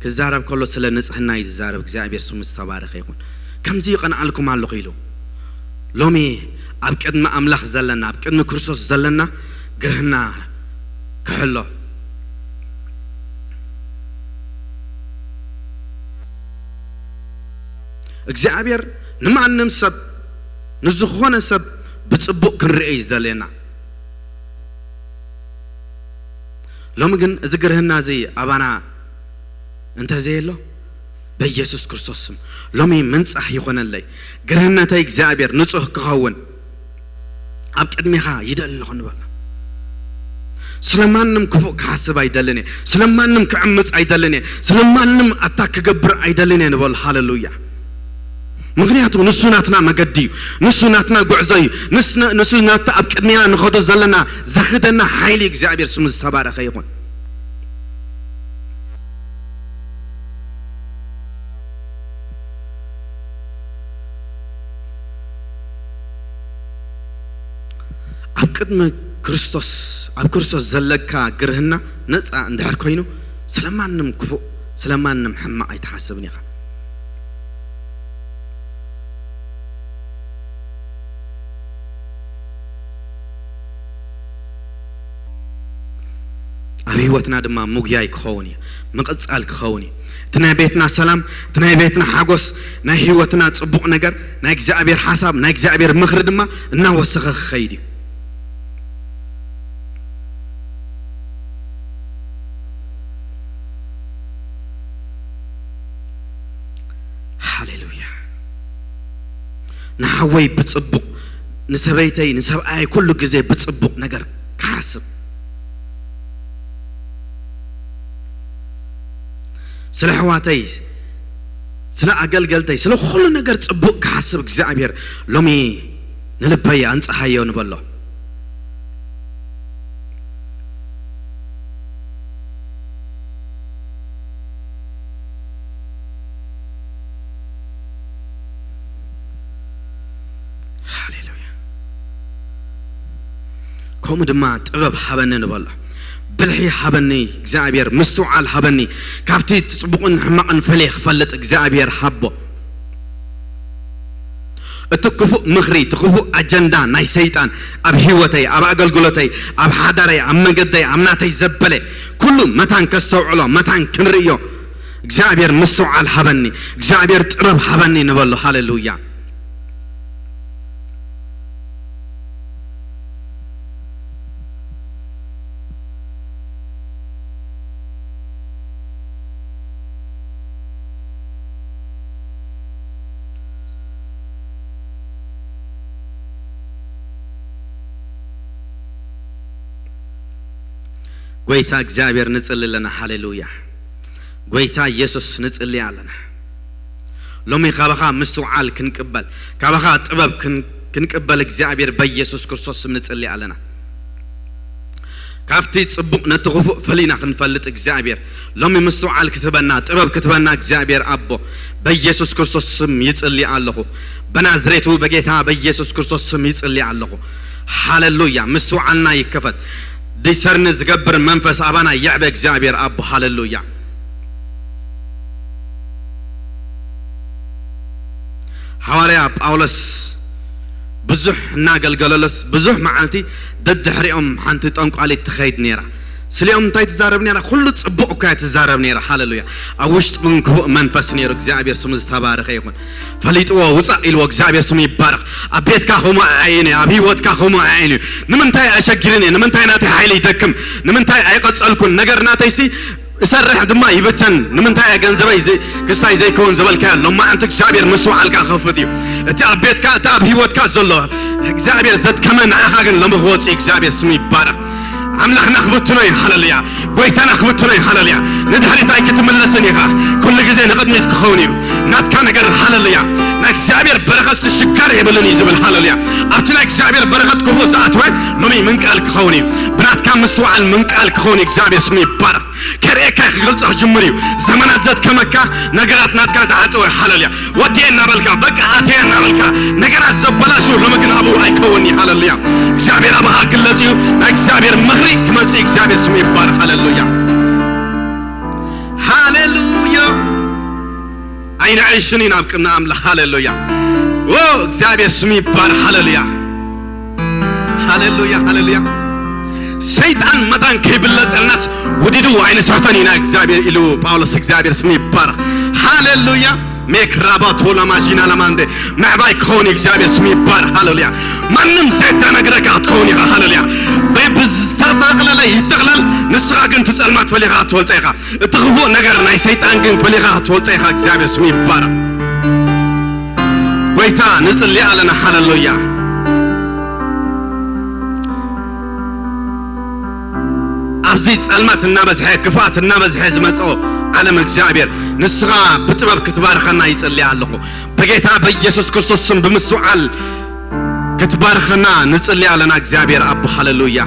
ክዛረብ ከሎ ስለ ንጽህና እዩ ዝዛረብ። እግዚኣብሔር ስሙ ዝተባረኸ ይኹን። ከምዚ ይቐንኣልኩም ኣለኹ ኢሉ። ሎሚ ኣብ ቅድሚ ኣምላኽ ዘለና፣ ኣብ ቅድሚ ክርስቶስ ዘለና ግርህና ክሕሎ። እግዚኣብሔር ንማንም ሰብ ንዝኾነ ሰብ ብጽቡቕ ክንርኢ እዩ ዝደልየና። ሎሚ ግን እዚ ግርህና እዚ ኣባና እንተዘየሎ በኢየሱስ ክርስቶስ ስም ሎሚ ምንጻህ ይኾነለይ። ግርህነተይ እግዚኣብሔር ንጹህ ክኸውን ኣብ ቅድሜኻ ይደሊ ኣለኹ ንበሎ። ስለ ማንም ክፉእ ክሓስብ ኣይደልን እየ። ስለ ማንም ክዕምፅ ኣይደልን እየ። ስለ ማንም ኣታክ ክገብር ኣይደልን እየ ንበሎ። ሃለሉያ። ምክንያቱ ንሱ ናትና መገዲ እዩ። ንሱ ናትና ጉዕዞ እዩ። ንስ- ንሱ ናታ ኣብ ቅድሜና ንኸዶ ዘለና ዘኽደና ሓይሊ እግዚኣብሔር ስሙ ዝተባረኸ ይኹን። ቅድሚ ክርስቶስ፣ ኣብ ክርስቶስ ዘለካ ግርህና ነፃ እንድሕር ኮይኑ፣ ስለ ማንም ክፉእ፣ ስለ ማንም ሕማቕ ኣይትሓስብን ኢኻ። ኣብ ህይወትና ድማ ምጉያይ ክኸውን እዩ፣ ምቕጻል ክኸውን እዩ። እቲ ናይ ቤትና ሰላም፣ እቲ ናይ ቤትና ሓጎስ፣ ናይ ህይወትና ጽቡቕ ነገር፣ ናይ እግዚኣብሔር ሓሳብ፣ ናይ እግዚኣብሔር ምኽሪ ድማ እናወሰኸ ክኸይድ እዩ። ሃሌሉያ። ንሓወይ ብጽቡቕ፣ ንሰበይተይ፣ ንሰብኣይ ኩሉ ግዜ ብጽቡቕ ነገር ክሓስብ፣ ስለ ኣሕዋተይ፣ ስለ ኣገልገልተይ፣ ስለ ኩሉ ነገር ጽቡቕ ክሓስብ እግዚኣብሔር ሎሚ ንልበይ ኣንጽሃዮ ንበሎ። ሃሌሉያ። ከምኡ ድማ ጥበብ ሃበኒ ንበሎ። ብልሒ ሃበኒ እግዚኣብሔር፣ ምስትውዓል ሃበኒ። ካብቲ ጽቡቕን ሕማቕን ፈልየ ክፈልጥ እግዚኣብሔር ሃቦ። እቲ ክፉእ ምኽሪ፣ እቲ ክፉእ ኣጀንዳ ናይ ሰይጣን ኣብ ህይወተይ፣ ኣብ ኣገልግሎተይ፣ ኣብ ሓዳረይ፣ ኣብ መገደይ፣ ኣብ ናተይ ዘበለ ኩሉ መታን ከስተውዕሎ፣ መታን ክንርእዮ እግዚኣብሔር ምስትውዓል ሃበኒ፣ እግዚኣብሔር ጥበብ ሃበኒ ንበሎ። ሃሌሉያ። ጎይታ እግዚኣብሔር ንጽሊ ኣለና። ሃሌሉያ። ጎይታ ኢየሱስ ንጽሊ ኣለና። ሎሚ ካባኻ ምስትውዓል ክንቅበል፣ ካባኻ ጥበብ ክን-፣ ክንቅበል እግዚኣብሔር በኢየሱስ ክርስቶስ ስም ንጽሊ ኣለና። ካብቲ ጽቡቕ ነቲ ክፉእ ፈሊና ክንፈልጥ እግዚኣብሔር ሎሚ ምስትውዓል ክትበና፣ ጥበብ ክትበና እግዚኣብሔር ኣቦ በኢየሱስ ክርስቶስ ስም ይጽሊ ኣለኹ። በናዝሬቱ በጌታ በኢየሱስ ክርስቶስ ስም ይጽሊ ኣለኹ። ሃሌሉያ። ምስትውዓልና ይከፈት። ዲሰርኒ ዝገብር መንፈስ ኣባና ይዕበ እግዚኣብሔር ኣቦ። ሃሌሉያ። ሃዋርያ ጳውሎስ ብዙሕ እናገልገለሎስ ብዙሕ መዓልቲ ደድሕሪኦም ሓንቲ ጠንቋሊት ትኸይድ ነይራ። ስሊኦም እንታይ ትዛረብ ነይራ? ኩሉ ጽቡቕ እኳ እያ ትዛረብ ነይራ። ሃሌሉያ። ኣብ ውሽጡ ግን ክፉእ መንፈስ ነይሩ። እግዚኣብሔር ስሙ ዝተባረኸ ይኹን። ፈሊጥዎ ውጻእ ኢልዎ። እግዚኣብሔር ስሙ ይባረኽ። ኣብ ቤትካ ከምኡ ኣይነ፣ ኣብ ህይወትካ ከምኡ ኣይነ። ንምንታይ ኣሸጊርን እየ? ንምንታይ ናተይ ሓይሊ ይደክም? ንምንታይ ኣይቐጸልኩን? ነገር ናተይሲ እሰርሕ ድማ ይብተን። ንምንታይ እየ ገንዘበይ ዘይ-፣ ክስታይ ዘይከውን ዝበልካዮ? ሎማዓንቲ እግዚኣብሔር ምስትውዓልካ ክኸፍት እዩ። እቲ ኣብ ቤትካ፣ እቲ ኣብ ህይወትካ ዘሎ እግዚኣብሔር ዘድከመ ንዓኻ ግን ሎሚ ክወጽእ እዩ። እግዚኣብሔር ስሙ ይባረኽ። ኣምላኽና ክብትኖ እዩ። ሃሌሉያ። ጎይታና ክብትኖ እዩ። ሃሌሉያ። ንድሕሪት ኣይክትምለስን ኢኻ። ኩሉ ግዜ ንቕድሚት ክኸውን እዩ ናትካ ነገር። ሃሌሉያ። ናይ እግዚኣብሔር በረኸት ሽጋር የብሉን እዩ ዝብል። ሃሌሉያ። ኣብቲ ናይ እግዚኣብሔር በረኸት ክፉእ ዝኣትወ ሎሚ ምንቃል ክኸውን እዩ። ብናትካ ምስትውዓል ምንቃል ክኸውን እዩ። እግዚኣብሔር ስሙ ይባረኽ። ከርእየካ ክገልጾ ክጅምር እዩ። ዘመናት ዘድከመካ ነገራት ናትካ ዝዓጸወ። ሃሌሉያ። ወዲኤ እናበልካ፣ በቃ ኣትየ እናበልካ ነገራት ዘበላሹ ሎሚ ግን ኣብኡ ኣይከውን እዩ። ሃሌሉያ። እግዚኣብሔር ኣባኻ ክግለጽ እዩ። ናይ እግዚኣብሔር ምኽሪ ክመጽእ እዩ። እግዚኣብሔር ስሙ ይባረኽ። ሃሌሉያ። ሃሌሉያ። ኣይንዕሽን ኢና ኣብ ቅድሚ ኣምላኽ። ሃሌሉያ። ዎ፣ እግዚኣብሔር ስሙ ይባረኽ። ሃሌሉያ። ሃሌሉያ፣ ሃሌሉያ። ሰይጣን መታን ከይብለጸልናስ ውዲዱ ኣይንስሕቶን ኢና እግዚኣብሔር ኢሉ ጳውሎስ። እግዚኣብሔር ስሙ ይባረኽ። ሃሌሉያ። ሜክራባቶ ላማጂና ላማንዴ። ምዕባይ ክኸውን እዩ። እግዚኣብሔር ስሙ ይባረኽ። ሃሌሉያ። ማንም ዘይተነግረካ ክትኸውን ኢኻ። ሃሌሉያ። ብዝተጠቕለለ ይጠቕለል፣ ንስኻ ግን ትጸልማት ፈሊኻ ትፈልጦ ኢኻ። እቲ ክፉእ ነገር ናይ ሰይጣን ግን ፈሊኻ ክትፈልጦ ኢኻ። እግዚኣብሔር ስሙ ይባረኽ። ጎይታ ንጽሊ ኣለና። ሃሌሉያ። ኣብዚ ጸልማት እናበዝሐ፣ ክፍኣት እናበዝሐ ዝመጾ ዓለም እግዚኣብሔር ንስኻ ብጥበብ ክትባርኸና ይጽሊ ኣለኹ። በጌታ በኢየሱስ ክርስቶስ ስም ብምስትውዓል ክትባርኸና ንጽሊ ኣለና። እግዚኣብሔር ኣቦ። ሃሌሉያ።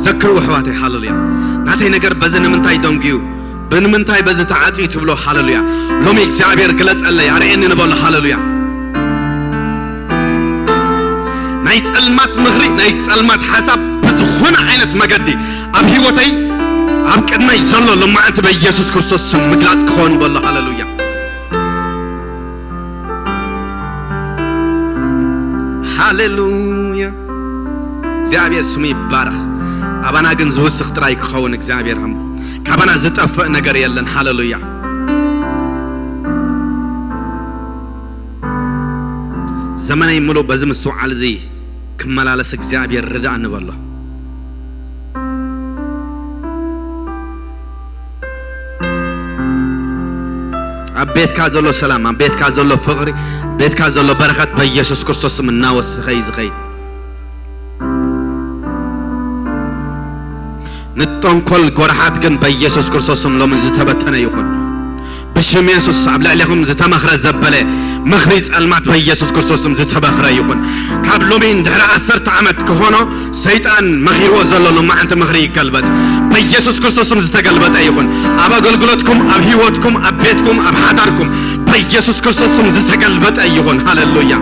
ዘክርዎ ኣሕዋተይ። ሃሌሉያ። ናተይ ነገር በዚ ንምንታይ ደንጉዩ? ብምንታይ በዚ ተዓጽዩ ትብሎ? ሃለሉያ። ሎሚ እግዚኣብሔር ግለጸለይ፣ ኣርእየኒ ንበሎ። ሃለሉያ። ናይ ጸልማት ምኽሪ፣ ናይ ጸልማት ሓሳብ ብዝኾነ ዓይነት መገዲ ኣብ ህይወተይ፣ ኣብ ቅድመይ ዘሎ ሎማዓንቲ በኢየሱስ ክርስቶስ ስም ምግላጽ ክኸውን በሎ። ሃለሉያ። ሃሌሉያ። እግዚኣብሔር ስሙ ይባረኽ። ኣባና ግን ዝውስኽ ጥራይ ክኸውን እግዚኣብሔር ኣም-፣ ካባና ዝጠፍእ ነገር የለን። ሃሌሉያ። ዘመነይ ምሉእ በዚ ምስትውዓል እዚ ክመላለስ እግዚኣብሔር ርዳእ ንበሎ። ኣብ ቤትካ ዘሎ ሰላም፣ ኣብ ቤትካ ዘሎ ፍቕሪ፣ ኣብ ቤትካ ዘሎ በረኸት በኢየሱስ ክርስቶስ ስም እናወሰኸ እዩ ዝኸይድ። ንጠንኮል ጎርሓት ግን በኢየሱስ ክርስቶስ ስም ሎሚ ዝተበተነ ይኹን። ብሽም የሱስ ኣብ ልዕሌኹም ዝተመኽረ ዘበለ ምኽሪ ጸልማት በኢየሱስ ክርስቶስ ስም ዝተበኽረ ይኹን። ካብ ሎሚ ንድሕሪ ዓሰርተ ዓመት ክኾኖ ሰይጣን መኺርዎ ዘሎ ሎማዓንቲ ምኽሪ ይገልበጥ። በኢየሱስ ክርስቶስ ስም ዝተገልበጠ ይኹን። ኣብ ኣገልግሎትኩም፣ ኣብ ህይወትኩም፣ ኣብ ቤትኩም፣ ኣብ ሓዳርኩም በኢየሱስ ክርስቶስ ስም ዝተገልበጠ ይኹን። ሃሌሉያ።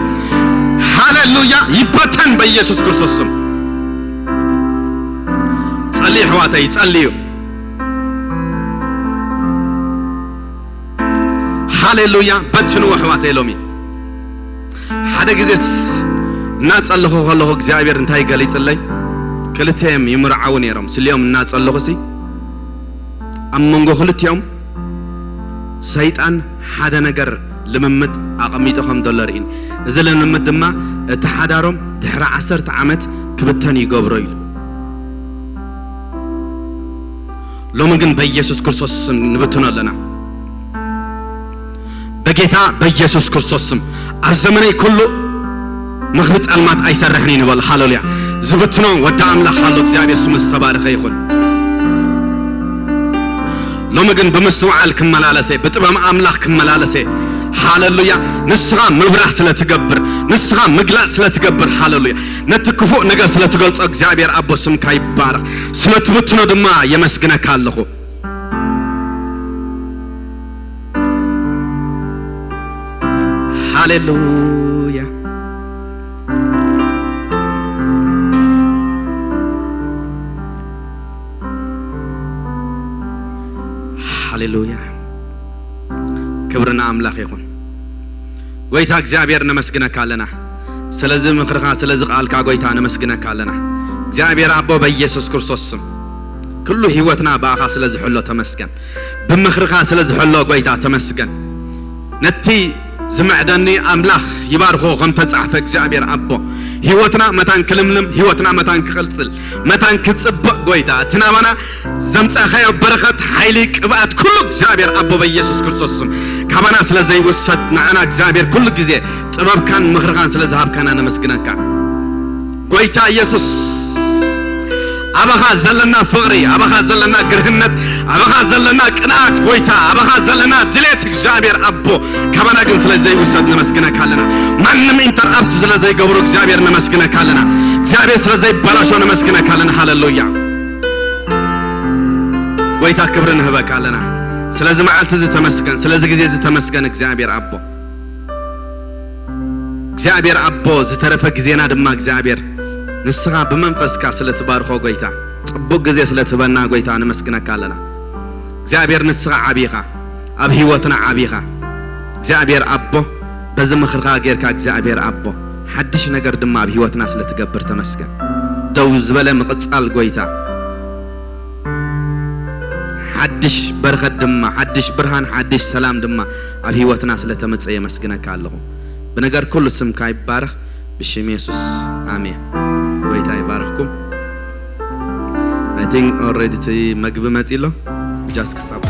ሃሌሉያ። ይበተን በኢየሱስ ክርስቶስ ስም። ጸልዩ ኣሕዋተይ፣ ጸልዩ። ሃሌሉያ። በትንዎ ኣሕዋተይ ሎሚ። ሓደ ግዜስ እናጸለኹ ከለኹ እግዚኣብሔር እንታይ ገሊጽለይ? ክልተ እዮም ይምርዓዉ ነይሮም። ስሊኦም እናጸለኹሲ ኣብ መንጎ ክልቲኦም ሰይጣን ሓደ ነገር ልምምድ ኣቐሚጡ ከም ዘሎ ርኢን። እዚ ልምምድ ድማ እቲ ሓዳሮም ድሕሪ ዓሰርተ ዓመት ክብተን ይገብሮ ኢሉ። ሎሚ ግን በኢየሱስ ክርስቶስ ስም ንብትኖ ኣለና። በጌታ በኢየሱስ ክርስቶስ ስም ኣብ ዘመነይ ኩሉ ምኽሪ ጸልማት ኣይሰርሕን እዩ ንበል። ሃሌሉያ። ዝብትኖ ወዲ ኣምላኽ ኣሎ። እግዚኣብሔር ስሙ ዝተባረኸ ይኹን። ሎሚ ግን ብምስትውዓል ክመላለሰ፣ ብጥበብ ኣምላኽ ክመላለሰ። ሃሌሉያ። ንስኻ ምብራህ ስለ ትገብር፣ ንስኻ ምግላጽ ስለ ትገብር፣ ሃሌሉያ። ነቲ ክፉእ ነገር ስለ ትገልጾ እግዚኣብሔር ኣቦ ስምካ ይባረኽ። ስለ ትብትኖ ድማ የመስግነካ ኣለኹ። ሃሌሉያ። ሃሌሉያ። ክብሪ ንኣምላኽ ይኹን። ጎይታ እግዚኣብሔር ነመስግነካ ኣለና። ስለዚ ምኽርኻ፣ ስለዚ ቃልካ ጎይታ ነመስግነካ ኣለና። እግዚኣብሔር ኣቦ በኢየሱስ ክርስቶስ ስም ኩሉ ህይወትና ብኣኻ ስለ ዝሕሎ ተመስገን። ብምኽርኻ ስለ ዝሕሎ ጎይታ ተመስገን። ነቲ ዝምዕደኒ ኣምላኽ ይባርኾ ከም ተጻሕፈ እግዚኣብሔር ኣቦ ህይወትና መታን ክልምልም፣ ህይወትና መታን ክቕጽል፣ መታን ክጽብቕ ጎይታ እቲ ናባና ዘምጻእካዮ በረኸት፣ ሓይሊ፣ ቅብኣት ኩሉ እግዚኣብሔር ኣቦ በኢየሱስ ክርስቶስ ስም ካባና ስለ ዘይውሰድ ንዓና እግዚኣብሔር ኩሉ ግዜ ጥበብካን ምኽርኻን ስለ ዝሃብካና ነመስግነካ። ጎይታ ኢየሱስ ኣባኻ ዘለና ፍቕሪ፣ ኣባኻ ዘለና ግርህነት፣ ኣባኻ ዘለና ቅንኣት ጎይታ፣ ኣባኻ ዘለና ድሌት እግዚኣብሔር ኣቦ ካባና ግን ስለ ዘይውሰድ ነመስግነካ ኣለና። ማንም ኢንተርኣፕት ስለ ዘይገብሮ እግዚኣብሔር ነመስግነካ ኣለና። እግዚኣብሔር ስለ ዘይበላሾ ነመስግነካ ኣለና። ሃሌሉያ። ጎይታ ክብሪ ንህበካ ኣለና። ስለዚ መዓልቲ እዚ ተመስገን፣ ስለዚ ግዜ እዚ ተመስገን እግዚኣብሔር ኣቦ። እግዚኣብሔር ኣቦ ዝተረፈ ግዜና ድማ እግዚኣብሔር ንስኻ ብመንፈስካ ስለ ትባርኾ ጎይታ፣ ጽቡቕ ግዜ ስለ ትህበና ጎይታ ነመስግነካ ኣለና። እግዚኣብሔር ንስኻ ዓቢኻ፣ ኣብ ህይወትና ዓቢኻ። እግዚኣብሔር ኣቦ በዚ ምኽርኻ ጌርካ እግዚኣብሔር ኣቦ ሓድሽ ነገር ድማ ኣብ ህይወትና ስለ ትገብር ተመስገን። ደው ዝበለ ምቕጻል ጎይታ ሓድሽ በረኸት ድማ፣ ሓድሽ ብርሃን፣ ሓድሽ ሰላም ድማ ኣብ ህይወትና ስለ ተመጸ የመስግነካ ኣለኹ። ብነገር ኩሉ ስምካ ይባረኽ፣ ብሽም የሱስ ኣሜን። ጎይታ ይባረኽኩም። I think already እቲ መግቢ መጺ ኣሎ። ጃስት ክሳብ